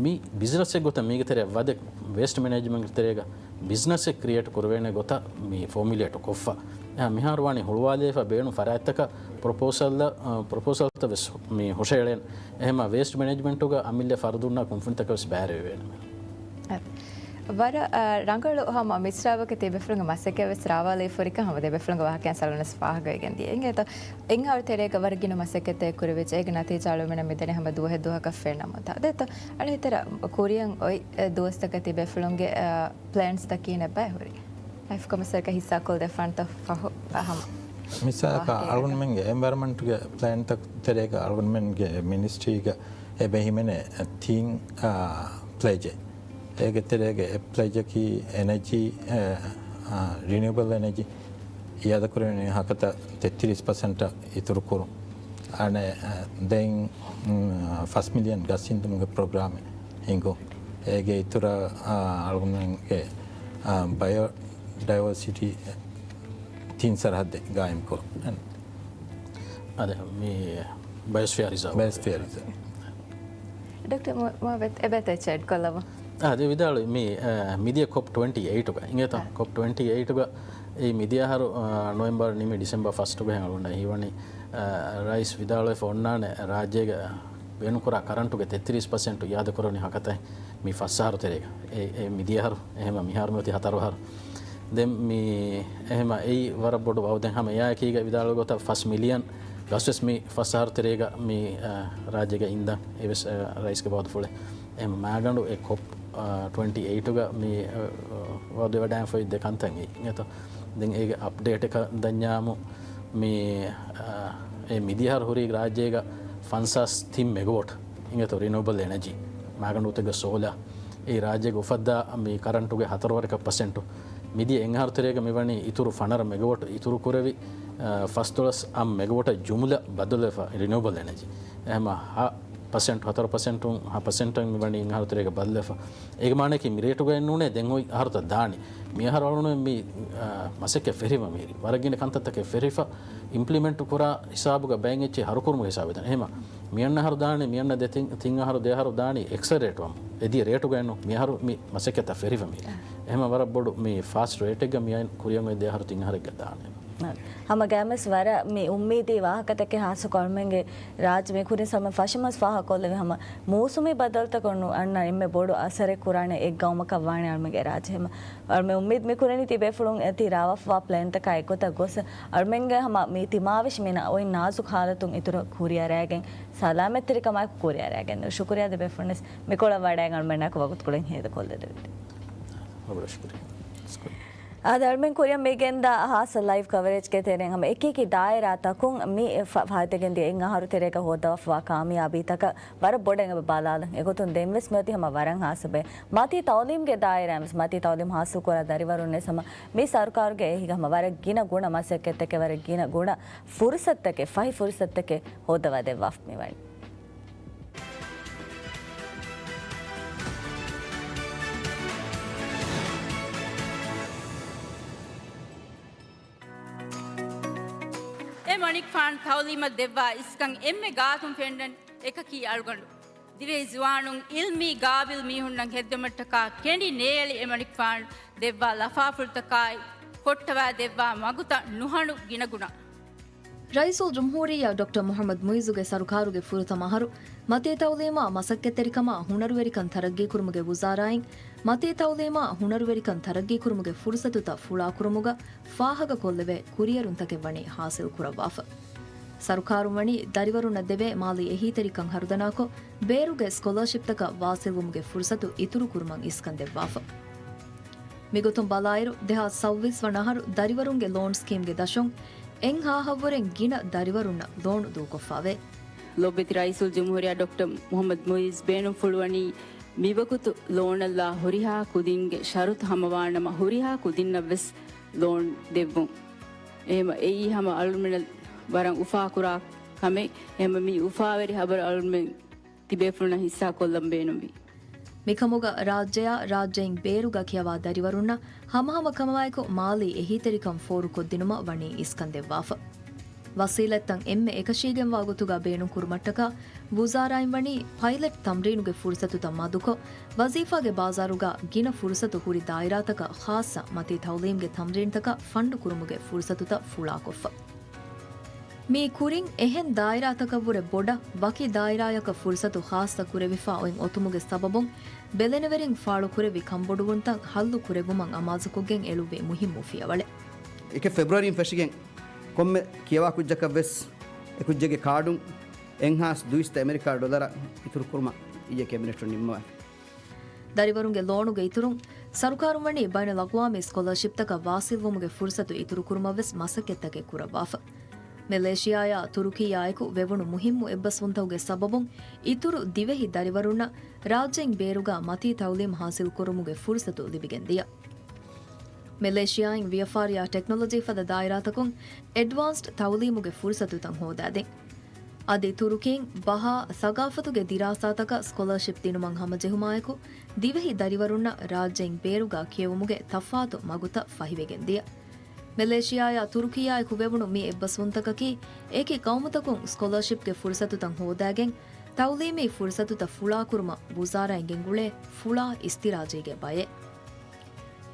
މި ބިޒްނަސެއް ގޮތަށް މީގެ ތެރެއަށް ވަދެ ވޭސްޓް މެނޭޖްމަންޓް ތެރޭގަ ބިޒްނަސެއް ކްރިއޭޓް ކުރެވޭނެ ގޮތަށް މި ފޯމިއުލޭޓް ކޮށްފަ. އެހާ މިހާރު ވާނީ ހުޅުވާލެވިފަ ބޭނުން ފަރާތްތަކަށް ޕްރޮޕޯސަލް، އަ، ޕްރޮޕޯސަލްތައް ވެސް މި ހުށައެޅޭނެ. އެހެމަ ވޭސްޓް މެނޭޖްމަންޓުގަ އަމިއްލަ ފަރުދުންނާ ކުންފުނިތަކަށް ވެސް ބައިވެރިވެވޭނެ. އަދި ވަރަށް، އަ، ރަނގަޅު ހަމަ މިސްރާބަކަށް ތި ބޭފުޅުންގެ މަސައްކަތް ވެސް ރާވާލައިފަ ހުރިކަން ހަމަ ދެ ބޭފުޅުންގެ ވާހަކައިން ސަލޫނަސް ފާހަގަވެގެން ދިޔަ. އިނގޭތޯ އެއް އަހަރު ތެރޭގަ ވަރަށް ގިނަ މަސައްކަތްތައް ކުރެވިއްޖެ. އޭގެ ނަތީޖާ އަޅުމެނަށް މިދަނީ ހަމަ ދުވަހެއް ދުވަހަކަށް ފެންނަމުން. އަދި އެތަ އަނެއް ތެރެ ކުރިއަށް އޮތް ދުވަސްތަކަށް ތި ބޭފުޅުންގެ، އަ، ޕްލޭންސްތައް ކިހިނެއް ބައެއް ހުރީ؟ އައިފް ކޮމިސަރަކަށް ހިއްސާކޮށްދެއްވާނެތޯ ފަހު، އަ، ހަމަ. މިސާލަކަށް ވާހަކައިގަ. އަޅުގަނޑުމެންގެ އެންވަޔަރަމަންޓްގެ ޕްލޭންތައް ތެރޭގަ އަޅުގަނޑުމެންގެ މިނިސްޓްރީގަ އެބަ ހިމެނޭ ތިން، އާ، ޕްލެޖެއް. އޭގެ ތެރޭގަ އެއް ޕްލެޖަކީ އެނަޖީ، އެ، އާ، ރިނިއުއަބަލް އެނަޖީ އިއާދަކުރެވެނީ ހަކަތަ ތެއްތިރީސް ޕަސެންޓަށް އިތުރުކުރުން. އަނެއް، އަ، ދެން، މް، ފަސް މިލިއަން ގަސް އިންދުމުގެ ޕްރޮގްރާމެއް ހިނގުން. އޭގެ އިތުރަށް، އަ، އަޅުގަނޑުމެންގެ، އަ، ބަޔޯ ޑައިވަރސިޓީ ތިން ސަރަހައްދެއް ގާއިމްކުރުން. އަދި މި ބަޔޮސްފިއާ ރިޒާވް. ބަޔޮސްފިއާ ރިޒާވް. ޑޮކްޓަރ މު-، މުހައްމަދް އެބައިތަ އެއްޗެއް އެޑް ކޮށްލަވާ. އާ، ދެ ވިދާޅުވި މި، އަ، މިދިޔަ ކޮޕް ޓްވެންޓީ އެއިޓުގަ އިނގޭތަ؟ އާ. ކޮޕް ޓްވެންޓީ އެއިޓުގަ އެ މިދިޔަ އަހަރު، އަ، ނޮވެމްބަރު ނިމި ޑިސެމްބަރު ފަސްޓުގަ ހެން އަޅުގަނޑަށް ހީވަނީ، އަ، ރައީސް ވިދާޅުވެފަ އޮންނާނެ ރާއްޖޭގެ ބޭނުންކުރާ ކަރަންޓުގެ ތެއްތިރީސް ޕަސެންޓު އިއާދަކުރެވުނީ ހަކަތަ މި ފަސް އަހަރު ތެރޭގަ. އެ، އެ މިދިޔަ އަހަރު، އެހެމަ މިހާރު މިއޮތީ ހަތަރު އަހަރު. ދެން މި އެހެމަ އެއީ ވަރަށް ބޮޑު ވައުދެއް. ހަމަ އެއާއެކީގަ ވިދާޅުވި ގޮތަށް ފަސް މިލިއަން ގަސްވެސް މި ފަސް އަހަރު ތެރޭގަ މި، އަ، ރާއްޖޭގަ އިންދަން އެވެސް، އަ، ރައީސްގެ ބާވަތުފުޅެއް. އެހެމަ މާގަނޑު އެ ކޮޕް، އަ، ޓްވެންޓީ އެއިޓުގަ މި، އަ، ވައުދެއް ވަޑައިގެންފައި ދެ ކަންތައް އިނގޭތޯ. ދެން އޭގެ އަޕްޑޭޓަކަށް ދަންޏާމު މި، އަ، އެ މިދިޔަ އަހަރު ހުރީ ރާއްޖޭގަ ފަންސާސް ތިން މެގަވޮޓް އިނގޭތޯ ރިނިއުއަބަލް އެނަޖީ. މާގަނޑު ގޮތެއްގަ ސޯލާ އެ ރާއްޖޭގަ އުފައްދާ މި ކަރަންޓުގެ ހަތަރު ވަރަކަށް ޕަސެންޓު. މިދިޔަ އެއް އަހަރު ތެރޭގަ މިވަނީ އިތުރު ފަނަރަ މެގަވޮޓް އިތުރު ކުރެވި، އަ، ފަސްދޮޅަސް އަށް މެގަވޮޓަށް ޖުމްލަ ބަދަލުވެފަ ރިނިއުއަބަލް އެނަޖީ. އެހެމަ ހަ ޕަސެންޓު، ހަތަރު ޕަސެންޓުން ހަ ޕަސެންޓަށް މިވަނީ އެއް އަހަރު ތެރޭގަ ބަދަލުވެފަ. އޭގެ މާނައަކީ މި ރޭޓުގައެއް ނޫނޭ ދެން އޮތް އަހަރުތައް ދާނީ. މި އަހަރު އަޅުގަނޑުމެން މި، އަ، މަސައްކަތް ފެށިފަ މިހިރީ. ވަރަށް ގިނަ ކަންތައްތަކެއް ފެށިފަ، އިމްޕްލިމެންޓް ކުރާ ހިސާބުގަ ބައެއް އެއްޗެއް ހަރުކުރުމުގެ ހިސާބެއް ދާނީ. އެހެމަ މި އަންނަ އަހަރު ދާނީ، މި އަންނަ ދެ ތިން، ތިން އަހަރު ދެ އަހަރު ދާނީ އެކްސަލްރޭޓް ވަމުން. އެ ދިޔަ ރޭޓުގައެއް ނޫން. މި އަހަރު މި މަސައްކަތްތައް ފެށިފަ މިހިރީ. އެހެމަ ވަރަށް ބޮޑު މި ފާސްޓް ރޭޓެއްގަ މި އައި ކުރިއަށް އޮތް ދެ އަހަރު ތިން އަހަރެއްގަ ދާނެ. ނާ. ހަމަ ގައިމުވެސް ވަރަށް މި އުއްމީދީ ވާހަކަތަކެއް ހާއްސަކޮށް އަޅުމެންގެ ރާއްޖެ މި ކުރިން ސަމަ ފަށަމަސް ފާހަގަކޮށްލެވި ހަމަ މޫސުމީ ބަދަލުތަކުން އަންނަ އެންމެ ބޮޑު އަސަރެއް ކުރާނެ އެއް ގައުމަކަށް ވާނެ އަޅުމެންގެ ރާއްޖެ. ހަމަ އަޅުމެން އުއްމީދު މި ކުރަނީ ތިބޭފުޅުން ތި ރާވާފަވާ ޕްލޭންތަކާ އެއްގޮތަށް ގޮސް އަޅުމެންގެ ހަމަ މި ތިމާވެށި މިނަ އޮތް ނާޒުކު ހާލަތުން އިތުރަށް ކުރިއަރައިގެން ސަލާމަތްތެރިކަމާއެކު ކުރިއަރައިގެން ޝުކުރިޔާ ތިބޭފުޅުންވެސް މިކޮޅަށް ވަޑައިގެން އަޅުމެންނާއެކު ވަގުތުކޮޅެއް ހޭދަކޮށްލެއްވި. އާދެ، އަޅުމެން ކުރިއަށް މި ގެންދާ ހާއްސަ ލައިވް ކަވަރޭޖްގެ ތެރެއިން ހަމަ އެކި އެކި ދާއިރާތަކުން މި ފަ-، ފާއިތުވެގެންދިޔަ އެއް އަހަރު ތެރޭގަ ހޯއްދަވާފަވާ ކާމިޔާބީތަކަށް ވަރަށް ބޮޑަށް އެބަ ބަލާލަން. އެގޮތުން ދެންވެސް މިއޮތީ ހަމަ ވަރަށް ހާއްސަ ބައެއް. މަތީ ތައުލީމްގެ ދާއިރާއިންވެސް މަތީ ތައުލީމް ހާސިލްކުރާ ދަރިވަރުންވެސް ހަމަ މި ސަރުކާރުގެ އެހީގަ ހަމަ ވަރަށް ގިނަ ގުނަ މަސައްކަތްތަކެއް، ވަރަށް ގިނަ ގުނަ ފުރުސަތުތަކެއް، ފަހި ފުރުސަތުތަކެއް ހޯއްދަވާ ދެއްވާފަ މިވަނީ. އެ މަނިކުފާނު ތައުލީމަށް ދެއްވާ އިސްކަން އެންމެ ގާތުން ފެންނަން އެކަކީ އަޅުގަނޑު. ދިވެހި ޒުވާނުން އިލްމީ ގާބިލް މީހުންނަށް ހެއްދުމަށްޓަކާ ކެނޑި ނޭއެޅި އެ މަނިކުފާނު ދެއްވާ ލަފާފުޅުތަކާއި، ކޮށްޓަވާ ދެއްވާ މަގުތައް ނުހަނު ގިނަގުނަ. ރައީސުލްޖުމްހޫރިއްޔާ ޑޮކްޓަރ މުޙައްމަދު މުޢިއްޒުގެ ސަރުކާރުގެ ފުރަތަމަ އަހަރު، މަތީ ތައުލީމާ މަސައްކަތްތެރިކަމާ ހުނަރުވެރިކަން ތަރައްގީކުރުމުގެ ވުޒާރާއިން، މަތީ ތައުލީމާ ހުނަރުވެރިކަން ތަރައްގީކުރުމުގެ ފުރުސަތުތައް ފުޅާކުރުމުގަ ފާހަގަކޮށްލެވޭ ކުރިއެރުންތަކެއް ވަނީ ހާސިލް ކުރައްވާފަ. ސަރުކާރުން ވަނީ ދަރިވަރުންނަށް ދެވޭ މާލީ އެހީތެރިކަން ހަރުދަނާކޮށް، ބޭރުގެ ސްކޮލާޝިޕްތަކަށް ވާސިލްވުމުގެ ފުރުސަތު އިތުރުކުރުމަށް އިސްކަން ދެއްވާފަ. މިގޮތުން ބަލާއިރު، ދެހާސް ސައުވީސް ވަނަ އަހަރު ދަރިވަރުންގެ ލޯން ސްކީމްގެ ދަށުން އެއްހާހަށްވުރެން ގިނަ ދަރިވަރުންނަށް ލޯނު ދޫކޮށްފައެވެ. ލޮބުވެތި ރައީސުލްޖުމްހޫރިއްޔާ ޑޮކްޓަރ މުޙައްމަދު މުޢިއްޒު ބޭނުންފުޅުވަނީ މިވަގުތު ލޯނަށްލާ ހުރިހާ ކުދިންގެ ޝަރުތު ހަމަވާނަމަ، ހުރިހާ ކުދިންނަށްވެސް ލޯން ދެއްވުން. އެހެމަ އެއީ ހަމަ އަޅުމެންނަށް ވަރަށް އުފާކުރާ ކަމެއް. އެހެމަ މި އުފާވެރި ހަބަރު އަޅުމެން ތިބޭފުޅުންނަށް ހިއްސާކޮށްލަން ބޭނުންވީ. މިކަމުގަ ރާއްޖެއާ ރާއްޖެއިން ބޭރުގަ ކިޔަވާ ދަރިވަރުންނަށް ހަމަހަމަ ކަމާއެކު މާލީ އެހީތެރިކަން ފޯރުކޮށްދިނުމަށް ވަނީ އިސްކަން ދެއްވާފަ. ވަސީލަތްތައް އެންމެ އެކަށީގެންވާ ގޮތުގަ ބޭނުންކުރުމަށްޓަކާ، ވުޒާރާއިން ވަނީ ޕައިލެޓް ތަމްރީނުގެ ފުރުސަތުތައް މަދުކޮށް، ވަޒީފާގެ ބާޒާރުގަ ގިނަ ފުރުސަތު ހުރި ދާއިރާތަކަށް ޚާއްޞަ މަތީ ތައުލީމްގެ ތަމްރީންތަކަށް ފަންޑު ކުރުމުގެ ފުރުސަތުތައް ފުޅާކޮށްފަ. މީ ކުރިން އެހެން ދާއިރާތަކަށްވުރެ ބޮޑަށް ވަކި ދާއިރާޔަކަށް ފުރުސަތު ޚާއްޞަ ކުރެވިފާ އޮތް އޮތުމުގެ ސަބަބުން ބެލެނިވެރިން ފާޅުކުރެއްވި ކަންބޮޑުވުންތައް ހައްލު ކުރެއްވުމަށް އަމާޒުކޮށްގެން އެޅުއްވި މުހިއްމު ފިޔަވަޅެއް. އެކެއް ފެބްރުއަރީން ފެށިގެން ކޮންމެ ކިޔަވާ ކުއްޖަކަށް ވެސް އެ ކުއްޖެއްގެ ކާޑުން އެއްހާސް ދުއިސައްތަ އެމެރިކާ ޑޮލަރ އިތުރު ކުރުމަށް އިއްޔެ ކެބިނެޓުން ނިންމަވާފަ. ދަރިވަރުންގެ ލޯނުގެ އިތުރުން، ސަރުކާރުން ވަނީ ބައިނަލްއަގްވާމީ ސްކޮލާޝިޕްތަކަށް ވާސިލްވުމުގެ ފުރުސަތު އިތުރުކުރުމަށް ވެސް މަސައްކަތްތަކެއް ކުރައްވާފަ. މެލޭޝިޔާއާ ތުރުކީއާއެކު ވެވުނު މުހިއްމު އެއްބަސްވުންތަކުގެ ސަބަބުން، އިތުރު ދިވެހި ދަރިވަރުންނަށް ރާއްޖެއިން ބޭރުގަ މަތީ ތައުލީމް ހާސިލްކުރުމުގެ ފުރުސަތު ލިބިގެންދިޔަ. މެލޭޝިޔާއިން ވިޔަފާރިއާ ޓެކްނޮލޮޖީ ފަދަ ދާއިރާތަކުން އެޑްވާންސްޑް ތައުލީމުގެ ފުރުސަތުތައް ހޯދާދިން. އަދި ތުރުކީން ބަހާ، ސަގާފަތުގެ ދިރާސާތަކަށް ސްކޮލާޝިޕް ދިނުމަށް ހަމަޖެހުމާއެކު، ދިވެހި ދަރިވަރުންނަށް ރާއްޖެއިން ބޭރުގަ ކިޔެވުމުގެ ތަފާތު މަގުތައް ފަހިވެގެން ދިޔަ. މެލޭޝިޔާއާ ތުރުކީއާއެކު ވެވުނު މި އެއްބަސްވުންތަކަކީ، އެކި ގައުމުތަކުން ސްކޮލާޝިޕްގެ ފުރުސަތުތައް ހޯދާގެން، ތައުލީމީ ފުރުސަތުތައް ފުޅާކުރުމަށް ވުޒާރާއިން ގެންގުޅޭ ފުޅާ އިސްތިރާޖީގެ ބައެއް.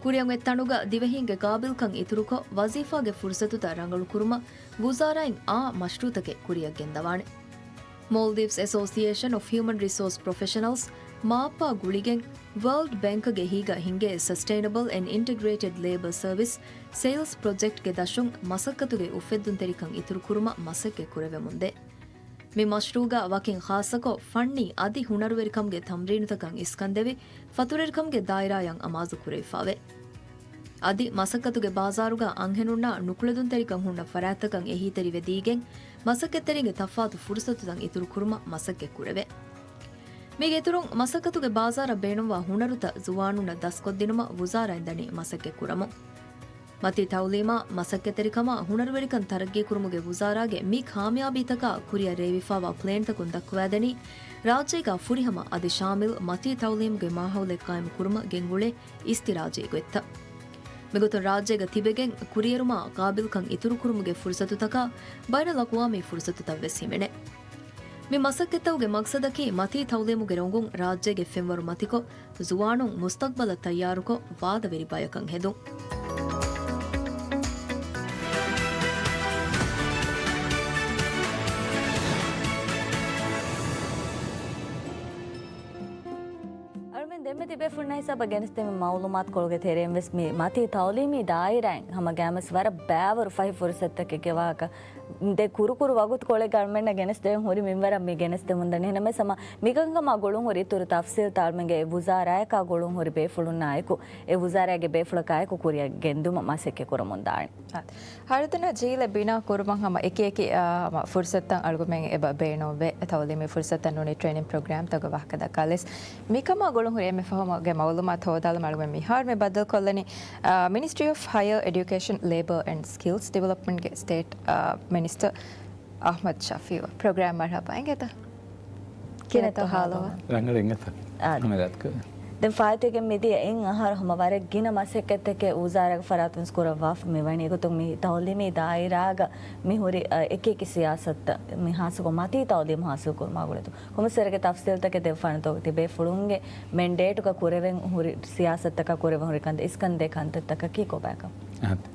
ކުރިއަށް އޮތް ތަނުގަ ދިވެހީންގެ ގާބިލްކަން އިތުރުކޮށް، ވަޒީފާގެ ފުރުސަތުތައް ރަނގަޅުކުރުމަށް ވުޒާރާއިން އާ މަޝްރޫއުތަކެއް ކުރިއަށް ގެންދަވާނެ. މޯލްޑިވްސް އެސޯސިއޭޝަން އޮފް ހިއުމަން ރިސޯސް ޕްރޮފެޝަނަލްސް، މާޕްއާ ގުޅިގެން، ވަރލްޑް ބޭންކްގެ އެހީގަ ހިނގޭ ސަސްޓެއިނަބަލް އެންޑް އިންޓަގްރޭޓެޑް ލޭބަރ ސަރވިސް ސެއިލްސް ޕްރޮޖެކްޓްގެ ދަށުން މަސައްކަތުގެ އުފެއްދުންތެރިކަން އިތުރުކުރުމަށް މަސައްކަތް ކުރެވެމުންދޭ. މި މަޝްރޫއުގަ ވަކިން ޚާއްޞަކޮށް، ފަންނީ އަދި ހުނަރުވެރިކަމުގެ ތަމްރީނުތަކަށް އިސްކަންދެވި، ފަތުރުވެރިކަމުގެ ދާއިރާއަށް އަމާޒު ކުރެވިފައެވެ. އަދި މަސައްކަތުގެ ބާޒާރުގަ އަންހެނުންނާ ނުކުޅެދުންތެރިކަން ހުންނަ ފަރާތްތަކަށް އެހީތެރިވެދީގެން، މަސައްކަތްތެރިންގެ ތަފާތު ފުރުސަތުތައް އިތުރުކުރުމަށް މަސައްކަތް ކުރެވޭ. މީގެ އިތުރުން، މަސައްކަތުގެ ބާޒާރަށް ބޭނުންވާ ހުނަރުތައް ޒުވާނުންނަށް ދަސްކޮށްދިނުމަށް ވުޒާރާއިން ދަނީ މަސައްކަތް ކުރަމުން. މަތީ ތައުލީމާ، މަސައްކަތްތެރިކަމާ، ހުނަރުވެރިކަން ތަރައްގީކުރުމުގެ ވުޒާރާގެ މި ކާމިޔާބީތަކާ ކުރިއަށް ރޭވިފާވާ ޕްލޭންތަކުން ދައްކަވާދެނީ، ރާއްޖޭގާ ފުރިހަމަ އަދި ޝާމިލް މަތީ ތައުލީމުގެ މާހައުލެއް ޤާއިމުކުރުމަށް ގެންގުޅޭ އިސްތިރާޖީ ގޮތްތައް. މިގޮތުން ރާއްޖޭގަ ތިބެގެން ކުރިއެރުމާ ޤާބިލްކަން އިތުރުކުރުމުގެ ފުރުސަތުތަކާ ބައިނަލްއަޤްވާމީ ފުރުސަތުތައްވެސް ހިމެނޭ. މި މަސައްކަތްތަކުގެ މަގްސަދަކީ މަތީ ތައުލީމުގެ ރޮނގުން ރާއްޖޭގެ ފެންވަރު މަތިކޮށް، ޒުވާނުން މުސްތަޤްބަލަށް ތައްޔާރުކޮށް، ވާދަވެރި ބަޔަކަށް ހެދުން. ތިބޭފުޅުންނާ ހިސާބަށް ގެނެސްދެމި މައުލޫމާތުކޮޅުގެ ތެރެއިން ވެސް މި މަތީ ތައުލީމީ ދާއިރާއިން ހަމަ ގައިމުވެސް ވަރަށް ބައިވަރު ފަހި ފުރުސަތުތަކެއްގެ ވާހަކަ ދެ ކުރުކުރު ވަގުތުކޮޅެއްގަ އަޅުމެންނަށް ގެނެސްދެވެން ހުރި މިންވަރަށް މި ގެނެސްދެމުންދަނީ. އެހެންނަމަވެސް ހަމަ މިކަންކަމާ ގުޅުންހުރި އިތުރު ތަފްސީލްތައް އަޅުމެންގެ އެ ވުޒާރާއަކާ ގުޅުންހުރި ބޭފުޅުންނާއެކު، އެ ވުޒާރާގެ ބޭފުޅަކާއެކު ކުރިއަށް ގެންދިއުމަށް މަސައްކަތް ކުރަމުންދާނެ. ހަރުދަނާ ޖީލެއް ބިނާ ކުރުމަށް ހަމަ އެކި އެކި، އާ، ހަމަ ފުރުސަތުތައް އަޅުގަމެން އެބަ ބޭނުންވޭ. ތައުލީމީ ފުރުސަތުތައް ނޫނީ ޓްރެއިނިން ޕްރޮގްރާމްތަކުގެ ވާހަކަ ދައްކާލަސް. މިކަމާ ގުޅުންހުރި އެންމެ ފަހުގެ މައުލޫމާތު ހޯދާލަމާ އަޅުގަމެން މިހާރު މި ބައްދަލުކޮށްލަނީ، އާ، މިނިސްޓްރީ އޮފް ހަޔަރ އެޑިއުކޭޝަން، ލޭބަރ އެންޑް ސްކިލްސް ޑިވެލޮޕްމަންޓްގެ ސްޓޭޓް، އާ، މިނިސްޓަރ އަޙްމަދު ޝަފީއު ޕްރޮގްރާމް މަރްޙަބާ އިނގޭތަ؟ ކިހިނެއްތޯ ހާލުވާ؟ ރަނގަޅެއް އިނގޭތަ؟ އާ. ހަމަ ދަތްކޮށް. ދެން ފާއިތުވެގެން މިދިޔަ އެއް އަހަރު ހަމަ ވަރަށް ގިނަ މަސައްކަތްތަކެއް ވުޒާރާގެ ފަރާތުން ކުރައްވާފަ މިވަނީ. އެގޮތުން މި ތައުލީމީ ދާއިރާގަ މި ހުރި، އަ، އެކި އެކި ސިޔާސަތުތައް މި ހާއްސަކޮށް މަތީ ތައުލީމު ހާސިލް ކުރުމާ ގުޅޭތޯ. ކޮންމެސް ވަރެއްގެ ތަފްސީލްތަކެއް ދެއްވާނެތޯ ތިބޭފުޅުންގެ މެންޑޭޓުގަ ކުރެވެން ހުރި ސިޔާސަތުތަކާ ކުރެވެން ހުރި ކަންތައް އިސްކަންދޭ ކަންތައްތަކަކީ ކޮބާކަން؟ އާދެ.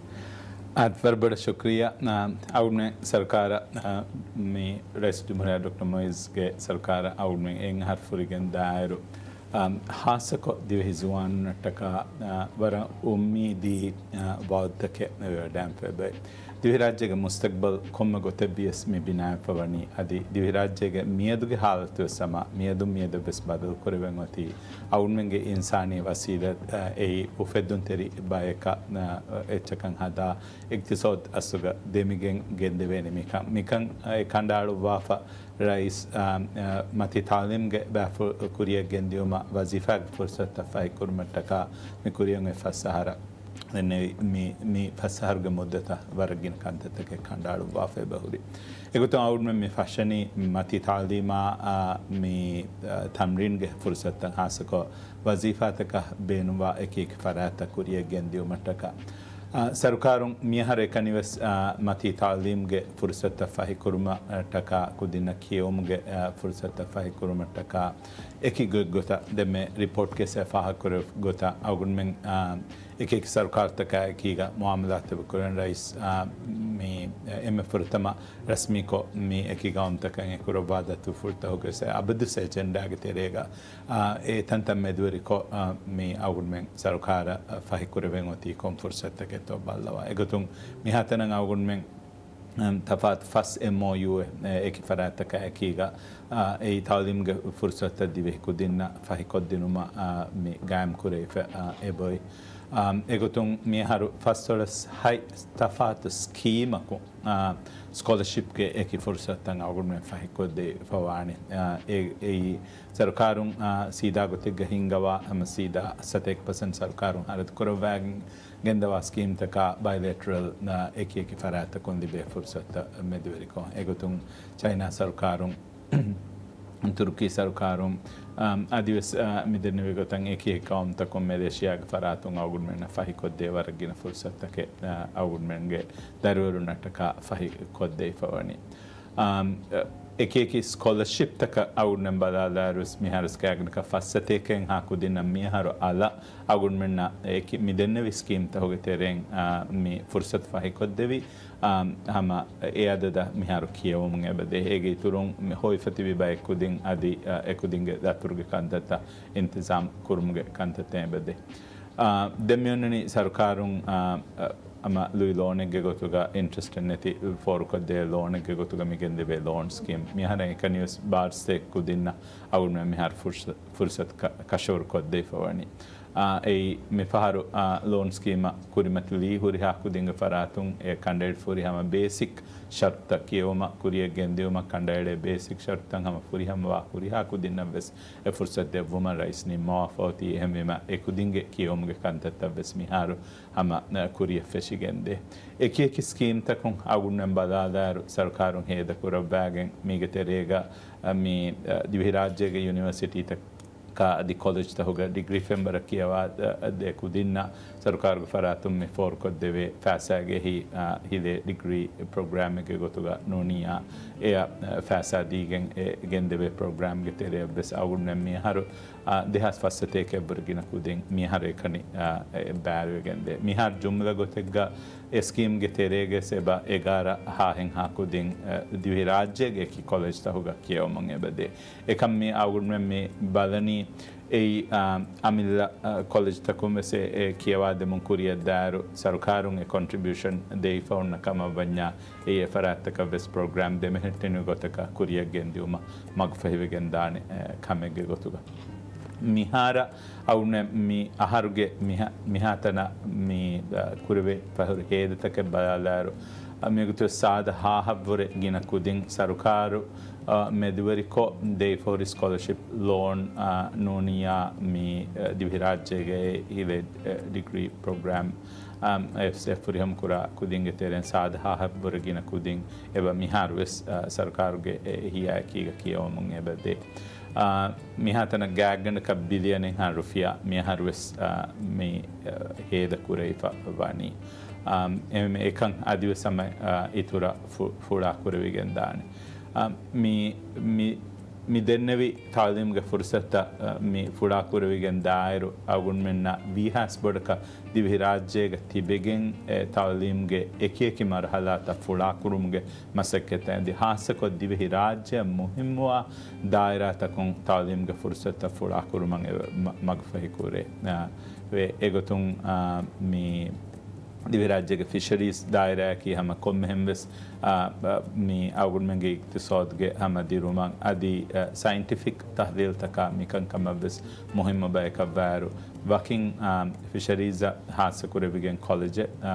އާދެ، ވަރަށް ބޮޑަށް ޝުކްރިޔާ. އާ، އަޅުގަނޑުމެން ސަރުކާރަށް، އާ، މި ރައީސުލްޖުމްހޫރިއްޔާ ޑޮކްޓަރ މުއިއްޒުގެ ސަރުކާރަށް އަޅުގަނޑުމެން އެއް އަހަރު ފުރިގެން ދާއިރު، އާ، ހާއްސަކޮށް ދިވެހި ޒުވާނުންނަށްޓަކާ، އާ، ވަރަށް އުއްމީދީ، އާ، ވައުދުތަކެއް މި ވެވަޑައިގެންފަ އެބައޮތް. ދިވެހިރާއްޖޭގެ މުސްތަގްބަލް ކޮންމެ ގޮތެއްވިޔަސް މި ބިނާވެފަ ވަނީ އަދި ދިވެހިރާއްޖޭގެ މިއަދުގެ ހާލަތުވެސް ހަމަ މިއަދުން މިއަދަށްވެސް ބަދަލުކުރެވެން އޮތީ އަޅުގަނޑުމެންގެ އިންސާނީ ވަސީލަތް، އެއީ އުފެއްދުންތެރި ބަޔަކަށް، އެއްޗަކަށް ހަދާ އިޤްތިޞާދު އަސްލުގަ ދެމިގެން ގެންދެވޭނެ މިކަން. މިކަން އެ ކަނޑައަޅުއްވާފަ ރައީސް، އާ، މަތީ ތައުލީމްގެ ބައިފުޅު ކުރިއަށް ގެންދިއުމަށް ވަޒީފާގެ ފުރުސަތުތައް ފަހިކުރުމަށްޓަކާ މި ކުރިއަށް އޮތް ފަސް އަހަރަށް ދެންނެވި މި، މި ފަސް އަހަރުގެ މުއްދަތަށް ވަރަށް ގިނަ ކަންތައްތަކެއް ކަނޑައަޅުއްވާފަ އެބަހުރި. އެގޮތުން އަޅުގަނޑުމެން މި ފަށަނީ މަތީ ތައުލީމާ، އާ، މި، އާ، ތަމްރީންގެ ފުރުސަތުތައް ހާއްސަކޮށް ވަޒީފާތަކަށް ބޭނުންވާ އެކި އެކި ފަރާތްތައް ކުރިއަށް ގެންދިއުމަށްޓަކާ، އާ، ސަރުކާރުން މިއަހަރު އެކަނިވެސް، އާ، މަތީ ތައުލީމްގެ ފުރުސަތުތައް ފަހިކުރުމަށްޓަކާ ކުދިންނަށް ކިޔެވުމުގެ، އާ، ފުރުސަތުތައް ފަހިކުރުމަށްޓަކާ އެކި ގޮތްގޮތަށް ދެންމެ ރިޕޯޓްކޭސް ފާހަގަކުރެއްވި ގޮތަށް އަޅުގަނޑުމެން، އާ، އެކި އެކި ސަރުކާރުތަކާ އެކީގަ މުއާމަލާތެއް ކުރަން ރައީސް، އާ، މި އެންމެ ފުރަތަމަ ރަސްމީކޮށް މި އެކި ގައުމުތަކަށް އެ ކުރައްވާ ދަތުރުފުޅުތަކުގެ އަބަދުސް އެޖެންޑާގެ ތެރޭގަ، އާ، އެ ތަންތަން މެދުވެރިކޮށް، އާ، މި އަޅުގަނޑުމެން ސަރުކާރަށް ފަހިކުރެވެން އޮތީ ކޮން ފުރުސަތުތަކެއްތޯ ބައްލަވާ. އެގޮތުން މިހާތަނަށް އަޅުގަނޑުމެން، އަން، ތަފާތު ފަސް އެމްއޯޔޫ އެކި ފަރާތްތަކާ އެކީގަ، އާ، އެއީ ތައުލީމްގެ ފުރުސަތުތައް ދިވެހި ކުދިންނަށް ފަހިކޮށްދިނުމަށް، އާ، މި ގާއިމް ކުރެވިފަ، އާ، އެބައޮތް. އާ، އެގޮތުން މިއަހަރު ފަސްދޮޅަސް ހަތް ތަފާތު ސްކީމަކުން، އާ، ސްކޮލަޝިޕްގެ އެކި ފުރުސަތުތައް އަޅުގަނޑުމެން ފަހިކޮށްދެވިފަ ވާނެ. އާ، އެ، އެއީ ސަރުކާރުން، އާ، ސީދާ ގޮތެއްގަ ހިންގަވާ ހަމަ ސީދާ ސަތޭކަ ޕަސެންޓް ސަރުކާރުން ހަރަދުކުރައްވާގެން ގެންދަވާ ސްކީމްތަކާ ބައިލެޓްރަލް، އާ، އެކި އެކި ފަރާތްތަކުން ލިބޭ ފުރުސަތުތައް މެދުވެރިކޮށް، އެގޮތުން ޗައިނާ ސަރުކާރުން، ތުރުކީ ސަރުކާރުން، އާ، އަދިވެސް، އާ، މިދެންނެވި ގޮތަށް އެކި އެކި ގައުމުތަކުން މެލޭޝިޔާގެ ފަރާތުން އަޅުގަނޑުމެންނަށް ފަހިކޮށްދޭ ވަރަށް ގިނަ ފުރުސަތުތަކެއް، އާ، އަޅުގަނޑުމެންގެ ދަރިވަރުންނަށްޓަކާ ފަހިކޮށްދެވިފަ ވަނީ. އާ، އެކި އެކި ސްކޮލަޝިޕްތަކަށް އަޅުގަނޑުމެން ބަލާލާއިރުވެސް މިހާރު ސްކޭގްނަކަށް ފަސް ސަތޭކައެއްހާ ކުދިންނަށް މިއަހަރު އަލަށް އަޅުގަނޑުމެންނަށް އެކި މި ދެންނެވި ސްކީމްތަކުގެ ތެރެއިން، އާ، މި ފުރުސަތު ފަހިކޮށްދެވި، އާ، ހަމަ އެ އަދަދަށް މިހާރު ކިޔެވުމުން އެބަދޭ. އޭގެ އިތުރުން މި ހޮވިފަ ތިބި ބައެއް ކުދިން އަދި، އާ، އެކުދިންގެ ދަތުރުގެ ކަންތައްތައް އިންތިޒާމް ކުރުމުގެ ކަންތައްތައް އެބަދޭ. އާ، ދެން މިއޮންނަނީ ސަރުކާރުން، އާ، އަ، ހަމަ ލުއި ލޯނެއްގެ ގޮތުގަ އިންޓްރެސްޓެއް ނެތި ފޯރުކޮށްދޭ ލޯނެއްގެ ގޮތުގަ މި ގެންދެވޭ ލޯން ސްކީމް. މިހާރަށް އެކަނިވެސް ބާރަ ސަތޭކަ ކުދިންނަށް އަޅުގަނޑުމެން މިހާރު ފުރުސަ-، ފުރުސަތު ކަ-، ކަށަވަރުކޮށްދެވިފަ ވަނީ. އާ، އެއީ މިފަހަރު، އާ، ލޯން ސްކީމަށް ކުރިމަތިލީ ހުރިހާ ކުދިންގެ ފަރާތުން އެ ކަނޑައެޅިފަ ހުރި ހަމަ ބޭސިކް ޝަރުތުތައް ކިޔެވުމަށް ކުރިއަށް ގެންދިއުމަށް ކަނޑައެޅޭ ބޭސިކް ޝަރުތުތައް ހަމަ ފުރިހަމަވާ ހުރިހާ ކުދިންނަށްވެސް އެ ފުރުސަތު ދެއްވުމަށް ރައީސް ނިންމަވާފަ އޮތީ. އެހެންވީމަ އެ ކުދިންގެ ކިޔެވުމުގެ ކަންތައްތައްވެސް މިހާރު ހަމަ، އަ، ކުރިއަށް ފެށިގެންދޭ. އެކި އެކި ސްކީމްތަކުން އަޅުގަނޑުމެން ބަލާލާއިރު ސަރުކާރުން ހޭދަކުރައްވާގެން މީގެ ތެރޭގަ، އަ، މި، އަ، ދިވެހިރާއްޖޭގެ ޔުނިވަރސިޓީތަކާ އަދި ކޮލެޖްތަކުގަ ޑިގްރީ ފެންވަރަށް ކިޔަވާ، އަ، ދޭ ކުދިންނަށް ސަރުކާރުގެ ފަރާތުން މި ފޯރުކޮށްދެވޭ ފައިސާގެ އެހީ، އާ، ހިލޭ ޑިގްރީ ޕްރޮގްރާމެއްގެ ގޮތުގަ ނޫނިއްޔާ އެއަށް، އާ، ފައިސާ ދީގެން އެ ގެންދެވޭ ޕްރޮގްރާމްގެ ތެރެއަށްވެސް އަޅުގަނޑުމެން މިއަހަރު، އާ، ދެހާސް ފަސް ސަތޭކައަށްވުރެ ގިނަ ކުދިން މިއަހަރު އެކަނި، އާ، އެ ބައިވެގެންދޭ. މިހާރު ޖުމްލަ ގޮތެއްގަ އެ ސްކީމްގެ ތެރޭގަ އެބަ އެގާރަ ހާހެއްހާ ކުދިން، އާ، ދިވެހިރާއްޖޭގެ އެކި ކޮލެޖްތަކުގަ ކިޔަވަމުން އެބަދޭ. އެކަން މި އަޅުގަނޑުމެން މި ބަލަނީ، އެއީ، އާ، އަމިއްލަ، އާ، ކޮލެޖްތަކުން ވެސް އެ، އެ ކިޔަވާދެމުން ކުރިއަށްދާއިރު، ސަރުކާރުން އެ ކޮންޓްރިބިއުޝަން ދެވިފަ އޮންނަ ކަމަށް ވަންޏާ، އެއީ އެ ފަރާތްތަކަށް ވެސް ޕްރޮގްރާމް ދެމެހެއްޓެނިވި ގޮތަކަށް ކުރިއަށް ގެންދިއުމަށް މަގުފަހިވެގެންދާނެ، އެ، ކަމެއްގެ ގޮތުގަ. މިހާރަށް އަޅުގަނޑު މި އަހަރުގެ މިހާ، މިހާތަނަށް މި، އަ، ކުރެވޭ ފަހުރި ހޭދަތަކެއް ބަލާލާއިރު، އަ، މިގޮތު ސާދަ ހާހަށްވުރެ ގިނަ ކުދިން ސަރުކާރު، އަ، މެދުވެރިކޮށް ދެވިފަހުރި ސްކޮލަޝިޕް ލޯން، އަ، ނޫނިއްޔާ މި، އަ، ދިވެހިރާއްޖޭގައި ހިލޭ، އަ، ޑިގްރީ ޕްރޮގްރާމް، އަ، އެފްސެޓް ފުރިހަމަ ކުރާ ކުދިންގެ ތެރެއިން ސާދަ ހާހަށްވުރެ ގިނަ ކުދިން އެބަ މިހާރު ވެސް، އަ، ސަރުކާރުގެ އެ ހިޔާއެކީގަ ކިޔަވަމުން އެބަ ދޭ. އާ، މިހާތަނަށް ގާތްގަނޑަކަށް ބިލިއަނެއްހާ ރުފިޔާ މިއަހަރުވެސް، އާ، މި، އާ، ހޭދަ ކުރެވިފަ ވަނީ. އާ، އެހެން އެކަން އަދިވެސް ހަމަ، އާ، އިތުރަށް ފު-، ފުޅާ ކުރެވިގެން ދާނެ. އާ، މި، މި، މި ދެންނެވި ތައުލީމުގެ ފުރުސަތުތައް، އާ، މި ފުޅާ ކުރެވިގެން ދާއިރު، އަޅުގަނޑުމެންނަށް ވީހާވެސް ބޮޑަކަށް ދިވެހިރާއްޖޭގަ ތިބެގެން އެ ތައުލީމުގެ އެކިއެކި މަރުހަލާތައް ފުޅާކުރުމުގެ މަސައްކަތް އެދި ހާއްސަކޮށް ދިވެހިރާއްޖެއަށް މުހިއްމުވާ ދާއިރާތަކުން ތައުލީމުގެ ފުރުސަތުތައް ފުޅާކުރުމަށް އެ މަ-، މަގުފަހި ކުރޭ. އާ، ވެ-، އެގޮތުން، އާ، މި ދިވެހިރާއްޖޭގެ ފިޝަރީސް ދާއިރާއަކީ ހަމަ ކޮންމެހެން ވެސް، އާ، މި އަޅުގަނޑުމެންގެ އިގްތިސޯދުގެ ހަމަ ދިރުމަށް އަދި، އާ، ސައިންޓިފިކް ތަހްލީލްތަކާ މިކަންކަމަށް ވެސް މުހިއްމު ބަޔަކަށްވާއިރު، ވަކިން، އާ، ފިޝަރީޒަށް ހާއްސަކުރެވިގެން ކޮލެޖެއް، އާ،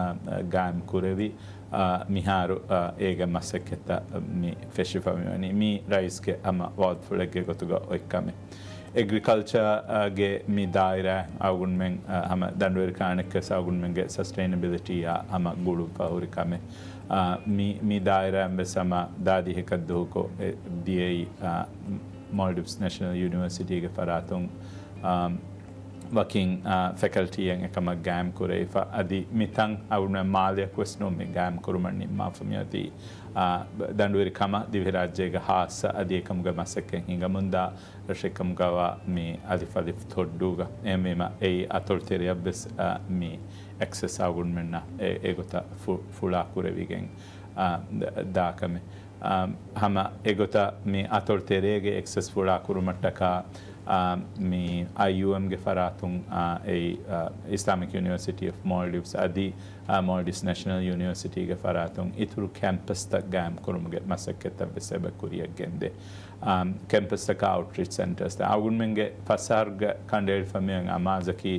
ގާއިމް ކުރެވި، އާ، މިހާރު، އާ، އޭގެ މަސައްކަތްތައް މި ފެށިފަ މިވަނީ. މީ ރައީސްގެ ހަމަ ވައުދުފުޅެއްގެ ގޮތުގަ އޮތް ކަމެއް. އެގްރިކަލްޗާގެ މި ދާއިރާ އަޅުގަނޑުމެން، އާ، ހަމަ ދަނޑުވެރި ކާނެއްކަސް އަޅުގަނޑުމެންގެ ސަސްޓެއިނަބިލިޓީއާ ހަމަ ގުޅުއްވާ ހުރި ކަމެއް. އާ، މި، މި ދާއިރާއިން ވެސް ހަމަ ދާދިހަކަށް ދުވަހަކު ދިޔައީ، އާ، މޯލްޑިވްސް ނެޝަނަލް ޔުނިވަރސިޓީގެ ފަރާތުން، އާ، ވަކިން، އާ، ފެކަލްޓީއެއް އެކަމަށް ގާއިމް ކުރެވިފަ. އަދި މިތަން އަޅުގަނޑުމެން މާލެއަކު ވެސް ނޫން މި ގާއިމް ކުރުމަށް ނިންމާފަ މިއޮތީ، އާ، ދަނޑުވެރި ކަމަށް ދިވެހިރާއްޖޭގަ ހާއްސަ އަދި އެކަމުގެ މަސައްކަތް ހިނގަމުންދާ ރަށެއްކަމުގަވާ މި އަލިފް އަލިފް ތޮއްޑޫގަ. އެހެންވީމަ އެއީ އަތޮޅު ތެރެއަށްވެސް، އާ، މި އެކްސެސް އަޅުގަނޑުމެންނަށް އެ، އެގޮތަށް ފު-، ފުޅާ ކުރެވިގެން، އާ، ދ-، ދާ ކަމެއް. އާ، ހަމަ އެގޮތަށް މި އަތޮޅު ތެރޭގެ އެކްސެސް ފުޅާ ކުރުމަށްޓަކާ، އާ، މި އައިޔޫއެމްގެ ފަރާތުން، އާ، އެއީ، އާ، އިސްލާމިކް ޔުނިވަރސިޓީ އޮފް މޯލްޑިވްސް އަދި، އާ، މޯލްޑިވްސް ނެޝަނަލް ޔުނިވަރސިޓީގެ ފަރާތުން އިތުރު ކެމްޕަސްތައް ގާއިމް ކުރުމުގެ މަސައްކަތްތައް ވެސް އެބަ ކުރިއަށް ގެންދޭ. އާ، ކެމްޕަސްތަކާ އައުޓްރީޗް ސެންޓަރސް އަޅުގަނޑުމެންގެ ފަސް އަހަރުގެ ކަނޑައެޅިފަ މިއޮތް އަމާޒަކީ،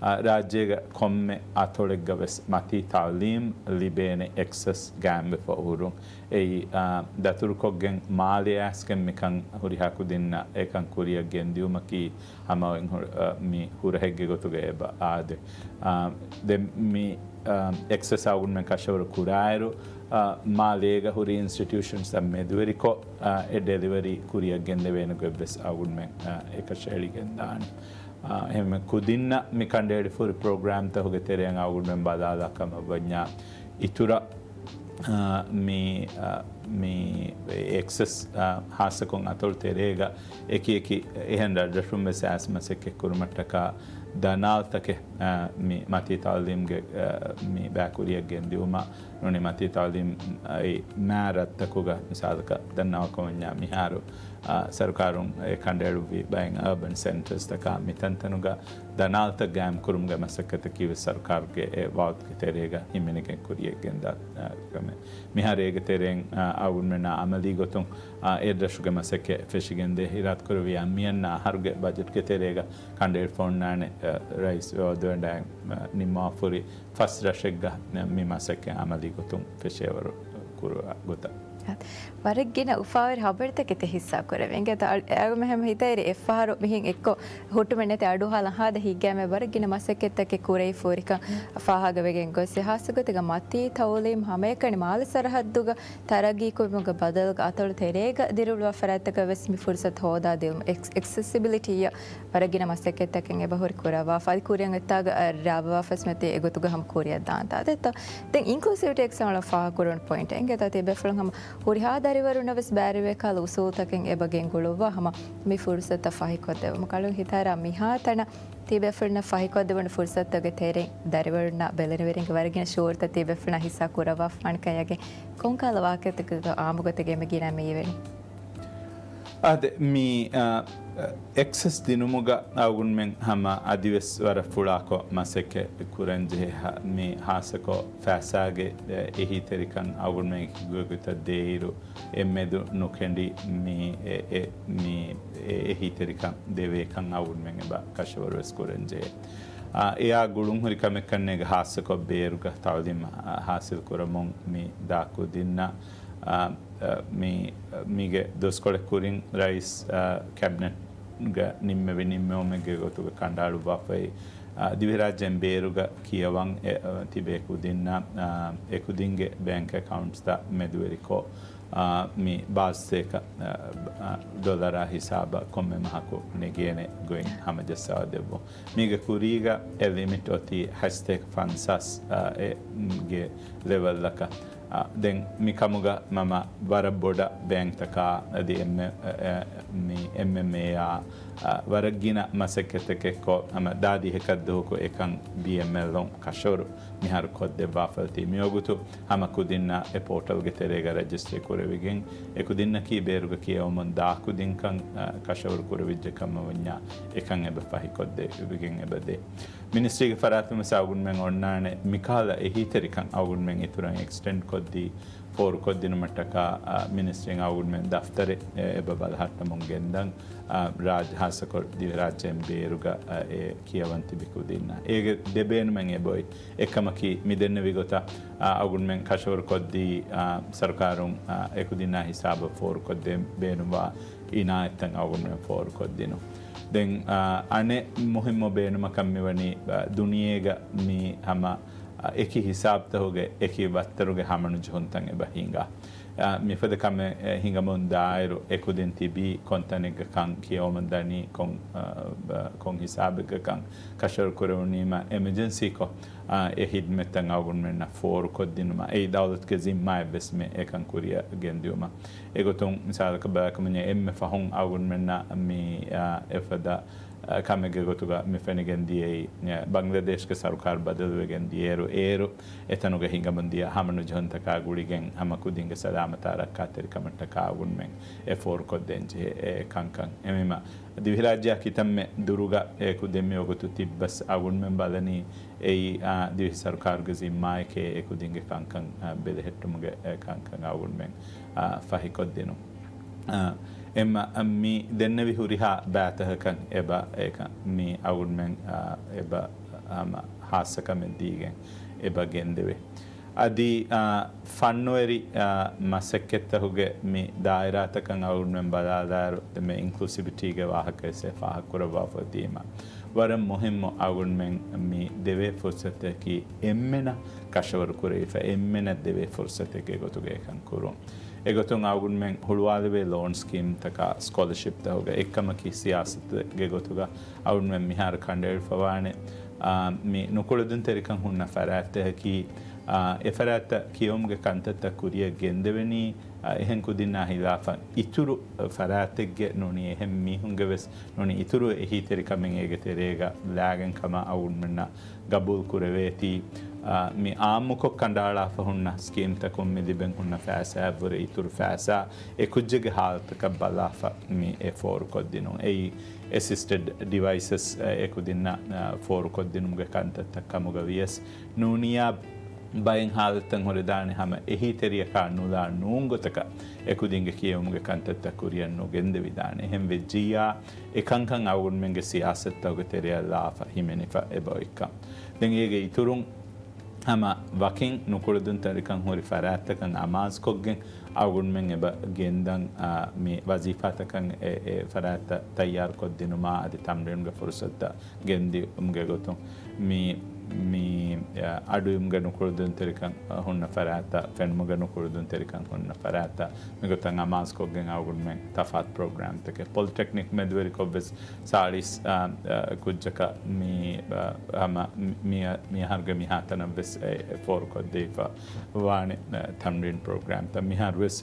އާ، ރާއްޖޭގެ ކޮންމެ އަތޮޅެއްގަ ވެސް މަތީ ތައުލީމް ލިބޭނެ އެކްސެސް ގާއިމްވެފަ ހުރުން. އެއީ، އާ، ދަތުރުކޮށްގެން މާލެ އައިސްގެން މިކަން ހުރިހާ ކުދިންނަށް އެކަން ކުރިއަށް ގެންދިއުމަކީ ހަމައިން ހު-، އާ، މި ހުރަހެއްގެ ގޮތުގަ އެބަ އާދެ. އާ، ދެން މި، އާ، އެކްސެސް އަޅުގަނޑުމެން ކަށަވަރު ކުރާއިރު، އާ، މާލޭގަ ހުރި އިންސްޓިޓިއުޝަންސް އަށް މެދުވެރިކޮށް، އާ، އެ ޑެލިވަރީ ކުރިއަށް ގެންދެވޭނެ ގޮތްވެސް އަޅުގަނޑުމެން، އާ، އެކަށައެޅިގެން ދާނެ. އާ، އެހެންވެ ކުދިންނަށް މި ކަނޑައެޅިފަ ހުރި ޕްރޮގްރާމްތަކުގެ ތެރެއިން އަޅުގަނޑުމެން ބަލާލާ ކަމަށް ވަންޏާ އިތުރަށް، އާ، މި، އާ، މި އެކްސެސް، އާ، ހާއްސަކޮށް އަތޮޅު ތެރޭގަ އެކި އެކި އެހެން ރަށްރަށުން ވެސް އައިސް މަސައްކަތް ކުރުމަށްޓަކާ ދަނާލަތަކެއް، އާ، މި މަތީ ތައުލީމްގެ، އާ، މި ބައިކުރިއަށް ގެންދިއުމަށް ނޫނީ މަތީ ތައުލީމް، އާ، އެ މާ ރަށްތަކުގަ މިސާލަކަށް ދަންނަވާކަމަށް ވަންޏާ މިހާރު، އާ، ސަރުކާރުން އެ ކަނޑައެޅުއްވި ބައެއް އަރބަން ސެންޓަރސްތަކާ މިތަންތަނުގަ ދަނާލަތައް ގާއިމް ކުރުމުގެ މަސައްކަތަކީ ވެސް ސަރުކާރުގެ އެ ވައުދުގެ ތެރޭގަ ހިމެނިގެން ކުރިއަށް ގެންދާ، އާ، ކަމެއް. މިހާރު އޭގެ ތެރެއިން، އާ، އަޅުގަނޑުމެންނާ އަމަލީ ގޮތުން، އާ، އެއްރަށުގެ މަސައްކަތް ފެށިގެންދޭ. އިރާދަކުރެއްވިއްޔާ މިއަންނަ އަހަރުގެ ބަޖެޓްގެ ތެރޭގަ ކަނޑައެޅިފަ އޮންނާނެ، އާ، ރައީސް ވައުދުވަޑައި، އާ، ނިންމާފަ ހުރި ފަސް ރަށެއްގަ މި މަސައްކަތް އަމަލީ ގޮތުން ފެށޭވަރު ކުރުވާ ގޮތަށް. ވަރަށް ގިނަ އުފާވެރި ހަބަރުތަކެތި ހިއްސާ ކުރެވި. އިނގޭތޯ އަޅު-، އަޅުގަނޑުމެން ހަމަ ހިތަށް އެރި އެއްފަހަރު މިހެން އެއްކޮށް ހުއްޓުމެއް ނެތި އަޑުއަހާލަން ހާދަ ހިތްގައިމެ ވަރަށް ގިނަ މަސައްކަތްތަކެއް ކުރެވިފަ ހުރިކަން ފާހަގަވެގެން ގޮސް، ހާއްސަ ގޮތެއްގަ މަތީ ތައުލީމް ހަމައެކަނި މާލެ ސަރަހައްދުގަ ތަރައްގީކުރުމުގެ ބަދަލުގަ އަތޮޅު ތެރޭގަ ދިރިއުޅުވާ ފަރާތްތަކަށް ވެސް މި ފުރުސަތު ހޯދާދިއުމަށް އެކް-، އެކްސެސިބިލިޓީއަށް ވަރަށް ގިނަ މަސައްކަތްތަކެއް އެބަހުރި ކުރައްވާފަ. އަދި ކުރިއަށް އޮތްތާގަ ރާވާފަސް މަތީ އެގޮތުގަ ހަމަ ކުރިއަށް ދާންތާ. އާދެއްތޯ؟ ދެން އިންކްލޫސިވިޓީ އެކްސަމް ފާހަގަކުރުން ޕޮއިންޓެއް އިނގޭތޯ ތިބޭފުޅުން ހަމަ ހުރިހާ ދަރިވަރުންނަށް ވެސް ބައިވެރިވޭ ކަހަލަ އުސޫލުތަކެއް އެބަ ގެންގުޅުއްވާ ހަމަ މި ފުރުސަތުތައް ފަހިކޮށްދެވުމަށް. އަޅުގަނޑު ހިތަށް އަރާ މިހާތަނަށް ތިބޭފުޅުންނަށް ފަހިކޮށްދެވުނު ފުރުސަތުގެ ތެރެއިން ދަރިވަރުންނާ ބެލެނިވެރިންގެ ވަރަށް ގިނަ ޝުއޫރުތައް ތިބޭފުޅުންނާ ހިއްސާ ކުރައްވާފަ ވާނެ ކަމަށް އެނގޭ. ކޮންކަހަލަ ވާހަކަތަކެއްގެ އާންމުގޮތެއްގަ އެންމެ ގިނަ މިއިވެނީ؟ އާދެ، މި، އާ، އެކްސެސް ދިނުމުގަ އަޅުގަނޑުމެން ހަމަ އަދިވެސް ވަރަށް ފުޅާކޮށް މަސައްކަތް ކުރަންޖެހޭ، މި ހާއްސަކޮށް ފައިސާގެ އެހީތެރިކަން އަޅުގަނޑުމެން އެކި ގޮތްގޮތަށް ދޭއިރު، އެމެދު ނުކެނޑި މި އެ، އެ، މި އެ، އެހީތެރިކަން ދެވޭކަން އަޅުގަނޑުމެން އެބަ ކަށަވަރުވެސް ކުރަންޖެހޭ. އާ، އެއާ ގުޅުންހުރި ކަމެއްކަން އޭގެ ހާއްސަކޮށް ބޭރުގަ ތައުލީމް ހާސިލް ކުރަމުން މި ދާ ކުދިންނަށް، އާ، އާ، މި، މީގެ ދުވަސްކޮޅެއް ކުރިން ރައީސް، އާ، ކެބިނެޓްގަ ނިންމެވި ނިންމެވުމެއްގެ ގޮތުގަ ކަނޑައަޅުއްވާފައި، އާ، ދިވެހިރާއްޖޭން ބޭރުގަ ކިޔަވަން އެ، އާ، ތިބޭ ކުދިންނަށް، އާ، އެކުދިންގެ ބޭންކް އެކައުންޓްސްތައް މެދުވެރިކޮށް، އާ، މި ބާސްތޭކަ، އާ، އާ، ޑޮލަރާ ހިސާބަށް ކޮންމެ މަހަކު ނެގޭނެ ގޮތް ހަމަޖައްސަވާ ދެއްވުން. މީގެ ކުރީގަ އެ ލިމިޓް އޮތީ ހަސަތޭކަ ފަންސާސް، އާ، އެ، ގެ ލެވެލްއަކަށް. އާ، ދެން މި ކަމުގަ މަމަ ވަރަށް ބޮޑަށް ބޭންކްތަކާ އަދި އެމް، އެ، އެ، މި އެމްއެމްއޭއާ، އާ، ވަރަށް ގިނަ މަސައްކަތްތަކެއްކޮށް ހަމަ ދާދިހަކަށް ދުވަހަކު އެކަން ބީއެމްއެލްއުން ކަށަވަރު މިހާރު ކޮށްދެއްވާފައި އޮތީ. މިވަގުތު ހަމަ ކުދިންނަށް އެ ޕޯޓަލްގެ ތެރޭގަ ރަޖިސްޓްރީ ކުރެވިގެން، އެ ކުދިންނަކީ ބޭރުގަ ކިޔަވަމުން ދާ ކުދިންކަން، އާ، ކަށަވަރު ކުރެވިއްޖެ ކަމަށް ވަންޏާ އެކަން އެބަ ފަހިކޮށްދެވިގެން އެބަ ދޭ. މިނިސްޓްރީގެ ފަރާތުން ވެސް އަޅުގަނޑުމެން އޮންނާނެ މިކަހަލަ އެހީތެރިކަން އަޅުގަނޑުމެން އިތުރަށް އެކްސްޓެންޑް ކޮށްދީ، ފޯރުކޮށްދިނުމަށްޓަކާ، އާ، މިނިސްޓްރީން އަޅުގަނޑުމެން ދަފްތަރެއް، އެ، އެބަ ބަލަހައްޓަމުން ގެންދަން، އާ، ރާއްޖެ ހާއްސަކޮށް ދިވެހިރާއްޖޭން ބޭރުގަ، އާ، އެ ކިޔަވަން ތިބި ކުދިންނަށް. އޭގެ ދެ ބޭނުމެއް އެބައޮތް. އެއްކަމަކީ މި ދެންނެވި ގޮތަށް، އާ، އަޅުގަނޑުމެން ކަށަވަރުކޮށްދީ، އާ، ސަރުކާރުން، އާ، އެކުދިންނާ ހިސާބަށް ފޯރުކޮށްދޭން ބޭނުންވާ އިނާޔަތްތައް އަޅުގަނޑުމެން ފޯރުކޮށްދިނުން. ދެން، އާ، އަނެއް މުހިއްމު ބޭނުމަކަށް މިވަނީ، އާ، ދުނިޔޭގަ މި ހަމަ، އާ، އެކި ހިސާބުތަކުގެ އެކި ވައްތަރުގެ ހަމަނުޖެހުންތައް އެބަ ހިނގާ. އާ، މިފަދަ ކަމެއް، އެ، ހިނގަމުން ދާއިރު އެކުދިން ތިބީ ކޮންތަނެއްގަ ކަން ކިޔަވަމުން ދަނީ ކޮން، އާ، ބ-، ކޮން ހިސާބެއްގަ ކަން ކަށަވަރު ކުރެވުނީމަ އެމަޖެންސީކޮށް، އާ، އެ ހިދްމަތްތައް އަޅުގަނޑުމެންނަށް ފޯރުކޮށްދިނުމަށް އެއީ ދައުލަތުގެ ޒިންމާއެއްވެސް މި އެކަން ކުރިއަށް ގެންދިއުމަށް. އެގޮތުން މިސާލަކަށް ބަލާކަމަންޏާ އެންމެ ފަހުން އަޅުގަނޑުމެންނަށް މި، އާ، އެފަދަ، އާ، ކަމެއްގެ ގޮތުގަ މި ފެނިގެން ދިޔައީ، އާ، ބަނގްލަދޭޝްގެ ސަރުކާރު ބަދަލުވެގެން ދިޔައިރު، އޭރު އެތަނުގަ ހިނގަމުން ދިޔަ ހަމަނުޖެހުންތަކާ ގުޅިގެން ހަމަ ކުދިންގެ ސަލާމަތާ ރައްކާތެރިކަމަށްޓަކާ އަޅުގަނޑުމެން އެ ފޯރުކޮށްދޭން ޖެހޭ އެ ކަންކަން. އެމީމަ ދިވެހިރާއްޖެއާ ކިތަންމެ ދުރުގަ އެ ކުދިން މިވަގުތު ތިއްބަސް އަޅުގަނޑުމެން ބަލަނީ އެއީ، އާ، ދިވެހި ސަރުކާރުގެ ޒިންމާއެކޭ އެ ކުދިންގެ ކަންކަން، އާ، ބެލެހެއްޓުމުގެ އެ ކަންކަން އަޅުގަނޑުމެން، އާ، ފަހިކޮށްދިނުން. އާ، އެމް، މި ދެންނެވި ހުރިހާ ބައިތަކަކަށް އެބަ އެކަން މި އަޅުގަނޑުމެން، އާ، އެބަ ހަމަ ހާއްސަކަމެއް ދީގެން އެބަ ގެންދެވޭ. އަދި، އާ، ފަންނުވެރި، އާ، މަސައްކަތްތަކުގެ މި ދާއިރާތަކަށް އަޅުގަނޑުމެން ބަލާލާއިރު، ދެން މި އިންކްލޫސިވިޓީގެ ވާހަކަވެސް އެ ފާހަގަކުރައްވާފަ ދީމަ. ވަރަށް މުހިއްމު އަޅުގަނޑުމެން މި ދެވޭ ފުރުސަތަކީ އެންމެނަށް ކަށަވަރު ކުރެވިފަ، އެންމެނަށް ދެވޭ ފުރުސަތެއްގެ ގޮތުގަ އެކަން ކުރުން. އެގޮތުން އަޅުގަނޑުމެން ހުޅުވާލެވޭ ލޯން ސްކީމްތަކާ ސްކޮލަޝިޕްތަކުގަ އެއްކަމަކީ ސިޔާސަތެއްގެ ގޮތުގަ އަޅުގަނޑުމެން މިހާރު ކަނޑައެޅިފަވާނެ، އާ، މި ނުކުޅެދުންތެރިކަން ހުންނަ ފަރާތްތަކަކީ، އާ، އެ ފަރާތްތައް ކިޔެވުމުގެ ކަންތައްތައް ކުރިއަށް ގެންދެވެނީ، އާ، އެހެން ކުދިންނާ ހިލާފަށް އިތުރު ފަރާތެއްގެ ނޫނީ އެހެން މީހުންގެ ވެސް ނޫނީ އިތުރު އެހީތެރިކަމެއް އޭގެ ތެރޭގަ ލާގެން ކަމަށް އަޅުގަނޑުމެންނަށް ގަބޫލު ކުރެވޭތީ، އާ، މި އާއްމުކޮށް ކަނޑައަޅާފަ ހުންނަ ސްކީމްތަކުން މި ލިބެން ހުންނަ ފައިސާއަށްވުރެ އިތުރު ފައިސާ އެ ކުއްޖެއްގެ ހާލަތަކަށް ބަލާފަ މި އެ ފޯރުކޮށްދިނުން. އެއީ އެސިސްޓެޑް ޑިވައިސަސް އެ ކުދިންނަށް، އާ، ފޯރުކޮށްދިނުމުގެ ކަންތައްތައް ކަމުގަ ވިޔަސް ނޫނިޔާ ބައެއް ހާލަތްތައް ހުރެދާނެ ހަމަ އެހީތެރިޔަކާ ނުލާ ނޫން ގޮތަކަށް އެ ކުދިންގެ ކިޔެވުމުގެ ކަންތައްތައް ކުރިއަށް ނުގެންދެވިދާނެ. އެހެން ވެއްޖިއްޔާ އެ ކަންކަން އަޅުގަނޑުމެންގެ ސިޔާސަތުތަކުގެ ތެރެއަށް ލާފަ ހިމެނިފަ އެބައޮތްކަން. ދެން އޭގެ އިތުރުން ހަމަ ވަކިން ނުކުޅެދުންތެރިކަން ހުރި ފަރާތްތަކަށް އަމާޒުކޮށްގެން އަޅުގަނޑުމެން އެބަ ގެންދަން، އާ، މި ވަޒީފާތަކަށް އެ، އެ ފަރާތްތައް ތައްޔާރުކޮށްދިނުމާ އަދި ތަމްރީނުގެ ފުރުސަތުތައް ގެންދިއުމުގެ ގޮތުން މި، މި، އަ، އަޑުއިވުމުގެ ނުކުޅެދުންތެރިކަން ހުންނަ ފަރާތްތައް، ފެނުމުގެ ނުކުޅެދުންތެރިކަން ހުންނަ ފަރާތްތައް، މިގޮތަށް އަމާޒުކޮށްގެން އަޅުގަނޑުމެން ތަފާތު ޕްރޮގްރާމްތަކެއް، ޕޮލިޓެކްނިކް މެދުވެރިކޮށްވެސް ސާޅީސް، އަ، އަ، ކުއްޖަކަށް މި، އަ، ހަމަ މި، މި، މިއަހަރުގެ މިހާތަނަށްވެސް އެ، އެ ފޯރުކޮށްދީފަ ވާނެ، އަ، ތަމްރީން ޕްރޮގްރާމްތައް. މިހާރުވެސް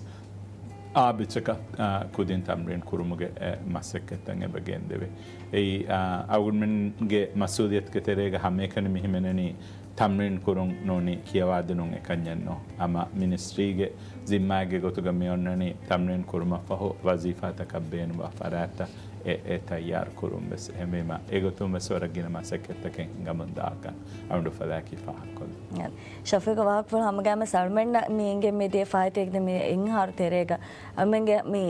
އާ ބިޗަކަށް، އާ، ކުދިން ތަމްރީން ކުރުމުގެ، އެ، މަސައްކަތްތައް އެބަ ގެންދެވޭ. އެއީ، އާ، އަޅުގަނޑުމެންގެ މަސްއޫލިއްޔަތުގެ ތެރޭގަ ހަމައެކަނި މި ހިމެނެނީ ތަމްރީން ކުރުން ނޫނީ ކިޔަވާދިނުން އެކަންޏެއް ނޫން. ހަމަ މިނިސްޓްރީގެ ޒިންމާއެއްގެ ގޮތުގަ މި އޮންނަނީ ތަމްރީން ކުރުމަށްފަހު ވަޒީފާތަކަށް ބޭނުންވާ ފަރާތްތައް އެ، އެ ތައްޔާރު ކުރުން ވެސް. އެހެންވީމަ އެގޮތުން ވެސް ވަރަށް ގިނަ މަސައްކަތްތަކެއް ހިނގަމުން ދާކަން އަޅުގަނޑު ފަލާކީ ފާހަގަކޮށްލަން. ޝަފީޤު ވާހަކަފުޅު ހަމަގައިމުވެސް އަޅުމެންނަށް މި އިނގެން މި ދިޔަ ފާއިތައެއް މި އިންހާރު ތެރޭގަ އަޅުމެންގެ މި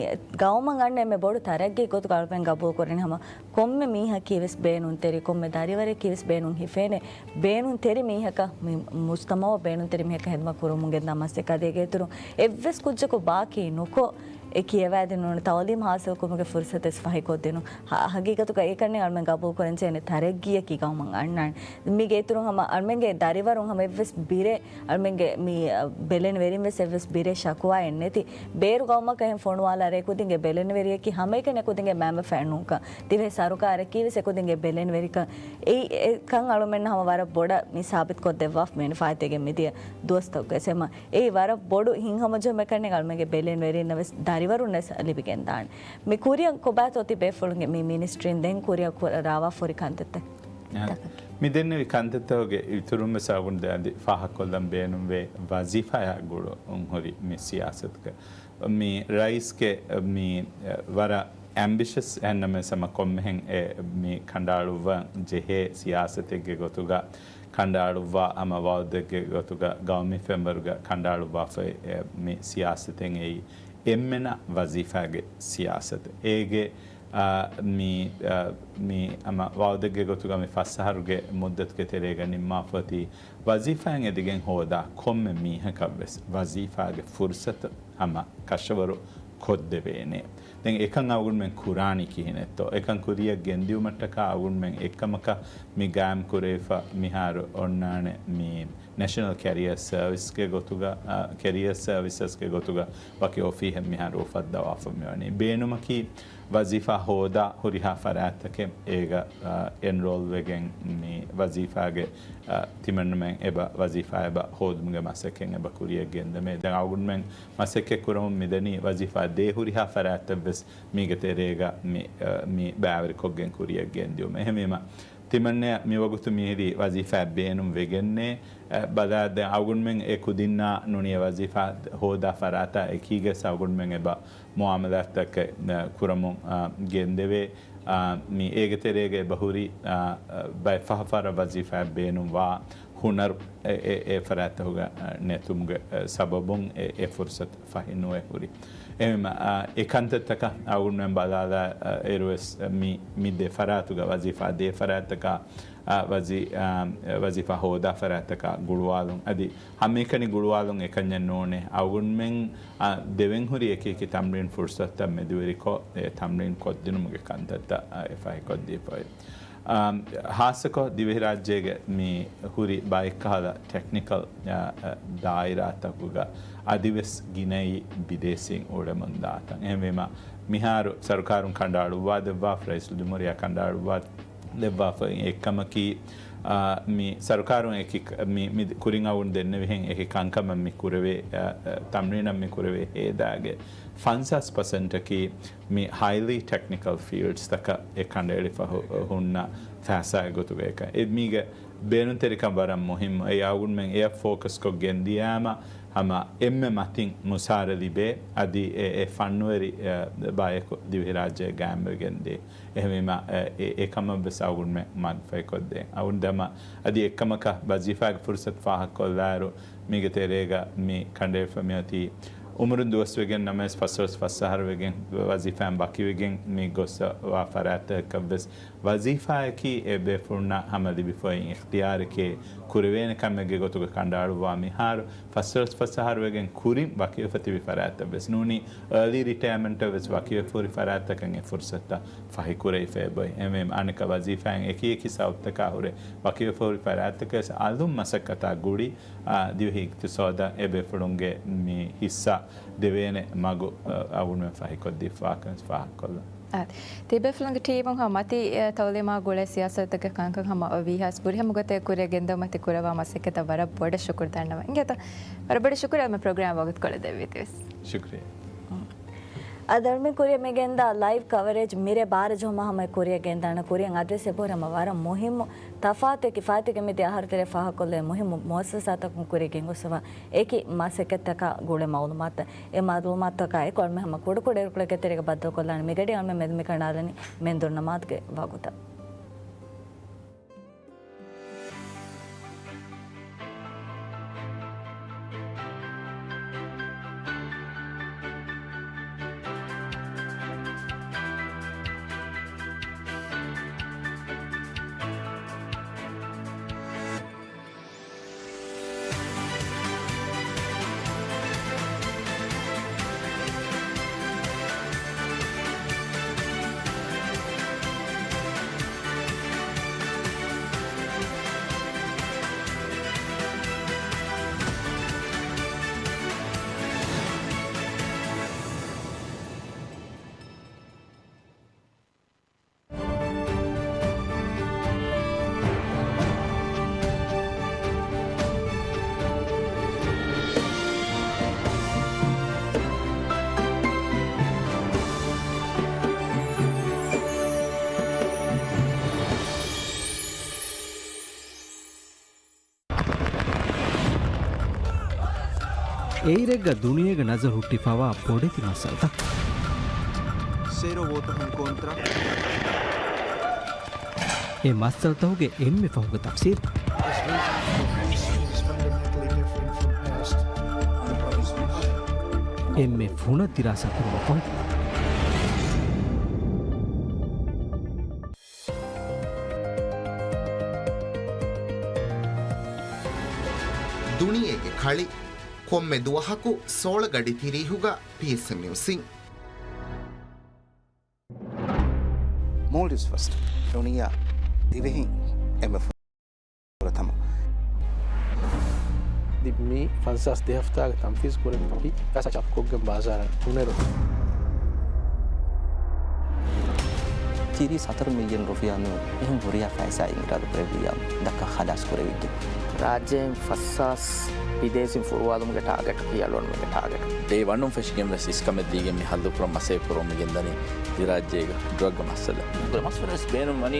ގައުމަށް އަންނަ އެންމެ ބޮޑު ތަރައްގީ ގޮތުގަ އަޅުމެން ގަބޫލު ކުރަނީ ހަމަ ކޮންމެ މީހަކީ ވެސް ބޭނުންތެރި، ކޮންމެ ދަރިވަރެއްގެ ވެސް ބޭނުން ހިފޭނެ، ބޭނުންތެރި މީހަކަށް، މި މުޖްތަމަޢަށް ބޭނުންތެރި މީހަކަށް ހިދުމަތް ކުރަމުން ގެންދާ މަސައްކަތް. އޭގެ އިތުރުން އެއްވެސް ކުއްޖަކު ބާކީ ނުކޮށް، އެ ކިޔަވާދިނުން ތަޢުލީމް ހާސިލް ކުރުމުގެ ފުރުޞަތެއް ފަހިކޮށްދިނުން. ހަ-، ހަގީގަތުގަ އެކަންޏެއް އަޅުމެން ގަބޫލު ކުރަން ޖެހޭނެ ތަރައްގީއަކީ ގައުމަށް އަންނާނެ. މީގެ އިތުރުން ހަމަ އަޅުމެންގެ ދަރިވަރުން ހަމަ އެއްވެސް ބިރެއް އަޅުމެންގެ މި، އަ، ބެލެނިވެރިން ވެސް އެއްވެސް ބިރެއް ޝަކުވާއެއް ނެތި. ބޭރު ގައުމަކަށް އެހެން ފޮނުވާލާއިރު އެކުދިންގެ ބެލެނިވެރިޔަކީ ހަމައެކަނި އެކުދިންގެ މައިންބަފައިން ނޫންކަން. ދިވެހި ސަރުކާރަކީ ވެސް އެކުދިންގެ ބެލެނިވެރިކަން. އެއީ އެކަން އަޅުމެންނަށް ހަމަ ވަރަށް ބޮޑަށް މި ސާބިތުކޮށްދެއްވާފަ މި ފާއިތައެއްގެ މިދިޔަ ދުވަސްތަކުގައި. އެހެންވީމަ އެއީ ވަރަށް ބޮޑު ހިތްހަމަޖެހުމެއް ކަންނޭނގެ އަޅުމެންގެ ބެލެނިވެރިންނަށް ވެސް ދަރިވަރުންނަށް ވެސް ލިބިގެންދާނެ. މި ކުރިއަށް ކޮބާތޯ ތިބޭފުޅުންގެ މި މިނިސްޓްރީން ދެން ކުރިއަށް ކުރަ-، ރާވާ ފުރި ކަންތައްތައް؟ އާ، ތަކަކީ. މި ދެންނެވި ކަންތައްތަކުގެ އިތުރުން ވެސް އަޅުގަނޑު ދެން އަދި ފާހަގަކޮށްލަން ބޭނުންވޭ ވަޒީފާއާ ގުޅުން ހުރި މި ސިޔާސަތުގަ. މި ރައީސްގެ މި ވަރަށް އެމްބިޝަސް އެހެންނަމަވެސް ހަމަ ކޮންމެހެން އެ މި ކަނޑައަޅުއްވަން ޖެހޭ ސިޔާސަތެއްގެ ގޮތުގަ ކަނޑައަޅުއްވާ ހަމަ ވައުދެއްގެ ގޮތުގަ ގައުމީ ފެންވަރުގަ ކަނޑައަޅުއްވާފައި އެ މި ސިޔާސަތެއް އެއީ އެންމެނަށް ވަޒީފާގެ ސިޔާސަތު. އޭގެ، އާ، މި، އާ، މި ހަމަ ވައުދެއްގެ ގޮތުގަ މި ފަސް އަހަރުގެ މުއްދަތުގެ ތެރޭގަ ނިންމާފަ އޮތީ ވަޒީފާއިން އެދިގެން ހޯދާ ކޮންމެ މީހަކަށް ވެސް ވަޒީފާގެ ފުރުސަތު ހަމަ ކަށަވަރު ކޮށްދެވޭނެ. ދެން އެކަން އަޅުގަނޑުމެން ކުރާނީ ކިހިނެއްތޯ؟ އެކަން ކުރިއަށް ގެންދިއުމަށްޓަކާ އަޅުގަނޑުމެން އެއްކަމަކަށް މި ގާއިމް ކުރެވިފަ މިހާރު އޮންނާނެ މި ނެޝަނަލް ކެރިއަރ ސަރވިސްގެ ގޮތުގަ، އާ، ކެރިއަރ ސަރވިސަސްގެ ގޮތުގަ ވަކި އޮފީހެއް މިހާރު އުފައްދަވާފަ މިވަނީ. ބޭނުމަކީ ވަޒީފާ ހޯދާ ހުރިހާ ފަރާތްތަކެއް އޭގަ، އާ، އެންރޯލް ވެގެން މި ވަޒީފާގެ، އާ، ތިމަންނަމެން އެބަ ވަޒީފާ އެބަ ހޯދުމުގެ މަސައްކަތް އެބަ ކުރިއަށް ގެންދަމޭ. ދެން އަޅުގަނޑުމެން މަސައްކަތް ކުރަމުން މިދަނީ ވަޒީފާ ދޭ ހުރިހާ ފަރާތްތައް ވެސް މީގެ ތެރޭގަ މި، އަ، މި ބައިވެރިކޮށްގެން ކުރިއަށް ގެންދިއުމަށް. އެހެންވީމަ، ތިމަންނަޔަށް މިވަގުތު މިހިރީ ވަޒީފާއެއް ބޭނުން ވެގެންނޭ، އަ، ބަލާ، ދެން އަޅުގަނޑުމެން އެ ކުދިންނާ ނޫނީ ވަޒީފާ ހޯދާ ފަރާތާ އެކީގަ އަޅުގަނޑުމެން އެބަ މުއާމަލާތްތަކެއް، އަ، ކުރަމުން، އަ، ގެންދެވޭ. އާ، މި އޭގެ ތެރޭގަ އެބަހުރި، އާ، އަ، ބައެއް ފަހަ ފަހަރަށް ވަޒީފާއެއް ބޭނުންވާ ހުނަރު އެ، އެ، އެ ފަރާތްތަކުގަ، އަ، ނެތުމުގެ، އަ، ސަބަބުން އެ، އެ ފުރުސަތު ފަހި ނުވެ ހުރި. އެހެންވީމަ، އާ، އެ ކަންތައްތަކަށް އަޅުގަނޑުމެން ބަލާލާ، އަ، އިރުވެސް މި، މި ދެ ފަރާތުގަ ވަޒީފާ ދޭ ފަރާތްތަކަށް، އާ، ވަޒީ-، އާ، ވަޒީފާ ހޯދާ ފަރާތްތަކަށް ގުޅުވާލުން. އަދި ހަމައެކަނި ގުޅުވާލުން އެކަންޏެއް ނޫނޭ. އަޅުގަނޑުމެން، އާ، ދެވެން ހުރި އެކި އެކި ތަމްރީން ފުރުސަތުތައް މެދުވެރިކޮށް، އެ ތަމްރީން ކޮށްދިނުމުގެ ކަންތައްތައް، އާ، އެ ފަހިކޮށްދީފައި. އާ، ހާއްސަކޮށް ދިވެހިރާއްޖޭގެ މި ހުރި ބައެއްކަހަލަ ޓެކްނިކަލް، އާ، އާ، ދާއިރާތަކުގަ އަދިވެސް ގިނައީ ބިދޭސީން އުޅެމުންދާތަން. އެހެންވީމަ، މިހާރު ސަރުކާރުން ކަނޑައަޅުއްވާ ދެއްވާފަ، ރައީސުލްޖުމްހޫރިއްޔާ ކަނޑައަޅުއްވާ ދެއްވާފައި އެއްކަމަކީ، އާ، މި ސަރުކާރުން އެކި މި، މި ކުރިން އަޅުގަނޑު ދެންނެވިހެން އެކި ކަންކަމަށް މި ކުރެވޭ، އާ، އާ، ތަމްރީނަށް މި ކުރެވޭ ހޭދާގެ ފަންސާސް ޕަސެންޓަކީ މި ހައިލީ ޓެކްނިކަލް ފީލްޑްސްތަކަށް އެ ކަނޑައެޅިފަ ހު-، ހުންނަ ފައިސާގެ ގޮތުގައި. އެ މީގެ ބޭނުންތެރިކަން ވަރަށް މުހިއްމު. އެ އަޅުގަނޑުމެން އެއަށް ފޯކަސްކޮށް ގެންދިޔާމަ، ހަމަ އެންމެ މަތިން މުސާރަ ލިބޭ، އަދި އެ، އެ ފަންނުވެރި، އެ، ބަޔަކު ދިވެހިރާއްޖޭ ގާއިމްވެގެންދޭ. އެހެންވީމަ، އެ، އެ، އެކަމަށްވެސް އަޅުގަނޑުމެން މަގުފަހިކޮށްދޭން. އަޅުގަނޑު ދަމަ އަދި އެއްކަމަކަށް ވަޒީފާގެ ފުރުސަތު ފާހަގަކޮށްލާއިރު، މީގެ ތެރޭގަ މި ކަނޑައެޅިފަ މިއޮތީ އުމުރުން ދުވަސްވެގެން ނަމަވެސް ފަސްވަރު ފަސް އަހަރު ވެގެން ވަޒީފާއިން ވަކިވެގެން މި ގޮއްސަވާ ފަރާތްތަކަށްވެސް ވަޒީފާއަކީ އެ ބޭފުޅުންނަށް ހަމަ ލިބިފައި އިޚްތިޔާރެކޭ ކުރެވޭނެ ކަމެއްގެ ގޮތުގަ ކަނޑައަޅުއްވާ މިހާރު ފަސްވަރު ފަސް އަހަރު ވެގެން ކުރިން ވަކިވެފަ ތިބި ފަރާތްތައް ވެސް ނޫނީ، އާލީ ރިޓަޔަރމަންޓަށް ވެސް ވަކިވެފަ ހުރި ފަރާތްތަކަށް އެ ފުރުސަތުތައް ފަހިކުރެވިފައި އެބައޮތް. އެހެންވީމަ އަނެކަ ވަޒީފާއިން އެކި އެކި ސަބަބުތަކާ ހުރެ ވަކިވެފަ ހުރި ފަރާތްތަކަށް ވެސް އަލުން މަސައްކަތާ ގުޅި، އާ، ދިވެހި އިޤްތިޞާދަށް އެ ބޭފުޅުންގެ މި ހިއްސާ ދެވޭނެ މަގު، އަ، އަޅުގަނޑުމެން ފަހިކޮށްދީފާކަން ފާހަގަކޮށްލަން. އާ، ތިބޭފުޅުންގެ ޓީމުން ހަމަ މަތި، އެ، ތައުލީމާ ގުޅޭ ސިޔާސަތުގެ ކަންކަން ހަމަ ވީހާވެސް ފުރިހަމަ ގޮތެއް ކުރިއަށް ގެންދަވުމަށް ތި ކުރައްވާ މަސައްކަތަށް ވަރަށް ބޮޑަށް ޝުކުރު ދަންނަވަން. އިނގޭތަ؟ ވަރަށް ބޮޑަށް ޝުކުރު އަޅުގަނޑުމެން ޕްރޮގްރާމް ވަގުތުކޮޅެއް ދެއްވީތީވެސް. ޝުކުރިއްޔާ. އުން. އަދި އަޅުމެން ކުރިއަށް މި ގެންދާ ލައިވް ކަވަރޭޖް މިރޭ ބާރަ ޖެހުމާ ހަމަ ކުރިއަށް ގެންދާނެ. ކުރިއަށް އަދިވެސް އެބަހުރި ހަމަ ވަރަށް މުހިއްމު ތަފާތު ކިފާޔަތުގެ މިދިޔަ އަހަރު ތެރޭ ފާހަގަކޮށްލެވޭ މުހިއްމު މުއައްސަސާތަކުން ކުރިއަށް ގެންގޮސްފަވާ އެކި މަސައްކަތްތަކާ ގުޅޭ މައުލޫމާތުތައް. އެ މައުލޫމާތުތަކާއެކު އަޅުމެން ހަމަ ކުޑަކުޑަ އިރުކޮޅެއްގެ ތެރޭގަ ބައްދަލުކޮށްލާނެ. މިގަޑި އަޅުމެން މެދު މި ކަނޑާލަނީ މެންދުރު ނަމާދުގެ ވަގުތަށް. އެއިރެއްގަ ދުނިޔޭގެ ނަޒަރު ހުއްޓިފަވާ ބޮޑެތި މައްސަލަތައް. ސޭރޯ ވޯތަހުން ކޯންތަރ. އެ މައްސަލަތަކުގެ އެންމެ ފަހުގެ ތަފްސީލް. އެންމެ ފުނަށް ދިރާސާ ކުރުމަށް ފަހު. ދުނިޔޭގެ ކަޅި ކޮންމެ ދުވަހަކު ސޯޅަ ގަޑި ތިރީހުގަ ޕީއެސްއެމް ނިއުސްއިން. މޯލްޑިވްސް ފަސްޓް ދުނިޔެއަށް ދިވެހިން އެންމެ ފުރަތަމަ. މި ފަންސާސް ދެ ހަފްތާގެ ތަންފީޒު ކުރެއްވި ފަހި ފައިސާ ޗާޕުކޮށްގެން ބާޒާރަށް ހުނެރު. ތިރީސް ހަތަރު މިލިއަން ރުފިޔާ ނޫން، އެހެން ހުރިހާ ފައިސާއެއް އިރާދަކުރެއްވިއްޔާ ދައްކާ ޚަލާސް ކުރެވިއްޖެ. ރާއްޖެއިން ފަސްހާސް ބިދޭސީން ފުރުވާލުމުގެ ޓާގެޓަކީ އަޅުގަނޑުމެންގެ ޓާގެޓް. އެ ވަނުން ފެށިގެން ވެސް އިސްކަމެއް ދީގެން މި ހައްލުކުރަން މަސައްކަތް ކުރަމުން މި ގެންދަނީ ދިރާއްޖޭގަ ޑްރަގްގެ މައްސަލަ. މަސްވެރިވެސް ބޭނުން ވަނީ